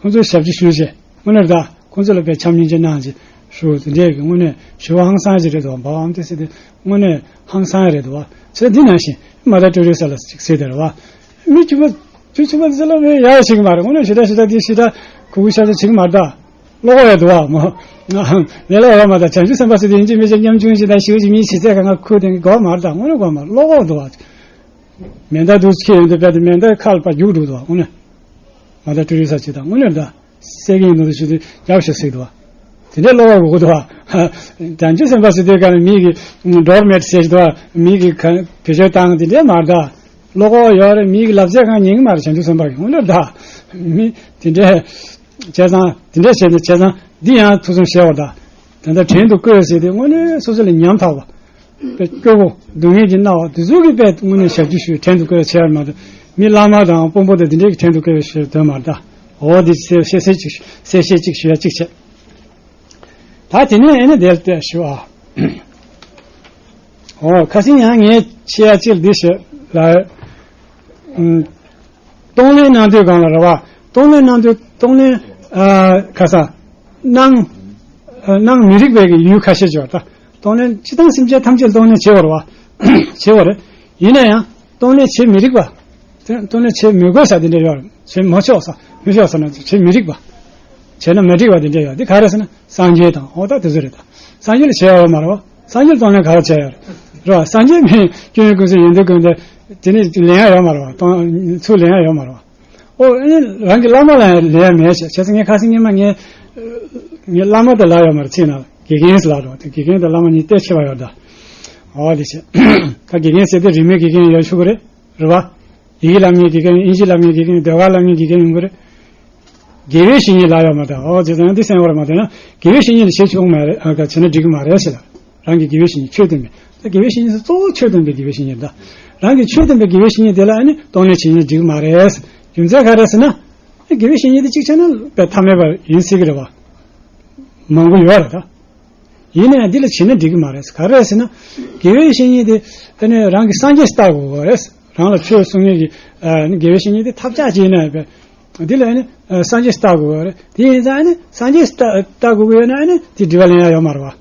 ཁོ་ཚོའི་ཞབས་ཕྱི་ཞུས་བྱས་དངོས་གནས་ད་ཁོ་ཚོ་ལ་དཔེ་འཆམ་མཉེས་ཅིག་གནང་བྱས་ཞུ་དེ་འདྲས་ཀྱི་དངོས་གནས་ཞུ་བ་ཧང་སང་ཅིག་རེད་འདུག་བ་བ་བ་ཨམ་ཏེ་ཟེར་དེ་དངོས་གནས་ཧང་སང་རེད་འདུག་བ། ཚེ་འདི་ནང་བཞིན་མ་ད་ཏྲུ་རེ་ས་ལ་ཅིག་ཟེར་དེ་རེད་བ། མི་གཅིག་པ། ཆུ་ཆུ་བ་ཟེར་ལ་མི་ཡག་ཞིག་མ་རེད། དངོས་གནས་ཞེ་དྲག་ཞེ་དྲག་འདི་ཞེ་དྲག་གུ་གུ་ཤ་ཤ་ཞིག་མ་རེད་ད། ལོག་ཡ་འདུག་བ་མོ། ལས་ལ་ཡོད་མ་ད། བྱང་ཆུབ་སེམས་དཔའ་ཟེར་དེ་ཡིན་གཅིག་མིན་གཅིག་ཉམ་ཆུང་ཞིག་དང་ཞིག་ཞིག་མིའི་ཞི་ཚད་གང་ག་ཁུར་དེ་དགོས་མ་རེད་ད། དངོས་གནས་དགོས་མ་རེད། ལོག་འོག་འདུག་བ། མེ་མདའ་འདུག་ཁྱེད་ཡོང་དུས་དཔེ་དེ་མེ་མདའ་ཁ་ལ་ཕར་རྒྱུག་འགྲོ་འདུག་བ། དངོས་གནས་མ་ད་ཀྲུ་རི་ས་ཅིག་དང་དངོས་གནས་ད། སད་ཀྱི་ཡིན་ནོ་ཞུ་དུས་རྒྱབ་ཤོག་ཟེར་འདུག་བ། དེ་འདྲའི་བློ་བ་གོ་གི་འདུག་བ། བྱང་ཆུབ་སེམས་དཔའ་ཟེར་དུས་ག་ནས་མི་གི་འགྲོར་མེད་ཟེར་གྱི་འདུག་བ། མི་གི་ག་བེད་སྤྱོད་བཏང་དེ་འདྲའི་མ་རེད་ད། བློ་ཁོག་ཡོད་རེད། མི་གི་ལབ་ཚད་གང་ཉན་གི་མ་རེད། བྱང་ཆུབ་སེམས་དཔའ་གི་དངོས་གནས་ད། མི་དེ་འདྲའི་བྱས་ཙང་དེ་འདྲའི་བྱས་ནས་བྱས་ཙང་འདི་ཡང་ཐུགས་བསམ་བཞེས་བ་ད། དེ་འདྲ་བྲན་དུ་བཀོལ་ཟེར་དེ་དངོས་གནས་སོ་སོ་ལ་ཉམ་ཐག་པ། དཔེ་སྐྱོ་པོ་སྡུག་བསྔལ་གྱིས་མནར་བ་དེ་ཚོ་གི་དཔེ་དངོས་གནས་ཞབས་ཕྱི་ཞུས་བྲན་དུ་བཀོལ་བྱས་པ་མ་གཏོགས་མི་བླ་མ་དང་དཔོན་པོ་དང་དེ་འདྲའི་གི་བྲན་དུ་བཀོལ་བའི་ཞེས་དོན་མ་རེད་ད། འོ་འདི་གསལ་བཤད་ཅིག་གསལ་བཤད་ཅིག་ཞུ་ཡ་གཅིག་བྱས། ད་དེ་ནས་ཨེ་ནི་དེར་བལྟས་ཞུ་ཨ། འོ་ཁ་སང་ཡང་ངས་ཆེ་ཡ་གཅིག་འདི་ཞུ་ལ། ཨུམ། གཏོང་ལེན་གནང་དུས་སྒང་ལ་རེད་བ། གཏོང་ལེན་གནང་དུས་གཏོང་ལེན་ཨ་ཁ་སང་གནང་ཨ་གནང་མི་རིགས་པའི་གི་ཡུལ་ཁ་ཤས་ཡོད་ད། གཏོང་ལེན་སྤྱིར་བཏང་སེམས་ཅན་ཐམས་ཅད་གཏོང་ལེན་བྱེད་བར་བ། བྱེད་བར། ཡིན་ན་ཡང་གཏོང་ལེན་བྱེད་མི་རིགས་པ། དེ་གཏོང་ལེན་བྱེད་མི་དགོས་ས་དེ་འདྲ་ཡོད་རེད། བྱེད་མ་ཆོག་ས་མི་ཆོག་ས་ན་བྱེད་མི་རིགས་པ། བྱས་ན་མི་འགྲིག་པ་དེ་འདྲ་ཡོད། འདི་ག་རེ་ཟེར་ན་སངས་རྒྱས་དང་འོ་ད་དེ་ཚོ་རེད་ད། སངས་རྒྱས་ལ་བྱས་ཡོད་མ་རེད་བ། སངས་རྒྱས་ལ་གཏོང་ལེན་ག་རེ་བྱས་ཡོད་རེད། རེད་བ། སངས་རྒྱས་མིན་སྐྱོན་ཡོན་ཀུན་ཟད་ཡོན་ཏན་ཀུན་ལྡན་དེ་ནི་ལེན་ཡ་ཡོད་མ་རེད་བ། གཏོང་ཚུར་ལེན་ཡ་ཡོད་མ་རེད་བ། ཨོ་ཨེ་རང་གི་བླ་མ་ལ་ཡང་ལེན་ཡ་མེད་ཅེས། བྱས་ཙང་ངས་ཁ་སང་ཉི་མ་ངས་ངའི་བླ་མ་དེ་ལབ་ཡོད་མ་རེད། ཚིག་ནང་ལ་དགེ་རྒན་ཟེར་ལབ་རེད་བ། དེ་དགེ་རྒན་དང་བླ་མ་གཉིས་གཏད་ཆེ་བ་ཡོད་ད། ཨོ་དེ་བྱས་ད་དགེ་རྒན་ཟེར་དེ་རིས་མེད་དགེ་རྒན་ཡོད་ཆོག་གི་རེད། རེད་བ། ཡི་གེ་བསླབ་མཁན་དགེ་རྒན། དབྱིན་ཇི་བསླབ་མཁན་དགེ་རྒན། ཟློས་གར་བསླབ་མཁན་དགེ་རྒན་ཡོང་གི་རེད། དགེ་བའི་བཤེས་གཉེན་ལབ་ཡོད་མ་རེད། ཨོ་བྱས་ཙང་འདི་གསན་བར་མ་དོན་ན་དགེ་བའི་བཤེས་གཉེན་ལ་བྱེད་ཆོག་མ་རེད། ཨ་ག་བྱས་ན་འགྲིག་གི་མ་རེད་ཟེར་ལ། རང་གི་དགེ་བའི་བཤེས་གཉེན་ཆོས་སྟོན་པའི་ད་དགེ་བའི་བཤེས་གཉེན་ཟེར་གཙོ་བོ་ཆོས་སྟོན་པའི་དགེ་བའི་བཤེས་གཉེན་ད། རང་གི་ཆོས་སྟོན་པའི་དགེ་བའི་བཤེས་གཉེན་དེ་ལ་ཨ་ནི་གཏོང་ལེན་བྱེད་ཉེན་འགྲིག་གི་མ་རེད་ཟེར། རྒྱུ་མཚན་ག་རེ་ཟེར་ན། དགེ་བའི་བཤེས་གཉེན་དེ་གཅིག་བྱས་ན་དཔེ་ཐ་མལ་པ་ཡིན་སྲིད་ཀྱི་རེད་བ། མང་པོ་ཡོད་རེད་ད། ཡིན་ནའང་འདི་ལ་བྱེད་ན་འགྲིག་གི་མ་རེད། ག་རེ་ཟེར་ན། དགེ་བའི་བཤེས་གཉེན་དེ་ཨ་ནི་རང་གི་སངས་རྒྱས་ལྟ་དགོས་པ་རེད། རང་ལ་ཆོས་གསུང་མཁན་གྱི་ཨ་ནི་དགེ་བའི་བཤེས་གཉེན་དེ་ཐབས་ཆག་ཅིག་ཡིན་ན་ཡང་འདི་ལ་ཨ་ནི་ཨ་སངས་རྒྱས་ལྟ་དགོས་པ་རེད། དེ་ཡིན་ཙང་ཨ་ནི་སངས་རྒྱས་ལྟ་ལྟ་དགོས་ཀྱི་ཡོད་ན་ཨ་ནི་དེ་སྒྲིབ་པ་ལེན་ཡ་ཡོད་མ་རེད་བ།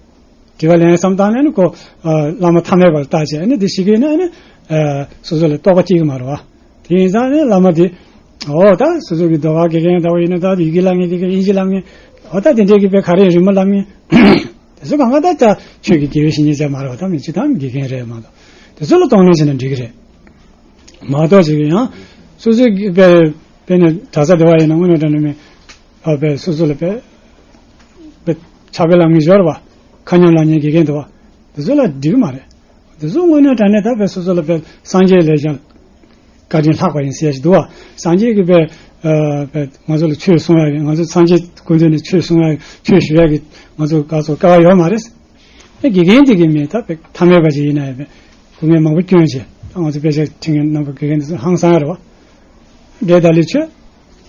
སྒྲིབ་པ་ལེན་བསམ་བཏང་ནས་ཨ་ནི་ཁོ་ཨ་བླ་མ་ཐ་མལ་པ་ལ་བལྟ་བྱས་ཨ་ནི་དེ་ཞིག་ཡིན་ན་ཨ་ནི་ཨ་སོ་སོ་ལ་རྟོགས་པ་སྐྱེ་གི་མ་རེད་བ། དེ་ཡིན་ཙང་ནི་བླ་མ་དེ། འོ་ད་སོ་སོ་གི་ཟློས་གར་དགེ་རྒན་འདྲ་བོ་ཡིན་ན་ད་ཡི་གེ་བསླབ་མཁན་དགེ་རྒན། དབྱིན་ཇི་བསླབ་མཁན། འོ་ད་དེ་འདྲའི་གི་དཔེ་ག་རེ་རི་མོ་བསླབ་མཁན། དེ་ཚོ་གང་ག་ད་ད་ཆོས་ཀྱི་དགེ་བའི་བཤེས་གཉེན་ཅིག་མ་རེད་བ། ད་མི་སྤྱིར་བཏང་དགེ་རྒན་རེད་མ་གཏོགས། དེ་ཚོ་ལ་གཏོང་ལེན་བྱས་ན་འགྲིག་གི་རེད། མ་གཏོགས་ཅིག་ཡང་སོ་སོའི་གི་དཔེ་དཔེ་ནས་གྲྭ་ས་འདྲ་བ་ཡིན་ན་དངོས་གནས་དྲང་གནས་མི་ཨ་དཔེ་སོ་སོ་ལ་དཔེ་དཔེ་ཕྱག་དཔེ་བསླབ་མཁན་ཡོད་རེད་བ། ཁ་ཉམས་བསླབ་མཁན་དགེ་རྒན་འདུག་བ། དེ་ཚོ་ལ་འགྲིག་གི་མ་རེད། དེ་ཚོ་དངོས་གནས་དྲང་གནས་ད་དཔེ་སོ་སོ་ལ་དཔེ་སངས་རྒྱས་ལས་ཀྱང་བཀའ་དྲིན་ལྷག་པ་ཡིན་ཟེར་ཞིག་འདུག་བ། སངས་རྒྱས་ཀྱིས་དཔེ་ཨ་དཔེ་ང་ཚོ་ལ་ཆོས་གསུང་ཡ་གི། ང་ཚོ་སངས་རྒྱས་སྐུ་མདུན་ནས་ཆོས་གསུང་ཡ་གི། ཆོས་ཞུ་ཡ་གི་ང་ཚོ་ག་ཚོད་སྐལ་བ་ཡོད་མ་རེད། ཨེ་དགེ་རྒན་དེ་གི་མི་ད་དཔེ་ཐ་མལ་པ་ཅིག་ཡིན་ན་ཡང་དཔེ་སྐུ་ངལ་མང་པོ་བསྐྱོན་བྱས། ད་ང་ཚོ་དཔེ་ཆ་ཁྲིད་མཁན་རྣམ་པ་དགེ་རྒན་དེ་ཚོ་ཧང་སང་རེད་བ། འབྲས་དཱ་ལི་ཆོས།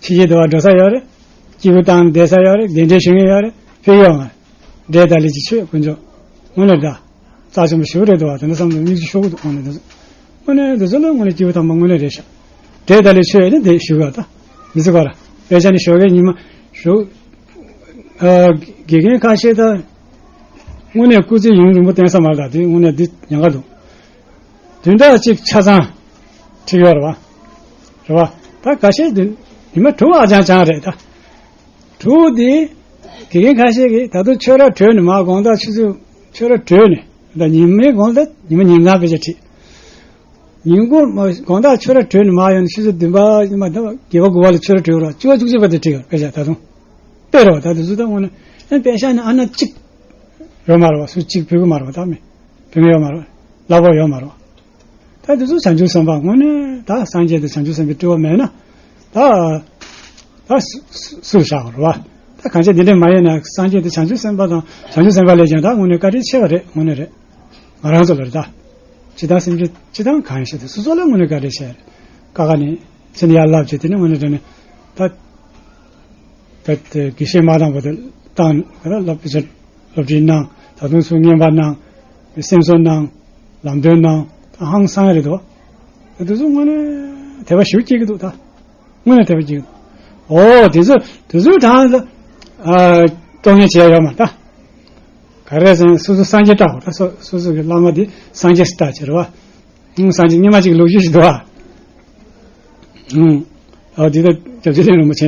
ཕྱི་རྒྱལ་དུ་བ་འགྲོ་ས་ཡོད་རེད། སྐྱིད་པོ་བཏང་བསྡད་ས་ཡོད་རེད། གདན་འདྲེན་ཞུ་མཁན་ཡོད་རེད། ཕེབས་ཡོང་ང་། འབྲས་དཱ་ལི་གི་ཆོས་དཀོན་མཆོག་དངོས་གནས་ད། རྩ་ཆེན་པོ་ཞེ་པོ་རེད་འདུག་བ། དེ་འདྲ་བསམ་བློ་སྙིང་རྗེ་ཤོར་གི་འདུག་དངོས་གནས་དེ་ཚོ། དངོས་གནས་དེ་ཚོ་ལ་དངོས་གནས་སྐྱིད་པོ་དང་པོ་དངོས་གནས་རེད་ཤག་འབྲས་དཱ་ལི་ཆོས་ནི་དེ་ཞུ་ག་ད། མི་ཚེ་ག་ར། དཔེ་ཆ་ནི་ཞོགས་ཀས་ཉི་མ་ཞོགས། ཨ་དགེ་རྒན་ཁ་ཤས་ད། དངོས་གནས་སྐུ་ཚེ་ཡུན་རིང་པོ་བརྟན་ས་མ་རེད། ད་དེ་དངོས་གནས་འདི་ཉེན་ཁ་འདུག་བདུན་ཕྲག་གཅིག་ཆ་ཚང་ཁྲིད་ཡོད་རེད་བ། རེད་བ། ད་ཁ་ཤས་འདི་ཉི་མ་དྲུག་ཨ་ཅང་ཅང་རེད་ད། དྲུག་འདི་དགེ་རྒན་ཁ་ཤས་ཀྱིས་ད་དུང་ཆོས་ར་གྲོལ་ནས་མ་དགོང་དག་ཆུ་ཚོད་ཆོས་ར་གྲོལ་ནས་ད་ཉི་མའི་དགོང་དག་ཉི་མ་ཉིན་གང་དཔེ་ཆ་ཁྲིད། ཉིན་གུང་དགོང་དག་ཆོས་ར་གྲོལ་ནས་མ་ཡོང་ནས་ཆུ་ཚོད་བདུན་པ་ཉི་མ་ད་བརྒྱད་པ་དགུ་པ་ལ་ཆོས་ར་གྲོལ་རོགས་བཅུ་པ་བཅུ་གཅིག་པ་དེ་ཁྲིད་ཡོད་དཔེ་ཆ་ད་དུང་། དཔེ་རོགས་ད་དེ་ཚོ་ད་དངོས་གནས་ཨ་དཔེ་ཆ་ནི་ཨ་ན་གཅིག་ཡོད་མ་རེད་བ། སུ་གཅིག་ཕུལ་གི་མ་རེད་བ། ད་མི་ཕུལ་མི་ཡོད་མ་རེད་བ། གླ་ཕོགས་ཡོད་མ་རེད་བ། ད་དེ་ཚོ་བྱང་ཆུབ་སེམས་དཔའ་དངོས་གནས་ད་སངས་རྒྱས་དང་བྱང་ཆུབ་སེམས་དཔའི་སྤྲུལ་པ་མེད་ན་ད་ད་སུ་སུ་སུ་བཞག་རེད་བ། ད་གང་ཅི་འདི་འདྲ་མ་ཡིན་ན་སངས་རྒྱས་དང་བྱང་ཆུབ་སེམས་དཔའ་དང་བྱང་ཆུབ་སེམས་དཔའ་ལས་ཀྱང་ད་དངོས་གནས་བཀའ་དྲིན་ཆེ་བ་རེད། དངོས་གནས་རེད། ང་རང་ཚོ་ལ་རེད་ད། སྤྱི་བཏང་སེམས་ཅན་སྤྱི་བཏང་གང་ཡིན་ཤེས་ཏེ་སོ་སོ་ལ་དངོས་གནས་བཀའ་དྲིན་ཆེ་རེད། ཀ་ཁ་ནས་ཚེ་འདི་ཡར་ལབ་བྱས་དེ་ནས་དངོས་གནས་དྲན་ནས་ད། ད་དགེ་བཤེས་མ་བཏང་བར་དུ་བཏང་ད་སློབ་སློབ་ཁྲིད་གནང་། ད་དུང་ཚུར་བསྙེན་པར་གནང་། སེམས་གསོ་གནང་། ལམ་སྟོན་གནང་། ད་ཧང་སང་རེད་དོ། ད་དེ་ཚོ་དངོས་གནས་དད་པ་ཞེ་པོ་སྐྱེ་གི་འདུག་ད་དངོས་གནས་དད་པ་སྐྱེ་གི་འདུག་ཨོ་དེ་ཚོ་དེ་ཚོའི་གྲངས་ལ་ཨ་གཏོང་ཉན་བྱས་ཡོད་མ་ད། ག་རེ་ཟེར་ན་སོ་སོ་སངས་རྒྱས་བཏགས་པ་ད་སོ་སོ་སོ་གི་བླ་མ་དེ་སངས་རྒྱས་སུ་བཏགས་བྱས་རེད་བ། སངས་རྒྱས་སྔོན་མ་ཅིག་ལོ་རྒྱུས་ཤིག་འདུག་བ། ཨ་འདི་ལྟར་རྒྱལ་བ་རིན་པོ་ཆེ་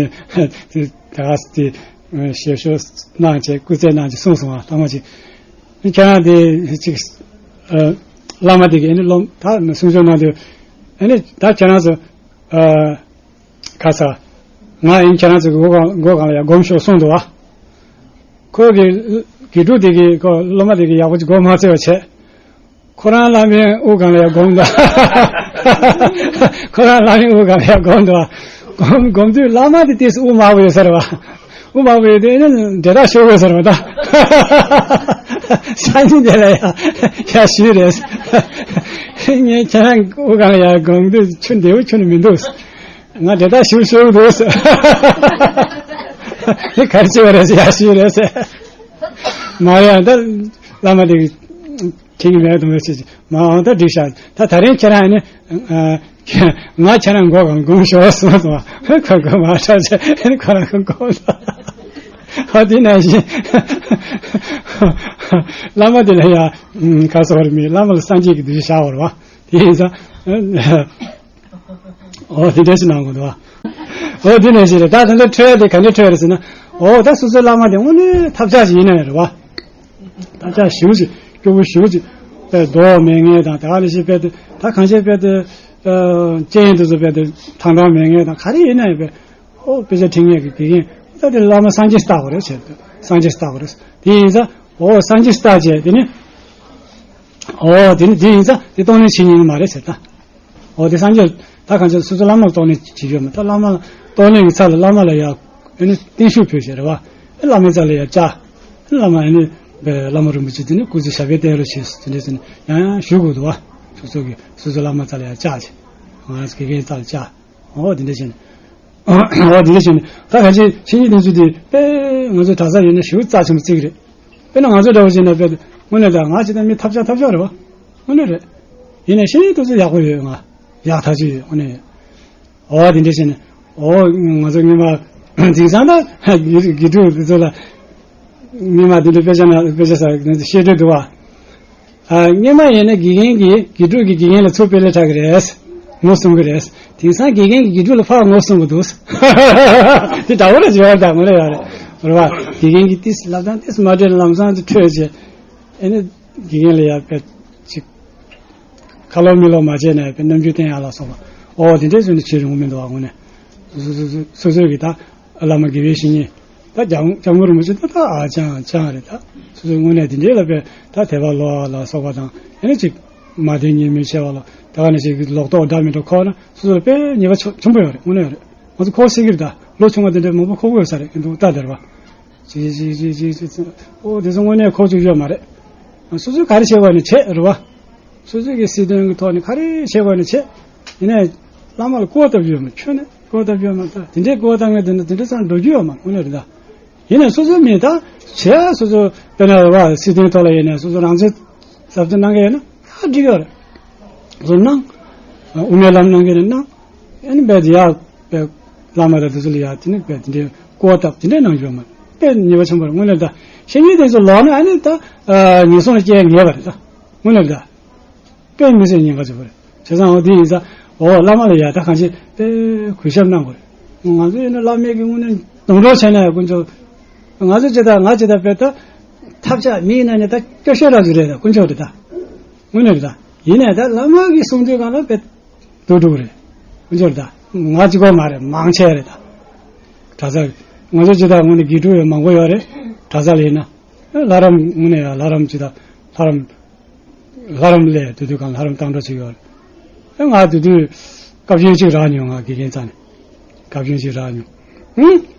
དེ་ད་ག་དེ་ཞལ་བཞུགས་གནང་བྱས་སྐུ་རྩེད་གནང་བྱས་གསུངས་སོང་བ། ཐ་མ་ཅིག་ཁྱེད་རང་དེ་ཅིག་བླ་མ་དེ་གིས་ཨ་ནི་སློབ་ད་གསུང་ཆོས་གནང་དུས་ཨ་ནི་ད་ཁྱེད་རང་ཚོ་ག་ས་ང་ཨ་ནི་ཁྱེད་རང་ཚོ་གི་སྒོ་སྒང་ལ་ཡར་སྒོམ་ཤོག་གསུངས་འདུག་བ། ཁོ་གི་དགེ་ཕྲུག་དེ་གིས་ཁོ་སློབ་མ་དེ་གིས་ཡག་པོ་ཅིག་སྒོམ་མ་ཚར་བ་བྱས། ཁོ་རང་བླ་མའི་དབུ་སྒང་ལ་ཡར་སྒོམ་འདུག་ཁོ་རང་བླ་མའི་དབུ་སྒང་ལ་ཡར་སྒོམ་འདུག་སྒོམ་སྒོམ་དུས་བླ་མ་དེ་ཏོག་ཙམ་དབུ་དམར་པོ་ཡོད་ས་རེད་བ། དབུ་དམར་པོ་ཡོད་དུས་ཨ་ནི་འབྲེལ་ཐག་ཤོར་དགོས་ས་རེད་བ་ད། སང་ཉིན་དེ་ལ་ཡར་ཡར་ཞུས་རེད། ངས་ཁྱེད་རང་དབུ་སྒང་ལ་ཡར་སྒོམ་དུས་ཆུ་འདི་བོ་ཆུ་ནི་མི་འདུག་ང་འབྲེལ་ཐག་ཞིབ་ཞིབ་འདུག་ཨེ་ག་རེ་བྱེད་པ་རེད་ཟེར་ཡ་ཞིག་རེད་ཟེར། མ་རེད་ཨ་ད་བླ་མ་དེ་ཁྱེད་ཀྱི་མེད་དུ་མེད་ཟེར་མ་འོང་ད་འགྲིག་ཤག་ད་ད་རིང་ཁྱེད་རང་ནི་ང་ཁྱེད་རང་མགོ་གང་སྒོམ་ཤོག་གསུངས་སོང་། ཁོ་ཁོ་མ་ཁྲག་ཆེ་ཁོ་རང་ཁོ་སྒོམ་སོང་། ཨ་དེ་ནང་བཞིན་བླ་མ་དེ་ལ་ཡ་ག་སོ་རི་མི་བླ་མ་ལ་སངས་རྒྱས་ཀྱི་གདུལ་བྱ་བར་བ་དེ་ཡིན་ཙང་། ཨོ་དེ་འདྲ་ཞིག་གནང་དགོས་འདུག་ཨོ་དེ་ནས་ཞིག་རེད། ད་ད་འདི་འཕྲོས་དེ་ག་འདྲ་འཕྲོས་རེད་ཟེར་ན། ཨོ་ད་སོ་སོའི་བླ་མ་དེ་དངོས་གནས་ཐབས་ཆག་ཞིག་ཡིན་ན་རེད་བ། ཐབས་ཆག་ཞེ་པོ་ཅིག་སྐྱོ་པོ་ཞེ་པོ་ཅིག་དཔེ་རྡོ་མེད་མཁན་དང་ད་ག་ལ་ཞིག་དཔེ་དེ་ད་གང་ཅི་དཔེ་དེ་སྤྱན་དེ་ཚོ་དཔེ་དེ་ཐང་ཐང་མེད་མཁན་དང་ག་རེ་ཡིན་ན་ཡང་དཔེ་ཨོ་དཔེ་ཆ་ཁྲིད་མཁན་གྱི་དགེ་རྒན་ད་དེ་བླ་མ་སངས་རྒྱས་སྟག་པོ་རེད་ཟེར། སངས་རྒྱས་སྟག་པོ་རེད། དེ་ཡིན་ཙང་ཨོ་སངས་རྒྱས་སྟག་བྱས་དེ་ནི་ཨོ་དེ་ནི་དེ་ཡིན་ཙང་དེ་གཏོང་ལེན་བྱེད་ཉན་གྱི་མ་རེད་ཟེར་ད། འོ་དེ་སངས་རྒྱས་ད་གང་ཅི་སོ་སོ་བླ་མ་ལ་གཏོང་ལེན་བྱེད་ཡོད་མ་ད་བླ་མ་ལ་གཏོང་ལེན་གྱི་ཚབ་ལ་བླ་མ་ལ་ཡ་ཨ་ནི་བརྟན་བཞུགས་ཕུལ་ཞེས་རེད་བ། ཨ་བླ་མའི་རྩ་ལ་ཡ་བཅར། ཨ་བླ་མ་ཨ་ནི་བླ་མ་རིན་པོ་ཆེ་དེ་ནི་སྐུ་ཚེ་ཞབས་པད་བརྟན་རོགས་བྱེད་དེ་འདྲ་ཟེར་ནས་ཡང་ཡང་ཞུ་དགོས་འདུག་བ། སོ་སོ་གི་སོ་སོ་བླ་མ་རྩ་ལ་ཡ་བཅར་ཞེས་ང་རང་ཚོ་དགེ་རྒན་རྩ་ལ་བཅར། འོ་དེ་འདྲ་བྱས་ནས། འོ་དེ་འདྲ་བྱས་ནས་ད་ག་ཅི་ཕྱི་ཉིན་དེ་ཚོ་དེ་དཔེ་ང་ཚོ་གྲྭ་ས་ཡིན་ན་ཞེ་པོ་རྩ་ཆེན་པོ་བརྩི་གི་རེད། དཔེར་ན་ང་ཚོ་འདྲ་བོ་བྱས་ན་དཔེ་དངོས་གནས་ད་ང་ཅི་ད་མི་ཐབས་ཆག་ཐབས་ཆག་རེད་བ། དངོས་གནས་རེད། ཡིན་ནའི་ཤེས་ཡོན་དེ་ཚོ་ཡག་པོ་ཡོད་ང་། ཡག་ཐག་ཆོད་ཡོད་དངོས་གནས་ཡོད། འོ་དེ་འདྲ་བྱས་ནས་འོ་ང་ཚོ་སྔོན་མ་དེང་སང་ད་དགེ་ཕྲུག་དེ་ཚོ་ལ་སྔོན་མ་དེ་འདྲ་དཔེ་ཆ་ན་དཔེ་ཆ་ས་བཤད་འདོད་འདུག་བ། ཨ། སྔོན་མ་ཡིན་ན་དགེ་རྒན་གྱིས་དགེ་ཕྲུག་གིས་དགེ་རྒན་ལ་ཚུར་དཔེ་ལེན་དྲག་གི་རེད། ངོ་སྲུང་གི་རེད། དེང་སང་དགེ་རྒན་གྱིས་དགེ་ཕྲུག་ལ་ཕར་ངོ་སྲུང་གི་འདུག་དེ་འདྲ་བོ་རེ་བྱེད་པ་དང་ངོ་རེ་ཡོད་རེད། རེད་བ། དགེ་རྒན་གྱིས་ཏིས་ལབ་དང་ཏིས་མ་སྤྲད་ལམ་སང་དུ་འཕྲོད་བྱས། ཨེ་ནི་དགེ་རྒན་ལ་ཡར་དཔེ་ཅིག་ཁ་ལོག་མི་ལོག་མ་བྱས་ནས་དཔེ་རྣམ་འགྱུར་བསྟན་ཡག་ལ་སོགས་པ། ཨོ་དེ་འདྲའི་བཟོས་ནས་བྱེད་རུང་མི་འདུག་བ་དངོས་གནས། སོ་སོ་སོ་སོ་སོ་གི་ད། བླ་མ་དགེ་བའི་བཤེས་གཉེན། ད་སྐྱབས་སྐྱབས་མགོན་རིན་པོ་ཆེ་ད་ད་ཨ་ཅང་ཅང་རེད་ད། སོ་སོའི་དངོས་གནས་དེ་འདྲའི་ལ་དཔེ་ད་དད་པ་ལོག་ལ་སོགས་པ་དང་ཨེ་ནི་ཅིག་མ་བདེ་ཉེས་མི་ཆེ་བ་ལ་ད་ག་ནས་ཅིག་ལོག་རྟོག་འདྲ་མི་འདྲ་འཁོར་ན་སོ་སོར་དཔེ་ཉེས་པ་ཆེན་པོ་ཡོད་རེད་དངོས་གནས་ཡོད་རེད། ང་ཚོ་འཁོར་སྲིད་ཀྱི་རེད་ད་ལོ་ཆུང་བ་དེ་འདྲའི་མང་པོ་འཁོར་གྱི་ཡོད་ས་རེད་འདུག་ད་དེར་བ། ཅིག་ཅིག་ཅིག་ཅིག་ཅིག་ཅིག་ཨོ་དེ་ཚོ་དངོས་གནས་འཁོར་བཅུག་ཡོད་མ་རེད། སོ་སོས་ག་རེ་བྱེད་དགོས་ནས་བྱེད་རེད་བ། སོ་སོ་གི་སྲིད་དོན་གྱི་ཐོག་ནས་ག་རེ་བྱེད་དགོས་ན་བྱེད། ཡིན་ནའི། བླ་མ་ལ་བསྐོར་བཏབ་ཡོད་མ་ཁྱོད་ནས་བསྐོར་བཏབ་ཡོད་མ་ད་དེ་འདྲའི་བསྐོར་བཏབ་ངས་དེ་འདྲ་དེ་འདྲ་ཚང་འགྲོ་རྒྱུ་ཡོད་མ་དངོས་གནས་རེད་ད། ཡིན་ནའི་སོ་སོའི་མི་ད་བྱས་སོ་སོ་དཔེར་ན་བ་སྲིད་དོན་ཐོག་ལ་ཡིན་ནའི་སོ་སོ་རང་ཚོའི་ཟབ་ཏུ་གནང་གི་ཡོད་ན་ད་འགྲིག་ཡོད་རེད། སོ་སོ་གནང་། དབུ་མའི་ལམ་གནང་གི་ཡོད་ན་གནང་། ཨ་ནི་བས་དེ་ཡག་བས་བླ་མ་དང་དེ་ཚོ་ལ་ཡག་དེ་ནི་བས་དེ་འདྲའི་བསྐོར་བཏབ་དེ་འདྲའི་གནང་རྒྱུ་ཡོད་མ་རེད་བས་ཉེས་པ་ཆེན་པོ་རེད་དངོས་གནས་ད། བཤེས་གཉེན་དེ་ཚོ་ལོག་ན་ཨ་ནི་ད་ངན་སོང་ལ་སྐྱེ་ངེས་པ་རེད་ད། དངོས་གནས་རེད་ད། དཔེ་མི་སྲིད་ཉེན་ཁ་ཆེ་པོ་རེད། བྱས་ཙང་འོ་དེ་ཡིན་ཙང་འོ་བླ་མ་ལ་ཡ་ད་གང་ཅི་དཔེ་གུས་ཞབས་གནང་དགོས་རེད། ང་ཚོ་ཡིན་ན་བླ་མའི་གི་དངོས་གནས་སྡོང་གྲོགས་བྱས་ན་ཡང་དཀོན་མཆོག་ང་ཚོ་ཅི་ད་ང་ཅི་ད་དཔེ་ད་ཐབས་ཆག་མི་ཡིན་ན་ནི་ད་སྐྱོ་ཤོས་རང་ཚོ་རེད་ད། དཀོན་མཆོག་རེད་ད། དངོས་གནས་རེད་ད། ཡིན་ནའི་ད་བླ་མ་གི་གསུང་དུས་གང་ལ་དཔེ་སྡུག་སྡུག་རེད། དཀོན་མཆོག་རེད་ད། ང་གཅིག་པོ་མ་རེད། མང་ཆེ་རེད་ད། གྲྭ་ས་ང་ཚོ་ཅི་ད་དངོས་གནས་དགེ་ཕྲུག་ཡང་མང་པོ་ཡོད་རེད། གྲྭ་ས་ལ་ཡིན་ན་ལྷ་རམས་དངོས་གནས་ཡང་ལྷ་རམས་ཅི་ད་ལྷ་རམས་ལྷ་རམས་ལས་དེ་དུས་གང་ལྷ་རམས་བཏང་འགྲོ་བྱེད་ཡོད་རེད། ང་དེ་དུས་སྐབས་ཡུན་གཅིག་རག་མྱོང་། ང་དགེ་རྒན་རྩ་ནས་སྐབས་ཡུན་གཅིག་རག་མྱོང་། ཧུམ།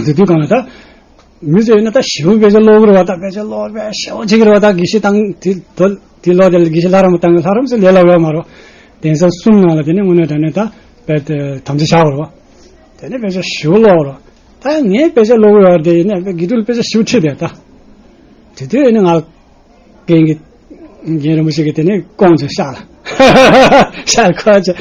དེ་དུས་གང་ལ་ད་མི་ཚོས་ཡིན་ན་ད་ཞེ་པོ་དཔེ་ཆ་ཀློག་གི་རེད་བ། ད་དཔེ་ཆ་ཀློག་དཔེ་ཞེ་པོ་བྱེད་ཀྱི་རེད་བ། ད་དགེ་བཤེས་བཏང་དེ་དོ་དེ་ལོག་དེ་ལ་དགེ་བཤེས་ལྷ་རམས་པ་བཏང་གི་ལྷ་རམས་སུ་ལས་སླ་བོ་ཡོད་མ་རེད། གདན་ས་གསུམ་ནང་ལ་དེ་ནས་དངོས་གནས་དྲང་གནས་ད་དཔེ་དེ་དམ་བཅའ་བཞག་པ་རེད་བ། དེ་ནས་དཔེ་ཆ་ཞེ་པོ་ཀློག་རེད་བ། ད་ངས་དཔེ་ཆ་ཀློག་གི་ཡོད་རེད་དེ་ཡིན་ན་དཔེ་དགེ་ཕྲུག་ལ་དཔེ་ཆ་ཞེ་པོ་ཁྲིད་བསྡད་ད། དེ་དུས་ཡིན་ན་ང་རྒན་གྱི་རྒན་རིན་པོ་ཆེ་གིས་དེ་ནས་བསྐོངས་བྱས་ཤག་ལ། ཤག་ཁོ་ཆེ་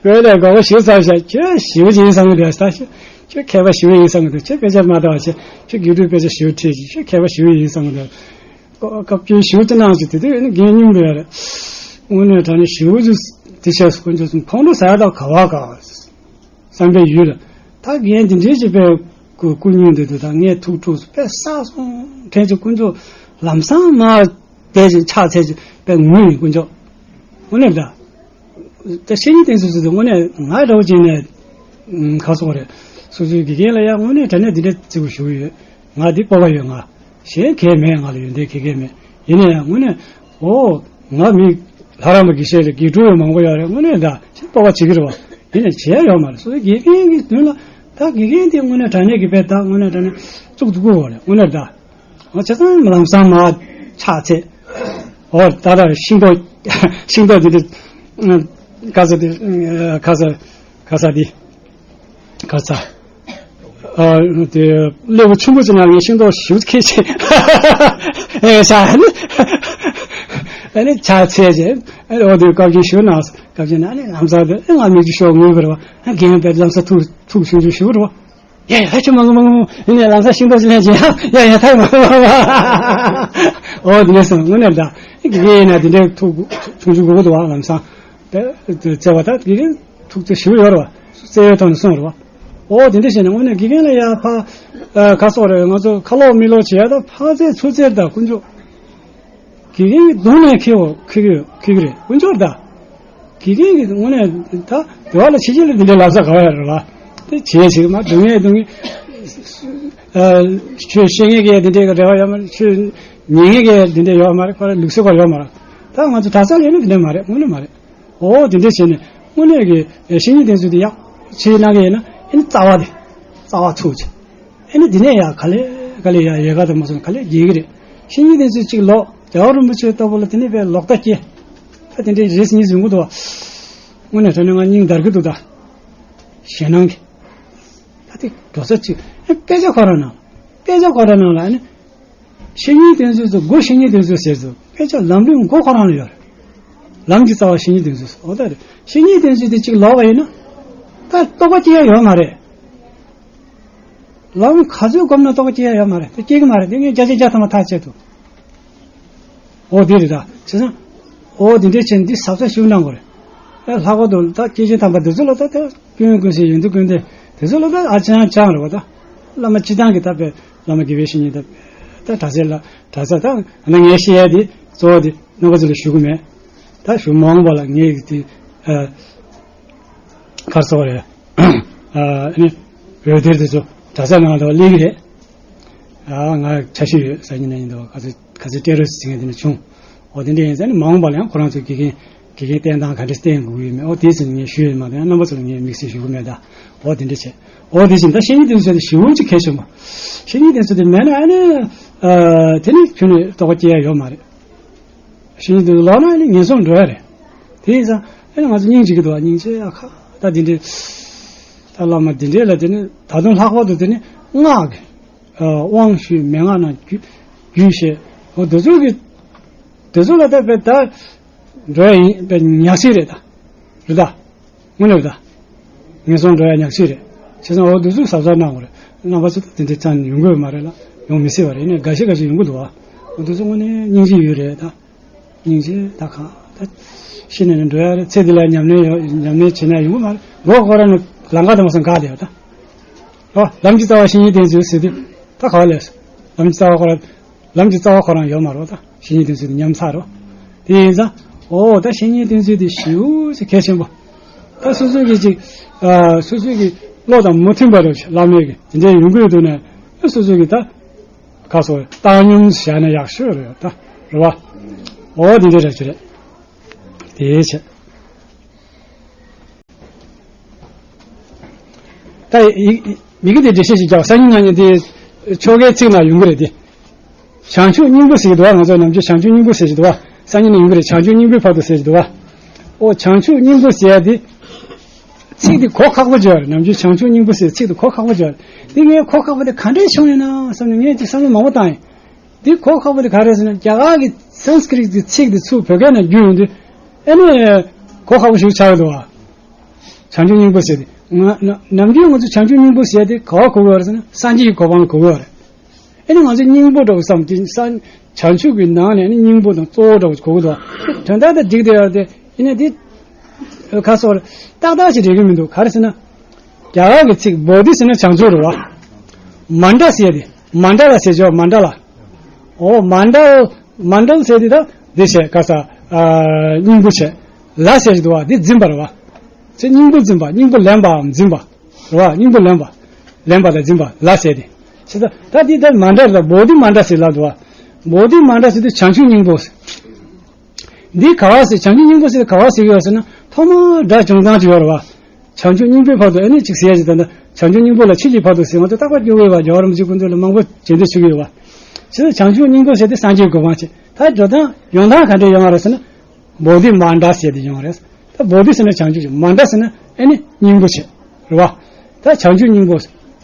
བོད་ལ་མགོ་བོ་ཞིག་ཚར་ཤག་ཁྱོད་ཞེ་པོ་ཅིག་ཡིན་བསམ་གི་འདུག་ད་ཁྱོད་མཁས་པ་ཞེ་པོ་ཡིན་བསམ་གི་འདུག་ཁྱོད་དཔེ་ཆ་མ་འདྲ་བ་ཆེ་ཁྱོད་དགེ་ཕྲུག་དཔེ་ཆ་ཞེ་པོ་ཁྲིད་ཅིག་ཁྱོད་མཁས་པ་ཞེ་པོ་ཡིན་བསམ་གི་འདུག་སྐབས་བཅོལ་ཞེ་པོ་ཅིག་གནང་ཅིག་དེ་དུས་ཡིན་ན་རྒན་སྨྱོན་པ་ཡ་རེད། དངོས་གནས་དྲང་གནས་ཞེ་པོ་ཅིག་དེ་ཆགས་སོང་། དཀོན་མཆོག་གསུམ་ཁོང་ཁྲོ་ཟ་ཡ་ད་ག་བ་ག་བ། བསམ་པའི་ཡུལ་ལ། ད་རྒན་འདི་འདྲའི་ཅིག་པའི་སྐུ་སྐུ་ཉིད་འདི་འདུག་ད་ངས་ཐུགས་ཁྲོ་སོང་། དཔེ་བསགས་སོང་། ཕྲན་ཅིག་དཀོན་མཆོག་ལམ་སང་མ་བསྡད་ཅིག་ཕྱག་འཚལ་ཅིག་པའི་ངུས་ཡིན་དཀོན་མཆོག་དངོས་གནས་ད། ད་བཤེས་གཉེན་བསྟེན་ཚུལ་ཚུལ་དུ་དངོས་གནས་ང་འདྲ་བོ་ཅིག་ནས་ཁ་སོག་རེད། སོ་སོའི་དགེ་རྒན་ལ་ཡང་དངོས་གནས་དྲང་གནས་འདི་འདྲ་བརྩི་བ་ཞུ་གི་ཡོད། ང་འདི་སྤོབས་པ་ཡོད། ང་གཞན་གང་ཡང་མེད། ང་ལ་ཡོན་ཏན་གང་ཡང་མེད། ཡིན་ན་ཡང་དངོས་གནས་ཨོ་ང་མི་ལྷ་རམས་པ་དགེ་བཤེས་རེད། དགེ་ཕྲུག་ཡང་མང་པོ་ཡོད་རེད། དངོས་གནས་ད་ཅིག་སྤོབས་པ་བྱེད་ཀྱི་རེད་བ། ཡིན་ནའི་བྱེད་ཡ་ཡོད་མ་རེད། སོ་སོའི་དགེ་རྒན་གྱི་མདུན་ལ་ད་དགེ་རྒན་དེ་དངོས་གནས་དྲང་གནས་ཀྱི་དཔེ་ད་དངོས་གནས་དྲང་གནས་བཙུགས་འདུག་གོ་རེད། དངོས་གནས་ད་ཨོ་བྱས་ཙང་ལམ་སང་མ་ཕྱག་འཚལ། ཨོ་ད་ལྟ་ཤིང་ཏོག་ཤིང་ཏོག་དེ་དེ་ག་ས་དེ་ག་ས་ག་ས་དེ། ག་ས། ཨ་དེ་སླེ་བོ་ཆུང་བོ་ཅིག་ནང་ངས་ཤིང་ཏོག་ཞིབ་ཁྱེར་བྱས། ཨེ་ཤ་ཨ་ནི་ཨ་ནི་ཕྱག་འཚལ་བྱས། ཨ་ནི་འོ་དེ་བཀའ་བཀྱོན་ཞུ་ན་བཀའ་བཀྱོན་ན་ཨ་ནི་ལམ་སང་དེ་ཨེ་ང་མིག་ཆུ་ཤོར་ངུས་པ་རེད་བ། ཨ་རྒན་པས་ལམ་སང་ཐུག་ཐུག་ཆུང་ཆུང་ཞུ་རེད་བ། ཡ་ཡ་ཧ་ཆུ་མ་ངུ་མ་ངུ་ཡིན་ནས་ལམ་སང་ཤིང་ཏོག་ཅིག་ལེན་བྱས། ཡ་ཡ་ཐག་མ་ངུ་མ་ངུ། འོ་དེ་ནས་སོང་དངོས་གནས་ད་ཨེ་རྒན་ཡིན་ན་དེ་འདྲའི་ཐུག་ཆུང་ཆུང་དགོས་ཀྱི་འདུག་བ། ལམ་སང་དེ་བརྩེ་བ་ད་དེ་རིང་ཐུག་ཚེ་ཞུ་ཡོད་རེད་བ། བརྩེ་བའི་ཐོག་ནས་གསུངས་རེད་བ། ཨོ་དེ་འདྲ་བྱས་ནས་དངོས་གནས་དགེ་རྒན་ལ་ཡ་ཕ་ཨ་ག་སོག་རེད། ང་ཚོ་ཁ་ལོག་མི་ལོག་བྱེད་ཡ་ད་ཕ་ཚེ་ཚུ་ཚེར་ད་དཀོན་མཆོག་དགེ་རྒན་གྱི་གདོང་ནས་ཁེ་བོ་ཁེ་གི་ཁེ་གི་རེད་དཀོན་མཆོག་ད། དགེ་རྒན་གྱི་དངོས་གནས་ད་དེ་བ་ལ་ཕྱི་རྒྱལ་ལ་འདི་འདྲའི་ལབ་ས་ག་བ་ཡ་རེད་ལ། དེ་བྱས་བྱས་མ་སྡུག་བསྔལ་སྡུག་བསྔལ་ཨ་ཆོས་ཤེས་མཁན་གྱི་འདི་འདྲའི་རེ་བ་ཡོད་མ་རེད། ཆོས་ཉན་མཁན་གྱི་འདི་འདྲའི་ཡོད་མ་རེད། ཁོ་ར་ལུགས་སྲོལ་ཁོ་ར་ཡོད་མ་རེད། ད་ང་ཚོ་གྲྭ་ས་ལ་ཡོད་ན་འདི་འདྲ་མ་རེད། དངོས་གནས་མ་རེད། ཨོ་དེ་འདྲ་བྱས་ནས་དངོས་གནས་ཀྱི་བཤེས་གཉེན་བསྟེན་ཚུལ་དེ་ཡག་ཆེ་གནང་གི་ཡིན་ན་ཨེ་ནི་རྩ་བ་དེ་རྩ་བ་ཚུགས་ཆེ། ཨེ་ནི་འདི་ནས་ཡ་ག་ལེ་ག་ལེ་ཡ་ཡལ་ག་དང་མ་སོང་ག་ལེ་རྒྱས་ཀྱི་རེད། བཤེས་གཉེན་བསྟེན་ཚུལ་གཅིག་ལོག་རྒྱལ་བ་རིན་པོ་ཆེ་ལྟ་བུ་ལ་དེ་ནས་དཔེ་ལོག་ལྟ་སྐྱེ། ད་དེ་འདྲའི་རེས་གཉིས་ཟིན་གི་འདུག་དངོས་གནས་དྲང་གནས་ང་སྙིང་འདར་གི་འདུག་ད་ཞེད་སྣང་གི། ད་དེ་འགྲོ་ས་གཅིག་ཨེ་དཔེ་ཆ་ཁོ་ར་ནང་དཔེ་ཆ་ཁོ་ར་ནང་ལ་ཨེ་ནི། བཤེས་གཉེན་བསྟེན་ཚུལ་ཚོ་སྒོ་བཤེས་གཉེན་བསྟེན་ཚུལ་ཟེར་ཚོ་དཔེ་ཆ་ལམ་རིམ་མགོ་ཁོ་རང་ལ་ཡོད་རེད། ལམ་གྱི་རྩ་བ་བཤེས་གཉེན་བསྟེན་ཚུལ་ཟེར། འོ་ད་རེད། བཤེས་གཉེན་བསྟེན་ཚུལ་དེ་གཅིག་ལོག་པ་ཡིན་ན། ད་རྟོགས་པ་སྐྱེ་ཡ་ཡོད་མ་རེད། ལམ་ག་ཚོད་བསྒོམས་ན་རྟོགས་པ་སྐྱེ་ཡ་ཡོད་མ་རེད། དེ་སྐྱེ་གི་མ་རེད། དེ་ངས་བརྒྱ་ཆ་བརྒྱ་ཐམ་པ་ཐག་བཅད་འདུག་འོ་དེ་རེད་ད། བྱས་ཙང་། འོ་དེ་འདྲའི་ཆེན་འདི་གཟབ་གཟབ་ཞིག་གནང་དགོས་རེད། ཨ་ལྷག་པར་དུ་ད་སྐྱེས་ཆེན་དམ་པ་འདི་ཚོ་ལ་ད་ད་ཀུན་ཀུན་སེ་ཡོན་ཏུ་ཀུན་ཏེ་དེ་ཚོ་ལ་ད་ཨ་ཅང་ཅང་རེད་བ། ད་བླ་མ་སྤྱི་བཏང་གི་ད་པའི་བླ་མ་དགེ་བའི་བཤེས་གཉེན་ད་ད་གྲྭ་ས་ལ་གྲྭ་ས་ད་ང་ངས་བཤད་ཡ་དེ་གཙོ་བོ་དེ་རྣམ་པ་ཚོ་ལ་ཞུ་གི་མེད། ད་ཞུ་མ་འོངས་པ་ལ་ངས་དེ་ཨ་གར་སོགས་རེད། ཨ་ནི་འོད་སྡེར་དེ་ཚོ་གྲྭ་ས་ནང་ལ་སླེབས་ཀྱི་རེད། ཨ་ང་འཆར་གཞི་ཡོད་ཟེར་གྱི་ན་ཡིན་འདུག་ག་ཚོད་ག་ཚོད་སྤྲད་རོགས་ཟེར་མཁན་དེ་འདྲ་བྱུང་། འོ་དེ་འདྲ་ཡིན་ཟེར་ནས་མ་འོངས་པ་ལ་ཡང་ཁོ་རང་ཚོའི་དགེ་རྒན་དགེ་རྒན་བསྟེན་སྟངས་ག་འདྲ་བསྟེན་དགོས་ཀྱི་ཡོད་མེད། འོ་དེ་ཚོ་ངས་ཞུས་ཡོད་མ་གཏོགས་ཡང་རྣམ་པ་ཚོ་ལ་ངས་དམིགས་བསལ་ཞུ་གི་མེད་ད། འོ་དེ་འདྲ་བྱས། འོ་དེ་བཞིན་ད་བཤེས་གཉེན་དེ་ཚོ་དེ་ཞེ་པོ་ཅིག་གལ་ཆེན་པོ། བཤེས་གཉེན་དེ་ཚོ་དེ་མེད་ན་ཨ་ནི་ཨ་དེ་ནི་ཁྱོན་ནས་རྟོགས་པ་སྐྱེ་ཡ་ཡོད་མ་རེད། བཤེས་གཉེན་དེ་ཚོ་ལོག་ན་ཨ་ནི་ངན་སོང་འགྲོ་ཡ་རེད། དེ་ཡིན་ཙང་ཨ་ནི་ང་ཚོ་སྙིང་རྗེ་གི་འདུག་སྙིང་རྗེ་ཡ་ཁ་ད་དེ་འདྲའི་ད་བླ་མ་དེ་འདྲའི་ལ་དེ་ནི་ད་དུང་ལྷག་པར་དུ་དེ་ནི་སྔགས་ཀྱི། དབང་ཞུས་མན་ངག་རྣམས་རྒྱུད་རྒྱུད་བཤད། འོ་དེ་ཚོ་གི་དེ་ཚོ་ལ་ད་དཔེ་ད་འགྲོ་ཡ་ཡིན་དཔེ་ཉག་གཅིག་རེད་ད། རེད་ད། དངོས་གནས་རེད་ད། ངན་སོང་འགྲོ་ཡ་ཉག་གཅིག་རེད། བྱས་ཙང་འོ་དེ་ཚོ་གཟབ་གཟབ་གནང་དགོས་རེད། རྣམ་པ་ཚོ་ད་དེ་འདྲ་ཙམ་ཡོང་དགོས་མ་རེད་ལ། ཡོང་མི་སྲིད་པ་རེད། ནས་འགའ་ཤས་འགའ་ཤས་ཡོང་གི་འདུག་བ། འོ་དེ་ཚོ་དངོས་གནས་སྙིང་རྗེ་ཡོད་རེད་ད། སྙིང་རྗེ་ད་གང་ད། ཤི་ནས་ནི་འགྲོ་ཡ་རེད། ཚེ་འདི་ལ་ཉམས་ལེན་ཡོད་ཉམས་ལེན་བྱེད་ན་ཡོང་གི་མ་རེད། མགོ་སྐོར་ར་ནི་ལམ་ཁ་དུ་མ་སོང་ག་དེ་ཡོད་ད། ཨོ་ལམ་གྱི་རྩ་བ་བཤེས་གཉེན་བསྟེན་ཚུལ་ཟེར་དུས་ད་ག་བ་ལས་སོ། ལམ་གྱི་རྩ་བ་ཁོ་ར། ལམ་གྱི་རྩ་བ་ཁོ་རང་ཡོད་མ་རེད་ད། བཤེས་གཉེན་བསྟེན་ཚུལ་དུ་ཉམས་ཚར་རོ། དེ་ཡིན་ཙང་། ཨོ་ད་བཤེས་གཉེན་བསྟེན་ཚུལ་དེ་ཞེ་པོ་ཅིག་གལ་ཆེན་པོ། ད་སོ་སོ་གི་ཅིག་ཨ་སོ་སོ་གི་བློ་དང་མི་མཐུན་པ་རེད་བླ་མེད་ཀྱི་དེ་འདྲའི་ཡོང་གི་ཡོད་དུས་ནས་ད་སོ་སོ་གི་ད་ཁ་སོ་བཏང་སྙོམས་བྱས་ན་ཡག་ཤོས་རེད་ད། རེད་བ། ཨོ་དེ་འདྲ་རེད་ཅི་རེད། དེའི་ཆེད། ད་ཡི་ཡི་གེ་དེ་འགྲེལ་བཤད་ཅིག་རྒྱག་སང་ཉིན་གནངས་ཉིན་དེ་ཆོ་གའི་ཚིག་ནང་ཡོང་གི་རེད་དེ། བྱང་ཆུབ་སྙིང་པོ་ཟེར་གྱི་འདུག་བ། ང་ཚོ་ནམ་རྒྱུན་བྱང་ཆུབ་སྙིང་པོ་ཟེར་གྱི་འདུག་བ། སང་ཉིན་ནས་ཡོང་གི་རེད། བྱང་ཆུབ་སྙིང་པོའི་བར་དུ་ཟེར་གྱི་འདུག་བ། ཨོ་བྱང་ཆུབ་སྙིང་པོ་ཟེར་ཡ་དེ། ཚིག་དེ་གོ་ཁག་པོ་བརྗོད་རེད། ནམ་རྒྱུན་བྱང་ཆུབ་སྙིང་པོ་ཟེར་ཚིག་དེ་གོ་ཁག་པོ་བརྗོད་རེད། དེ་ངས་གོ་ཁག་པོ་དེ་ག་འདྲས་བྱུང་ཡོད་ན་བསམ་ནས་ངས་ཅིག་བསམ་བློ་མང་པོ་བཏང་ཡིན། འདི་གོ་ཁག་པོ་དེ་ག་རེ་ཟེར་ན་རྒྱ་གར་གྱི་སཾ་སྐྲྀཏ་གི་ཚིག་དེ་ཚུར་བོད་སྐད་ནང་བསྒྱུར་ཡོང་དུས་ཨེ་ནི་གོ་ཁག་པོ་ཞིག་ཆགས་ཡོད་འདུག་བ། བྱང་ཆུབ་སྙིང་པོ་ཟེར་ཏེ། ང་ན་ནམ་རྒྱུན་ང་ཚོ་བྱང་ཆུབ་སྙིང་པོ་ཟེར་ཏེ་ག་བ་གོ་གི་ཡོད་རེད་ཟེར་ན་སངས་རྒྱས་ཀྱི་གོ་འཕང་ལ་གོ་གི་ཡོད་རེད། ཨེ་ནི་ང་ཚོ་སྙིང་པོ་འདྲ་བོ་བསམ་གྱི་སངས་བྱང་ཆུབ་ཀྱི་ནང་ནས་ནི་སྙིང་པོ་དང་གཙོ་བོ་འདྲ་བོ་གོ་གི་འདུག་དོན་དག་དང་འགྲིག་བསྡད་ཡོད་རེད་དེ། ཨེ་ནི་འདི་ཁ་སོར་ཏག་ཏག་ཅིག་རེག་གི་མི་འདུག་ག་རེ་ཟེར་ན། རྒྱ་གར་གྱི་ཚིག་བོ་དྷི་ཟེར་ན་བྱང་ཆུབ་རེད་བ། མན་ཌ་ཟེར་ཏེ་མན་ཌ་ལ་ཟེར་ཅོ་མན་ཌ་ལ། ཨོ་མན་ཌ། མན་ཌ་ཟེར་ཏེ་ད་འདི་བྱས་ག་ས། སྙིང་པོ་བྱས། ལ་ཟེར་གྱི་འདུག་བ་འདི་འཛིན་པ་རེད་བ། ཚེ་སྙིང་པོ་འཛིན་པ་སྙིང་པོ་ལེན་པའམ་འཛིན་པ། རེད་བ་སྙིང་པོ་ལེན་པ། ལེན་པ་དང་འཛིན་པ་ལ་ཟེར་ཏེ། བྱས་ཙང་ད་འདི་ལྟར་མན་ཌ་ལ་བོ་དྷི་མན་ཌ་ཟེར་ལབ་འདུག་བ། བོ་དྷི་མན་ཌ་ཟེར་དུས་བྱང་ཆུབ་སྙིང་པོ། འདི་ག་བ་ཟེར་བྱང་ཆུབ་སྙིང་པོ་ཟེར་ག་བ་ཟེར་གི་ཡོད་ཟེར་ན་ཐོག་མར་སྒྲ་བྱུང་སྟངས་ཅིག་ཡོད་རེད་བ། བྱང་ཆུབ་སྙིང་པོའི་བར་དུ་ཨེ་ནི་ཅིག་ཟེར་ཡ་ཅིག་ད་ལྟ་བྱང་ཆུབ་སྙིང་པོ་ལ་ཆོས་ཀྱི་བར་དུ་ཟེར་ང་ཚོ་རྟག་པར་སྐྱོ་བོའི་བ་རྒྱལ་བ་རིན་པོ་ཆེའི་སྐུ་མདུན་ལ་མང་པོ་རྗེས་འདེད་ཞུ་གི་ཡོད་བ། བྱས་ཙང་བྱང་ཆུབ་སྙིང་པོ་ཟེར་དེ་སངས་རྒྱས་གོ་འཕང་ཆེ་ད་འགྲོ་སྟངས་ཡོང་སྟངས་ག་འདྲས་ཡོང་བ་རེད་ཟེར་ན། བོ་དྷི་མན་ཌ་ཟེར་དེ་ཡོང་རེད། ད་བོ་དྷི་ཟེར་ན་བྱང་ཆུབ་ཀྱི་མན་ཌ་ཟེར་ན་ཨེ་ནི་སྙིང་པོ་ཆེ། རེད་བ། ད་བྱང་ཆུབ་སྙིང་པོ།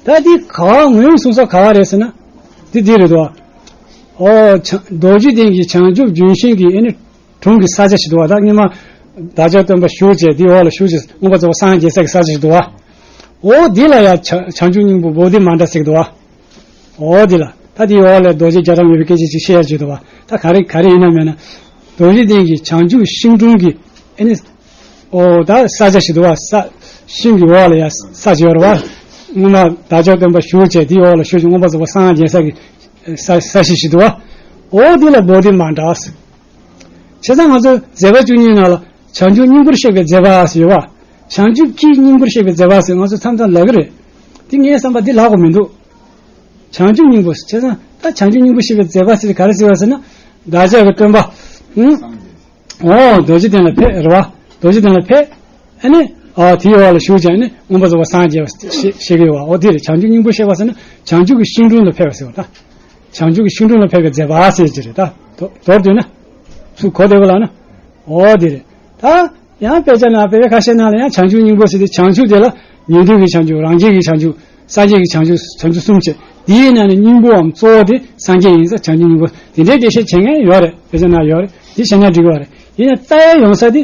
ད་འདི་ག་བ་ངོས་བཟུང་ས་ག་བ་རེད་ཟེར་ན། འདི་འདི་རེད་དོ། ཨོ་བྱང་རྡོ་རྗེ་གདན་གྱི་བྱང་ཆུབ་ལྗོན་ཤིང་གི་ཨེ་ནི་དྲུང་གི་ས་ཆ་ཞིག་འདུག་བ། ད་སྔོན་མ་བདག་ཅག་སྟོན་པ་བཞུགས་བྱས་དེའི་འོག་ལ་བཞུགས་བྱས་མངོན་པར་རྫོགས་པར་སངས་རྒྱས་ས་གི་ས་ཆ་ཞིག་འདུག་བ། ཨོ་འདི་ལ་ཡ་བྱང་བྱང་ཆུབ་སྙིང་པོ་བོ་དྷི་མན་ཌ་ཟེར་གི་འདུག་བ། ཨོ་འདི་ལ་ད་དེའི་འོག་ལ་རྡོ་རྗེ་རྒྱ་གྲམ་ཡོད་པའི་སྐད་ཆ་ཅིག་བཤད་ཡ་ཅིག་འདུག་བ། ད་ག་རེ་ག་རེ་ཡིན་ན་མེད་ན། རྡོ་རྗེ་གདན་གྱི་བྱང་ཆུབ་ཤིང་དྲུང་གི་ཨེ་ནི། ཨོ་ད་ས་ཆ་ཞིག་འདུག་བ། ས་ཤིང་གི་འོག་ལ་ཡ་ས་ཆ་ཡོད་རེད་བ། སྔོན་མ་བདག་ཅག་སྟོན་པ་བཞུགས་བྱས་དེའི་འོག་ལ་བཞུགས་ཤིང་མངོན་པར་རྫོགས་པར་སངས་རྒྱས་ས་གི་ས་ས་གཞི་ཞིག་འདུག་བ། ཨོ་འདི་ལ་བོ་དྷི་མན་ཌ། བྱས་ཙང་ང་ཚོ་མཛད་པ་བཅུ་གཉིས་ནང་ལ་བྱང་ཆུབ་སྙིང་པོར་གཤེགས་པའི་མཛད་པ་ཟེར་ཡོད་བ། བྱང་ཆུབ་ཀྱི་སྙིང་པོར་གཤེགས་པའི་མཛད་པ་ཟེར་ང་ཚོ་མཚམས་མཚམས་ལབ་ཀྱི་རེད། འདི་ངའི་བསམ་པ་འདི་ལབ་དགོས་མི་འདུག་བྱང་ཆུབ་སྙིང་པོ་ཟེར་བྱས་ཙང་ད་བྱང་ཆུབ་སྙིང་པོར་གཤེགས་པའི་མཛད་པ་ཟེར་ག་རེ་ཟེར་བ་ཟེར་ན། བདག་ཅག་གི་སྟོན་པ། ཨང་། ཨོ་རྡོ་རྗེ་གདན་ལ་ཕེབས་རེད་བ། རྡོ་རྗེ་གདན་ལ་ཕེབས། ཨ་ནི། ཨ་དེའི་འོག་ལ་བཞུགས་ཀྱང་ནི་མངོན་པར་རྫོགས་པར་སངས་རྒྱས་པ་ཞེས་ཞེས་ཀྱི་ཡོད་བ། ཨོ་དེ་རེད། བྱང་ཆུབ་སྙིང་པོར་གཤེགས་པ་ཟེར་ན་བྱང་ཆུབ་ཀྱི་ཤིང་དྲུང་ལ་ཕེབས་པ་ཟེར་བ་ད། བྱང་ཆུབ་ཀྱི་ཤིང་དྲུང་ལ་ཕེབས་པའི་མཛད་པ་ཟེར་གྱི་རེད་ད། མདོར་བསྡུས་ན། ཚུར་གོ་བདེ་པོ་ལབ་ན། ཨོ་དེ་རེད། ད། ཡང་དཔེ་ཆ་ནང་དཔེ་ཆ་ཁ་ཤས་ནང་ལ་ཡང་བྱང་ཆུབ་སྙིང་པོ་ཟེར་ཏེ་བྱང་ཆུབ་དེ་ལ་ཉན་ཐོས་ཀྱི་བྱང་ཆུབ་རང་རྒྱལ་གྱི་བྱང་ཆུབ་སངས་རྒྱས་ཀྱི་བྱང་ཆུབ་བྱང་ཆུབ་གསུམ་བྱས་དེའི་ནང་ནས་སྙིང་པོའམ་གཙོ་བོ་དེ་སངས་རྒྱས་ཡིན་ས་བྱང་ཆུབ་སྙིང་པོ་དེ་འདྲའི་འགྲེལ་བཤད་བྱེད་མཁན་ཡོད་རེད། དཔེ་ཆ་ནང་ཡོད་རེད། དེ་བཤད་ན་འགྲིག་གི་རེད། ཡིན་ན་ལྟ་ཡ་ཡོང་ས་དེ་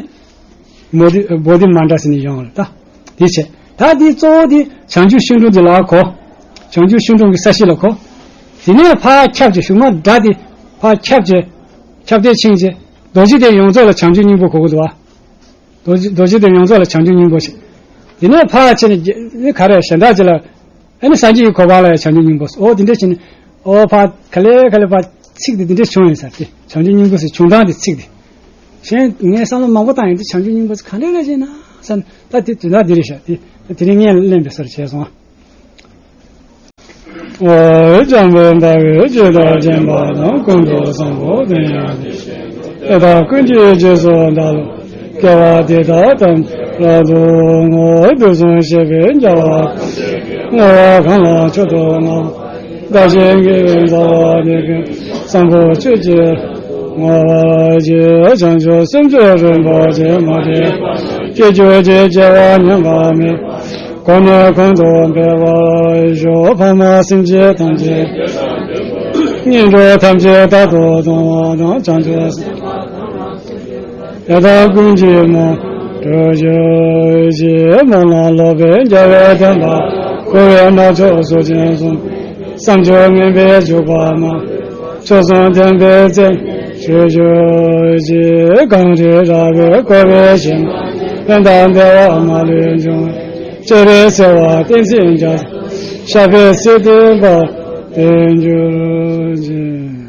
མོ་དི་བོ་དྷི་མན་ཌ་ཟེར་ནས་ཡོང་རེད་ད། དེ་བྱས་ད་དེའི་གཙོ་བོ་དེ་བྱང་ཆུབ་ཤིང་དྲུང་དེ་ལ་གོ། བྱང་ཆུབ་ཤིང་དྲུང་གི་ས་གཞི་ལ་གོ། དེ་ནས་ཕར་ཁྱབ་བྱས་གཞུག་མ་སྒྲ་དེ་ཕར་ཁྱབ་བྱས་ཁྱབ་གདལ་ཕྱིན་བྱས་རྡོ་རྗེ་གདན་ཡོངས་རྫོགས་ལ་བྱང་ཆུབ་སྙིང་པོ་གོ་གི་འདུག་བ། རྡོ་རྗེ་རྡོ་རྗེ་གདན་ཡོངས་རྫོགས་ལ་བྱང་ཆུབ་སྙིང་པོ་ཞེས། དེ་ནས་ཕར་ཕྱིན་ནས་རྒྱ་ནི་ག་རེ་གཞན་དག་ཅིག་ལ། ཨ་ནི་སངས་རྒྱས་ཀྱི་གོ་འཕང་ལ་ཡང་བྱང་ཆུབ་སྙིང་པོ། ཨོ་དེ་འདྲ་བྱས་ནས། ཨོ་ཕར་ག་ལེ་ག་ལེ་ཕར་ཚིག་དེ་འདི་འདྲ་བྱུང་ཡིན་ས་དེ་བྱང་ཆུབ་སྙིང་པོ་ཟེར་བྱུང་སྟངས་དེ་ཚིག་དེ། གཞན་ངས་བསམ་བློ་མང་པོ་བཏང་ཡིན་དེ་བྱང་ཆུབ་སྙིང་པོ་ཟེར་ག་འདྲ་ལ་བྱས་ན་བསམ་ད་དེ་དོན་དག་འདི་རེད་ཤག་དེ་དེ་རིང་ངས་ལེན་པའི་སར་བྱས་སོང་། འཇམ་དཔལ་དཔའ་བོས་ཇི་ལྟར་མཁྱེན་པ་དང་། ཀུན་ཏུ་བཟང་པོ་དེ་ཡང་དེ་བཞིན་དུ། དེ་དག་ཀུན་གྱི་རྗེས་སུ་བདག་སློབ་ཅིང་། དགེ་བ་འདི་དག་ཐམས་ཅད་རབ་ཏུ་བསྔོ། དུས་གསུམ་གཤེགས་པའི་རྒྱལ་བ་ཀུན་གྱི་དགེ་བསྔོ་བ་གང་ལ་མཆོག་ཏུ་བསྔགས་པ། བདག་གཞན་དགེ་བའི་རྩ་བ་འདི་ཀུན། བཟང་པོ་སྤྱོད་ཕྱིར་བསྔོ་བར་བགྱི། བྱང་ཆུབ་སེམས་མཆོག་རིན་པོ་ཆེ། མ་འདྲིས་པ་སྐྱེ་གྱུར་ཅིག་སྐྱེ་བ་ཉམས་པ་མེད་པ། གོང་ནས་གོང་དུ་འཕེལ་བར་ཤོག །ཕ་མ་སེམས་ཅན་ཐམས་ཅད་ཀྱི་དོན་དུ། ངན་འགྲོ་ཐམས་ཅད་རྟག་ཏུ་སྟོངས་པ་དང་། བྱང་ཆུབ་སེམས་དཔའ་ཐམས་དེ་དག་ཀུན་གྱི་དམུས་ལ་སྤྲུལ་གྱུར་ཅིག །སྨོན་ལམ་ལོག་པའི་རྒྱལ་བའི་བསྟན་པ་འཁོར་བའི་རྣམ་ཅོག་སུ་འབྱིན་གསུམ། བསམ་སྦྱོར་ངན་པས་འཇུག་པ་མ། ཆོས་སྲུང་བདེན་པའི་རྩེ། ཞུ་རྒྱུ་ཅིག་གངས་རི་ར་བས་བསྐོར་བའི་ཞིང་། ཕན་དང་བདེ་བ་མ་ལུས་འབྱུང་། སྤྱན་རས་གཟིགས་དབང་བསྟན་འཛིན་རྒྱ། ཤར་པའི་སྲིད་དུ་འབར། བརྟན་གྱུར་ཅིག